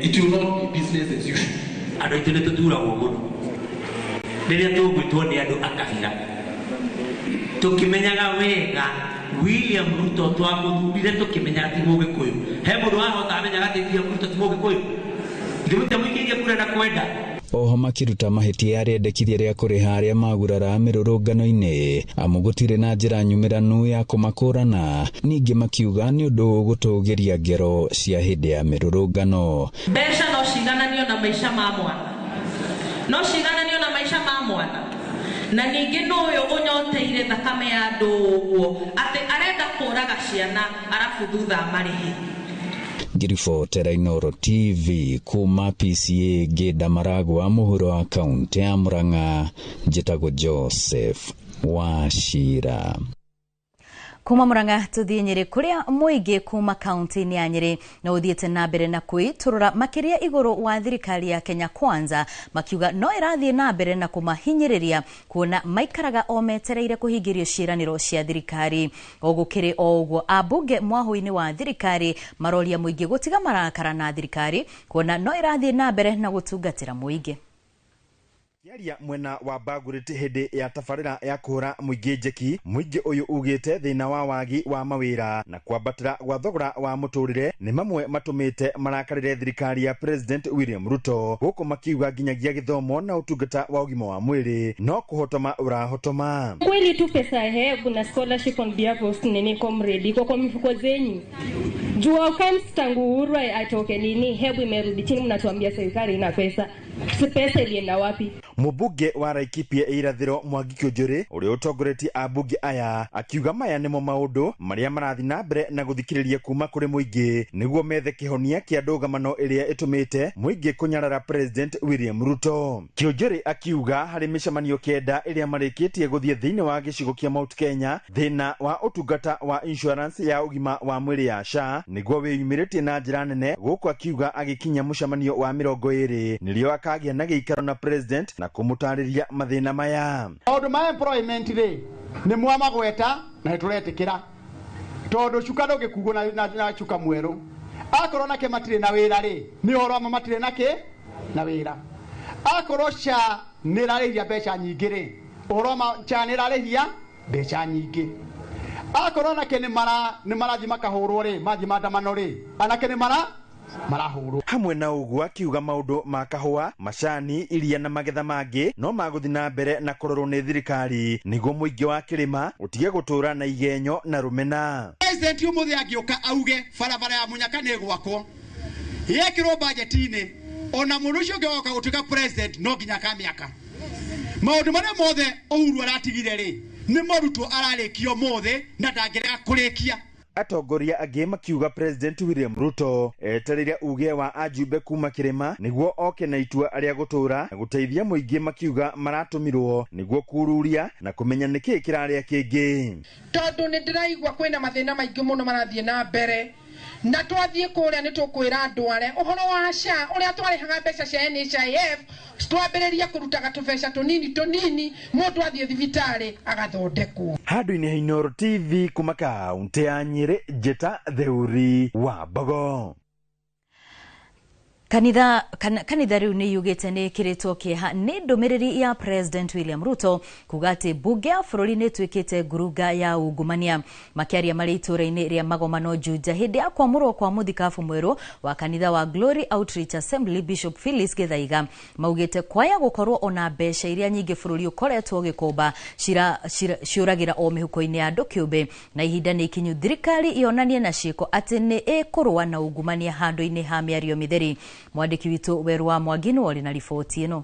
it will not be business as usual. Andũ aitũ nĩ tũturagwo mũno rĩrĩa tũgwĩtwo nĩ andũ a kabira tũkĩmenyaga wega William Ruto twamũthurire tũkĩmenyaga ti Mũgĩkũyũ. He mũndũ wahota amenyaga atĩ William Ruto ti Mũgĩkũyũ? Ndĩmũikĩirie kura na kwenda. Oho makĩruta mahĩtia arĩa rĩa kũrĩha arĩa magurara mĩrũrũngano-inĩ amu gũtirĩ na njĩra nyumĩranu ya kũmakũrana. Ningĩ makiuga nĩ ũndũ ũgũtũgĩria ngero cia hĩndĩ ya mĩrũrũngano. Mbeca no cigananio na maica ma mwana, no cigananio na maica ma mwana, na ningĩ nũ ũyũ ũnyoteire thakame ya andũ ũguo atĩ arenda kũraga ciana arabu thutha amarĩhe. Ngiribotera Inooro TV kuma PCA Ngĩnda Maragwa mũhuro wa kaunti ya Murang'a, njĩtagwo Joseph Wachira. Kuma Murang'a tuthie Nyeri kuria muingi kuma kaunti-inĩ ya Nyeri no uthiĩte na mbere na kwĩtũrũra makĩria igũrũ wa thirikari ya Kenya Kwanza makiuga no ĩrathiĩ na mbere na kũmahinyĩrĩria kuona maikaraga o metereire kũhingĩrio ciĩranĩro cia thirikari. O gũkĩrĩ o ũguo ambunge mwahũ-inĩ wa thirikari maroria mũingĩ gũtiga marakara na thirikari kuona no ĩrathiĩ na mbere na gũtungatĩra mũingĩ. Kiaria mwena wa Baguriti hĩndĩ ya tabarĩra ya kũhũra mũingĩ njeki, mũingĩ ũyũ ugĩte thĩna wa wagi wa mawĩra na kwambatĩra gwa thogora wa mũtũrĩre nĩ mamwe matũmĩte marakarĩre thirikari ya President William Ruto, gũkũ makiuga nginyagia gĩthomo na ũtungata wa ũgima wa mwĩrĩ no kũhotoma ũrahotoma. Kweli tu pesa HELB na scholarship on behalf of nini comrade iko kwa mifuko zenyu. Jua comes tangu Uhuru atoke nini HELB imerudi chini, mnatuambia serikali ina pesa. Pesa ilienda wapi? Mũmbunge wa Laikipia irathĩro Mwangi Kĩũnjũrĩ ũrĩa ũtongoretie ambunge aya akiuga maya nĩmo maũndũ marĩa marathiĩ na mbere na gũthikĩrĩria kuma kũrĩ mũingĩ nĩguo methe kĩhonia kĩa ndũgamano ĩrĩa ĩtũmĩte mũingĩ kũnyarara President William Ruto. Kĩũnjũrĩ akiuga harĩ mĩcemanio 9 ĩrĩa marĩkĩtie gũthiĩ thĩinĩ wa gĩcigo kĩa Mount Kenya thĩna wa ũtungata wa insurance ya ũgima wa mwĩrĩ ya SHA nĩguo wĩyumĩrĩtie na njĩra nene, gũkũ akiuga agĩkinya mũcemanio wa 20 nĩrĩo akagĩa na gĩikaro na President na kũmũtarĩria mathĩna maya. Maũndũ ma employment rĩ nĩ mwamagweta na nĩtũretĩkĩra tondũ cuka ndũngĩkuo na cuka mwerũ. Akorwo nake matirĩ na wĩra rĩ nĩ ũhoro ma matirĩ nake na wĩra. Akorwo SHA nĩ ĩrarĩhia mbeca nyingĩ rĩ ũhoro ma SHA nĩ ĩrarĩhia mbeca nyingĩ. Akorwo nake nĩ marathiĩ makahũrwo rĩ mathiĩ maandamano rĩ anake nĩ marahũrwo. Hamwe na ũguo akiuga maũndũ ma kahũa, macani, iria na magetha mangĩ no magũthiĩ na mbere na kũrorwo nĩ thirikari nĩguo mũingĩ wa kĩrĩma ũtige gũtũra na igenyo na rũmena. President ũmũthĩ angĩũka auge barabara ya Munyaka nĩ ĩgwakwo yekĩrwo bajeti-inĩ, ona mũndũ ũcio ũngĩ woka gũtuĩka president no nginya akamĩaka. Maũndũ marĩa mothe Uhuru aratigire rĩ nĩ morutwo ararĩkio mothe na ndangĩrega kũrĩkia. Atongoria angĩ makiuga President William Ruto etereire uge wa ajumbe kuma kĩrĩma nĩguo oke na itua arĩa gũtũra na gũteithia mũingĩ, makiuga maratũmirwo nĩguo kururia na kũmenya nĩkĩĩ kĩrarĩa kĩngĩ. Tondũ nĩ ndĩraigua kwĩna mathĩna maingĩ mũno marathiĩ na mbere na twathiĩ kũrĩa nĩ tũkwĩra andũ arĩa ũhoro wa SHA ũrĩa twarĩhaga mbeca cia NHIF twambĩrĩrie kũrutaga tũbeca tũnini tũnini mũndũ athiĩ thibitarĩ agathondekwo. Handũ-inĩ ha Inooro TV kuma kaunti ya Nyeri, Njĩta Theuri wa Mbogo. Kanitha rĩu nĩ yugĩte nĩ ĩkĩrĩtwo kĩeha nĩ ndũmĩrĩri ya President William Ruto kuga atĩ mbunge ya bũrũri nĩ ĩtuĩkĩte ngurunga ya ungumania. Makĩaria marĩ itũũra-inĩ rĩa Magomano Juja hĩndĩ ya kwamũrwo kwa mũthikabu mwerũ wa kanitha wa Glory Outreach Assembly Bishop Phyllis Githaiga maugĩte kwaya gũkorwo ona mbeca iria nyingĩ bũrũri ũkoretwo ũgĩkomba ciũragĩra o mĩhuko-inĩ ya andũ kĩũmbe, na ihinda nĩ ikinyu thirikari yonanie na ciĩko atĩ nĩ ĩkũrũa na ungumania handũ-inĩ ha mĩario mĩtheri. Mwandĩki witũ Weru wa Mwangi nĩwe ũrĩ na riboti ĩno.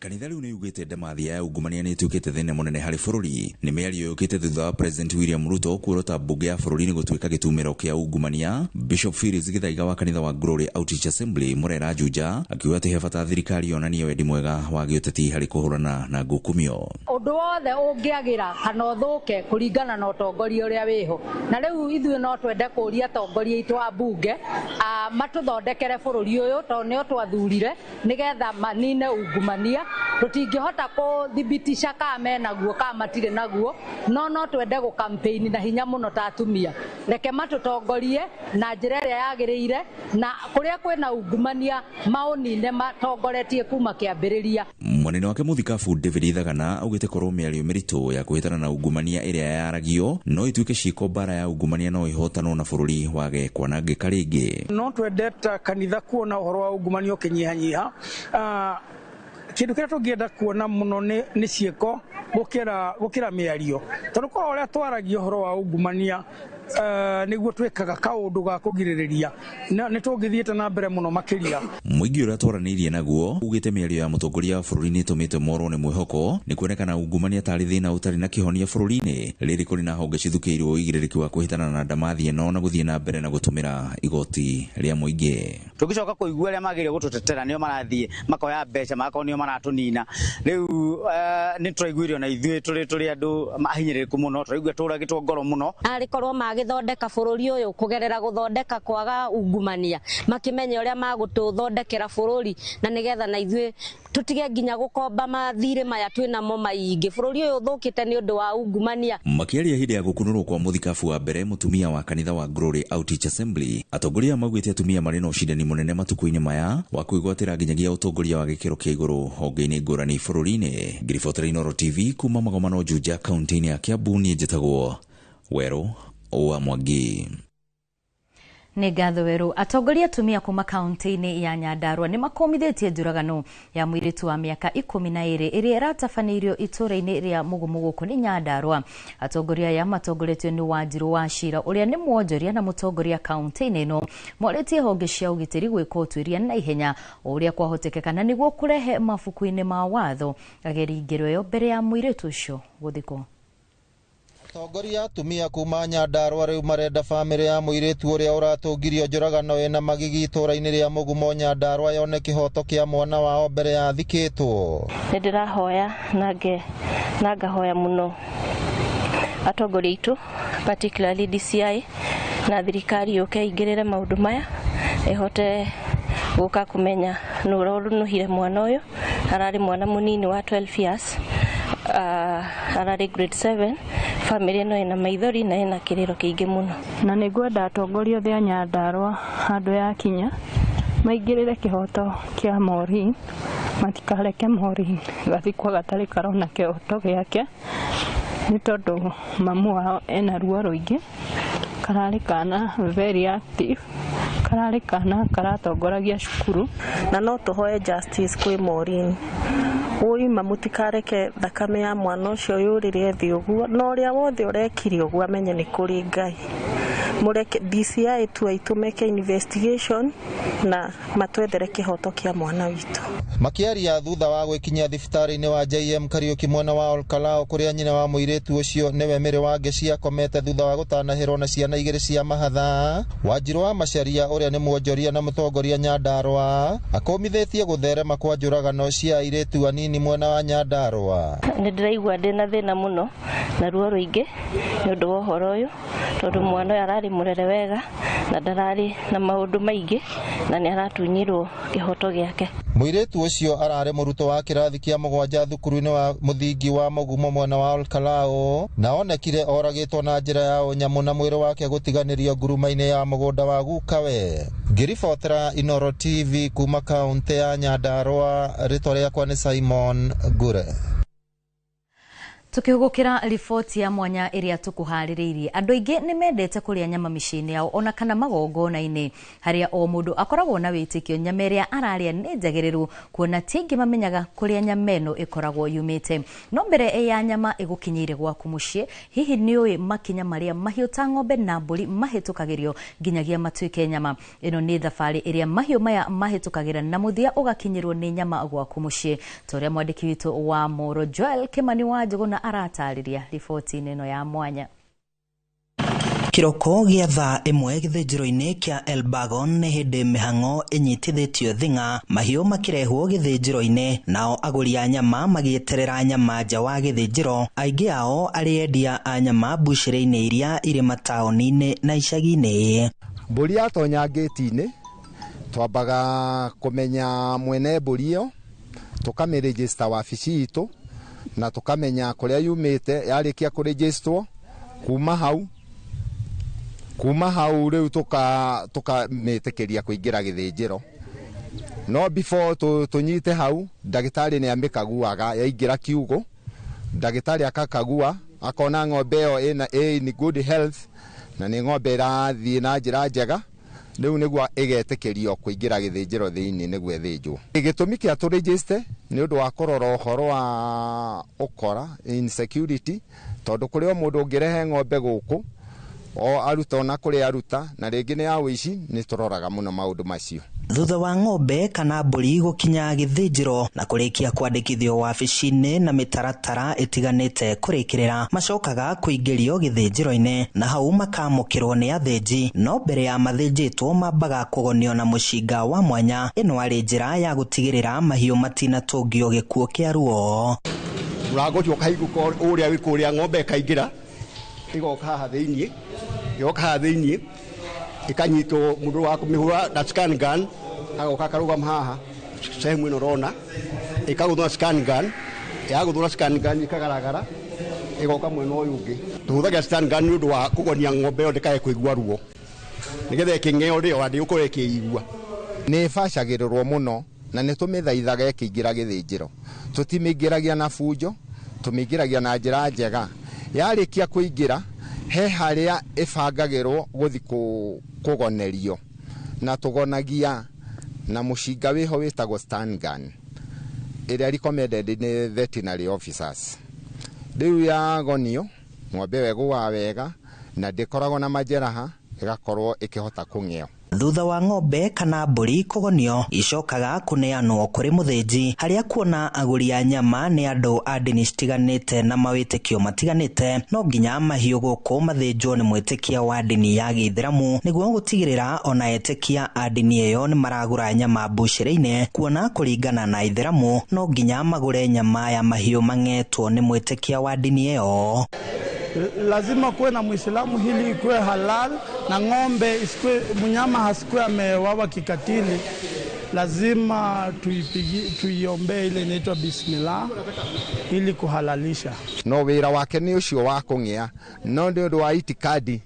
Kanitha rĩu nĩ yugĩte ndamathia ya ungumania nĩ ĩtuĩkĩte thĩna mũnene harĩ bũrũri. Nĩ mĩario yũkĩte thutha wa President William Ruto kuorota mbunge ya bũrũri nĩ gũtuĩka gĩtumĩro kĩa ungumania. Bishop Phyllis Githaiga wa kanitha wa Glory Outreach Assembly Murera Juja akiuga atĩ he bata thirikari yonanie wendi mwega wa gĩũteti harĩ kũhũrana na ngukumio. Ũndũ wothe ũngĩagĩra kana ũthũke kũringana na ũtongoria ũrĩa wĩho, na rĩu ithuĩ no twende kũria atongoria aitũ a mbunge matũthondekere bũrũri ũyũ tondũ nĩo twathurire nĩgetha manine ungumania. Tũtingĩhota kũthibitisha kana menaguo kana matirĩ naguo, no twende gũkampeini na hinya mũno ta atumia. Reke matũtongorie na njĩra ĩrĩa yagĩrĩire, na kũrĩa kwĩna ungumania maũnine matongoretie kuma kĩambĩrĩria. Mwanene wake mũthikabu David Ithagana augĩte korwo mĩario mĩritũ ya kũhĩtana na ungumania ĩrĩa yaragio no ĩtuĩke ciĩko, mbara ya ungumania no ĩhotanwo na bũrũri wage kwanangĩka rĩngĩ. No twende ta kanitha kuona ũhoro wa ungumania ũkĩnyihanyiha. Kĩndũ kĩrĩa tũngĩenda kuona mũno nĩ ciĩko gũkĩra mĩario, tondũ korwo ũrĩa twaragia ũhoro wa ungumania nĩguo twĩkaga kaũndũ ga kũgirĩrĩria nĩ tũngĩthiĩte na mbere mũno makĩria. Mũingĩ ũrĩa twaranĩirie naguo ugĩte mĩario ya mũtongoria wa bũrũri nĩ ĩtũmĩte morwo nĩ mwĩhoko nĩ kuonekana ungumania tarĩ thĩna ũtarĩ na kĩhonia bũrũri-inĩ, rĩrĩ kũrĩ na honge cithukĩirwo ũigĩrĩrĩki wa kũhĩtana na ndamathi ĩno na gũthiĩ na mbere na gũtũmĩra igoti rĩa mũingĩ. Tũngĩcoka kũigua arĩa magĩrĩire gũtũtetera nĩo marathiĩ makoya mbeca magakorwo nĩo maratũnina. Rĩu nĩ tũraiguire ona ithuĩ tũrĩ andũ ahinyĩrĩrĩku mũno, tũraigua tũragĩtwo ngoro mũno. Arĩ korwo magĩthondeka bũrũri ũyũ kũgerera gũthondeka kwaga ungumania, makĩmenya ũrĩa magũtũthondekera bũrũri na nĩgetha na ithuĩ tũtige nginya gũkomba mathirĩ maya twĩnamo maingĩ. Bũrũri ũyũ ũthũkĩte nĩ ũndũ wa ungumania. Makĩaria hĩndĩ ya gũkunũrwo kwa mũthikabu wa mbere mũtumia wa kanitha wa Glory Outreach Assembly, atongoria maugĩte atumia marĩ na ũcindani mũnene matukũ-inĩ maya wa kwĩgwatĩra nginyagia ũtongoria wa gĩkĩro kĩa igũrũ honge-inĩ ngũrani bũrũri-inĩ. Ngiribotera Inooro TV kuma Magomano Juja, kaunti-inĩ ya Kiambu, niĩ njĩtagwo Werũ wa Mwangi. Nĩ ngatho Werũ. Atongoria atumia kuma kaunti-inĩ ya Nyandarua nĩ makomithĩtie njũragano ya mũirĩtu wa mĩaka 12 ĩrĩa ĩratabanĩirio itũũra-inĩ rĩa Mũgumu gũkũ nĩ Nyandarua. Atongoria aya matongoretio nĩ Wanjirũ wa Cira ũrĩa nĩ mwonjoria na mũtongoria kaunti-inĩ ĩno morĩtie honge cia ũgitĩri gwĩka ũtuĩria na ihenya o ũrĩa kwahotekeka nĩguo kũrehe mabuku-inĩ ma watho ageri ngero ĩyo mbere ya mũirĩtu ũcio gũthikwo. Atongoria atumia kuma Nyandarua rĩu marenda bamĩrĩ ya mũirĩtu ũrĩa ũratũngirio njũragano ĩna magigi itũũra-inĩ rĩa Mũgumo Nyandarua yone kĩhoto kĩa mwana wao mbere ya athikĩtwo. Nĩ ndĩrahoya na ngahoya mũno atongoria aitũ particularly DCI na thirikari yũke ĩingĩrĩre maũndũ maya ĩhote gũka kũmenya nũ ũrũnũhire mwana ũyũ. Ararĩ mwana mũnini wa 12 years, ararĩ grade 7. Bamĩrĩ ĩno ĩna maithori na ĩna kĩrĩro kĩingĩ mũno. Na nĩ ngwenda atongoria othe a Nyandarua handũ yakinya maingĩrĩre kĩhoto kĩa Maureen, matikareke Maureen gathikwo gatarĩ karona kĩhoto gĩake, nĩ tondũ mamu wao ena ruo rũingĩ. Kararĩ kana very active, kararĩ kana karatongoragia cukuru. Na no tũhoe justice kwĩ Maureen. Ũima mũtikareke thakame ya mwana ũcio yũrĩre thĩ ũguo, na ũrĩa wothe ũrekire ũguo amenye nĩ kũrĩ Ngai. Mũreke DCI tu aitũ meke investigation na matwethere kĩhoto kĩa mwana witũ. Makĩaria thutha wa gwĩkinyia thibitarĩ-inĩ wa JM Kariuki mwena wa Olkalao kũrĩa nyina wa mũirĩtu ũcio nĩwe Mary Wangeci akomete thutha wa gũtanahĩrwo na ciana igĩrĩ cia mahatha, Wanjirũ wa Macharia ũrĩa nĩ mwonjoria na mũtongoria Nyandarua akũmithĩtie gũtherema kwa njũragano cia airĩtu anini mwena wa Nyandarua. Nĩ ndĩraigua ndĩna thĩna mũno na ruo rũingĩ nĩ ũndũ wa ũhoro ũyũ, tondũ mwana ũyũ ararĩ Ararĩ mũrere wega na ndararĩ na maũndũ maingĩ na nĩ aratunyirwo kĩhoto gĩake. Mũirĩtu ũcio ararĩ mũrutwo wa kĩrathi kĩa 7 thukuru-inĩ wa mũthingi wa Mũgumo mwena wa Olkalou na onekire oragĩtwo na njĩra ya ũnyamũ na mwĩrĩ wake gũtiganĩrio nguruma-inĩ ya mũgũnda wa gukawe. Ngĩribotera Inooro TV kuma kaũntĩ ya Nyandarua, rĩtwa rĩakwa nĩ Simon Ngure. Tukihugukira riboti ya mwanya ĩrĩa tũkũharĩrĩirie, andũ aingĩ nĩ mendete kũrĩa nyama mĩciĩ-inĩ yao ona kana magongona-inĩ, harĩa o mũndũ akoragwo na wĩtĩkio nyama ĩrĩa ararĩa nĩ njagĩrĩru, kuona ti aingĩ mamenyaga kũrĩa nyama ĩno ĩkoragwo yumĩte. No mbere ya nyama ĩgũkinyĩire gwaku mũciĩ, hihi nĩ ũĩ makinya marĩa mahiũ ta ng'ombe na mbũri mahĩtũkagĩrio nginyagia matuĩke nyama? Ĩno nĩ thabarĩ ĩrĩa mahiũ maya mahĩtũkagĩra na mũthia ũgakinyĩrwo nĩ nyama gwaku mũciĩ, ta ũrĩa mwandĩki witũ wa Moro Joel Kimani wa Njũgũna aratarĩria riboti-inĩ ĩno ya mwanya. Kĩroko gĩa thaa 1 gĩthĩnjĩro-inĩ kĩa Elbagon nĩ hĩndĩ mĩhang'o ĩnyitithĩtio thing'a, mahiũ makĩrehwo gĩthĩnjĩro-inĩ, nao agũri a nyama magĩeterera nyama nja wa gĩthĩnjĩro, aingĩ ao arĩ endia a nyama mbucĩrĩ-inĩ iria irĩ mataũni-inĩ na icagi-inĩ. Mbũri yatonya ngĩti-inĩ, twambaga kũmenya mwene mbũri ĩyo, tũkamĩrĩgĩsta wabici itũ, na tũkamenya kũrĩa yumĩte. Yarĩkia kũrĩgĩstwo, kuma hau rĩu tũkamĩtĩkĩria kũingĩra gĩthĩnjĩro. No before tũnyite hau, ndagĩtarĩ nĩ amĩkaguaga yaingĩra kiugũ, ndagĩtarĩ akakagua akona ng'ombe ĩyo ĩna in good health na nĩ ng'ombe ĩrathiĩ na njĩra njega, rĩu nĩguo ĩgetĩkĩrio kũingĩra gĩthĩnjĩro thĩinĩ nĩguo ĩthĩnjwo. Gĩtũmi kĩa tũrĩgĩste nĩ ũndũ wa kũrora ũhoro wa ũkora, insecurity, tondũ kũrĩ o mũndũ ũngĩrehe ng'ombe gũkũ o aruta ona kũrĩa aruta na rĩngĩ nĩ ya ũici, nĩ tũroraga mũno maũndũ macio. Thutha wa ng'ombe kana mbũri gũkinya gĩthĩnjĩro na kũrĩkia kwandĩkithio wabici-inĩ na mĩtaratara ĩtiganĩte kũrĩkĩrĩra, macokaga kũingĩrio gĩthĩnjĩro-inĩ na hau makamũkĩrwo nĩ athĩnji. No mbere ya mathĩnjĩtwo mambaga kũgonio na mũcinga wa mwanya. Ĩno arĩ njĩra ya gũtigĩrĩra mahiũ matinatũngio gĩkuũ kĩa ruo. Mũrango ũcio ũkahingũka ũrĩa wĩ kũrĩa, ng'ombe ĩkaingĩra ĩgoka haha thĩiniĩ, ĩgoka haha thĩiniĩ ĩkanyitwo mũndũ wa kũmĩhũra na scan gun, agoka akarũgama haha sehemu ĩno ũrona, ĩkagũthwo na scan gun, yagũthwo na scan gun ĩkagaragara ĩgoka mwena ũyũ ũngĩ. Tũhũthagĩra scan gun nĩ ũndũ wa kũgonia ng'ombe ĩyo ndĩkae kũigua ruo, nĩgetha ĩkĩng'eo rĩo ndĩgũkorwo ĩkĩigua. Nĩ ĩbacagĩrĩrwo mũno na nĩ tũmĩthaithaga ĩkĩingĩra gĩthĩnjĩro. Tũtimĩingĩragia na bunjo, tũmĩingĩragia na njĩra njega. Yarĩkia kũingĩra he harĩa ĩbangagĩrwo gũthi kũgonerio, na tũgonagia na mũcinga wĩho wĩtagwo stun gun ĩrĩa recommended nĩ veterinary officers. Rĩu yagonio ng'ombe ĩyo ĩgũaga wega na ndĩkoragwo na majeraha, ĩgakorwo ĩkĩhota kũng'eo. Thutha wa ng'ombe kana mbũri kũgonio, icokaga kũneanwo kũrĩ mũthĩnji, harĩa kuona agũri a nyama nĩ andũ a ndini citiganĩte na mawĩtĩkio matiganĩte, no nginya mahiũ gũkũ mathĩnjwo nĩ mwĩtĩkia wa ndini ya gĩithĩramu nĩguo gũtigĩrĩra ona etĩkia a ndini ĩyo nĩ maragũra nyama mbucĩrĩ-inĩ, kuona kũringana na ithĩramu no nginya magũre nyama ya mahiũ mang'etwo nĩ mwĩtĩkia wa ndini ĩyo. Lazima kuwe na Muislamu hili ikuwe halal na ng'ombe isikue, mnyama hasikue amewawa kikatili. Lazima tuiombee ile inaitwa bismillah ili kuhalalisha. No wĩra wake nĩ ũcio wa kũng'ea, no nĩ ũndũ wa itikadi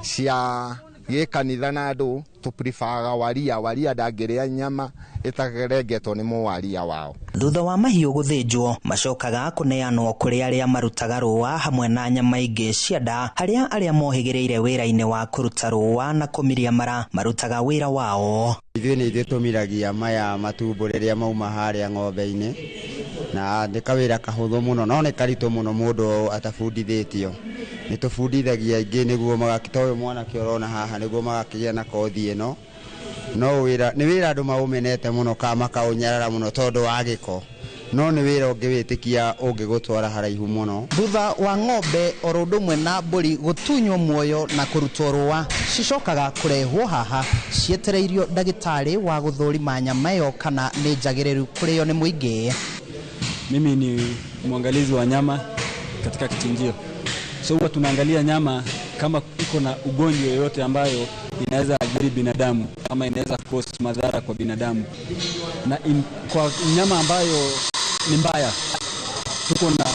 cia gĩkanitha na andũ tũprifaga waria, waria ndangĩrĩa nyama ĩtarengetwo nĩ mũwaria wao. Thutha wa mahiũ gũthĩnjwo, macokaga kũneanwo kũrĩ arĩa marutaga rũa hamwe na nyama ingĩ cia nda, harĩa arĩa mohĩgĩrĩire wĩra-inĩ wa kũruta rũa na kũmiria mara marutaga wĩra wao. Ithuĩ nĩ ithuĩ tũmiragia maya matumbo rĩrĩa mauma harĩa ng'ombe-inĩ, na nĩ kawĩra kahũthũ mũno no nĩ karitũ mũno mũndũ atabundithĩtio. Nĩ tũbundithagia aingĩ nĩguo magakĩta ũyũ mwanake ũrona haha nĩguo magakĩgĩa na kothi ĩno. No wĩra nĩ wĩra andũ maũmenete mũno kana makaũnyarara mũno tondũ wa gĩko, no nĩ wĩra ũngĩwĩtĩkia ũngĩgũtwara haraihu mũno. Thutha wa ng'ombe oro ũndũ ũmwe na mbũri gũtunywo muoyo na kũrutwo rũa, cicokaga kũrehwo haha cietereirio ndagĩtarĩ wa gũthũrima nyama ĩyo kana nĩ njagĩrĩru kũrĩo nĩ mũingĩ. Mimi ni mwangalizi wa nyama katika kichinjio. So huwa tunaangalia nyama kama iko na ugonjwa yoyote ambayo inaweza athiri binadamu ama inaweza cause madhara kwa binadamu. Na kwa nyama ambayo ni mbaya, tuko na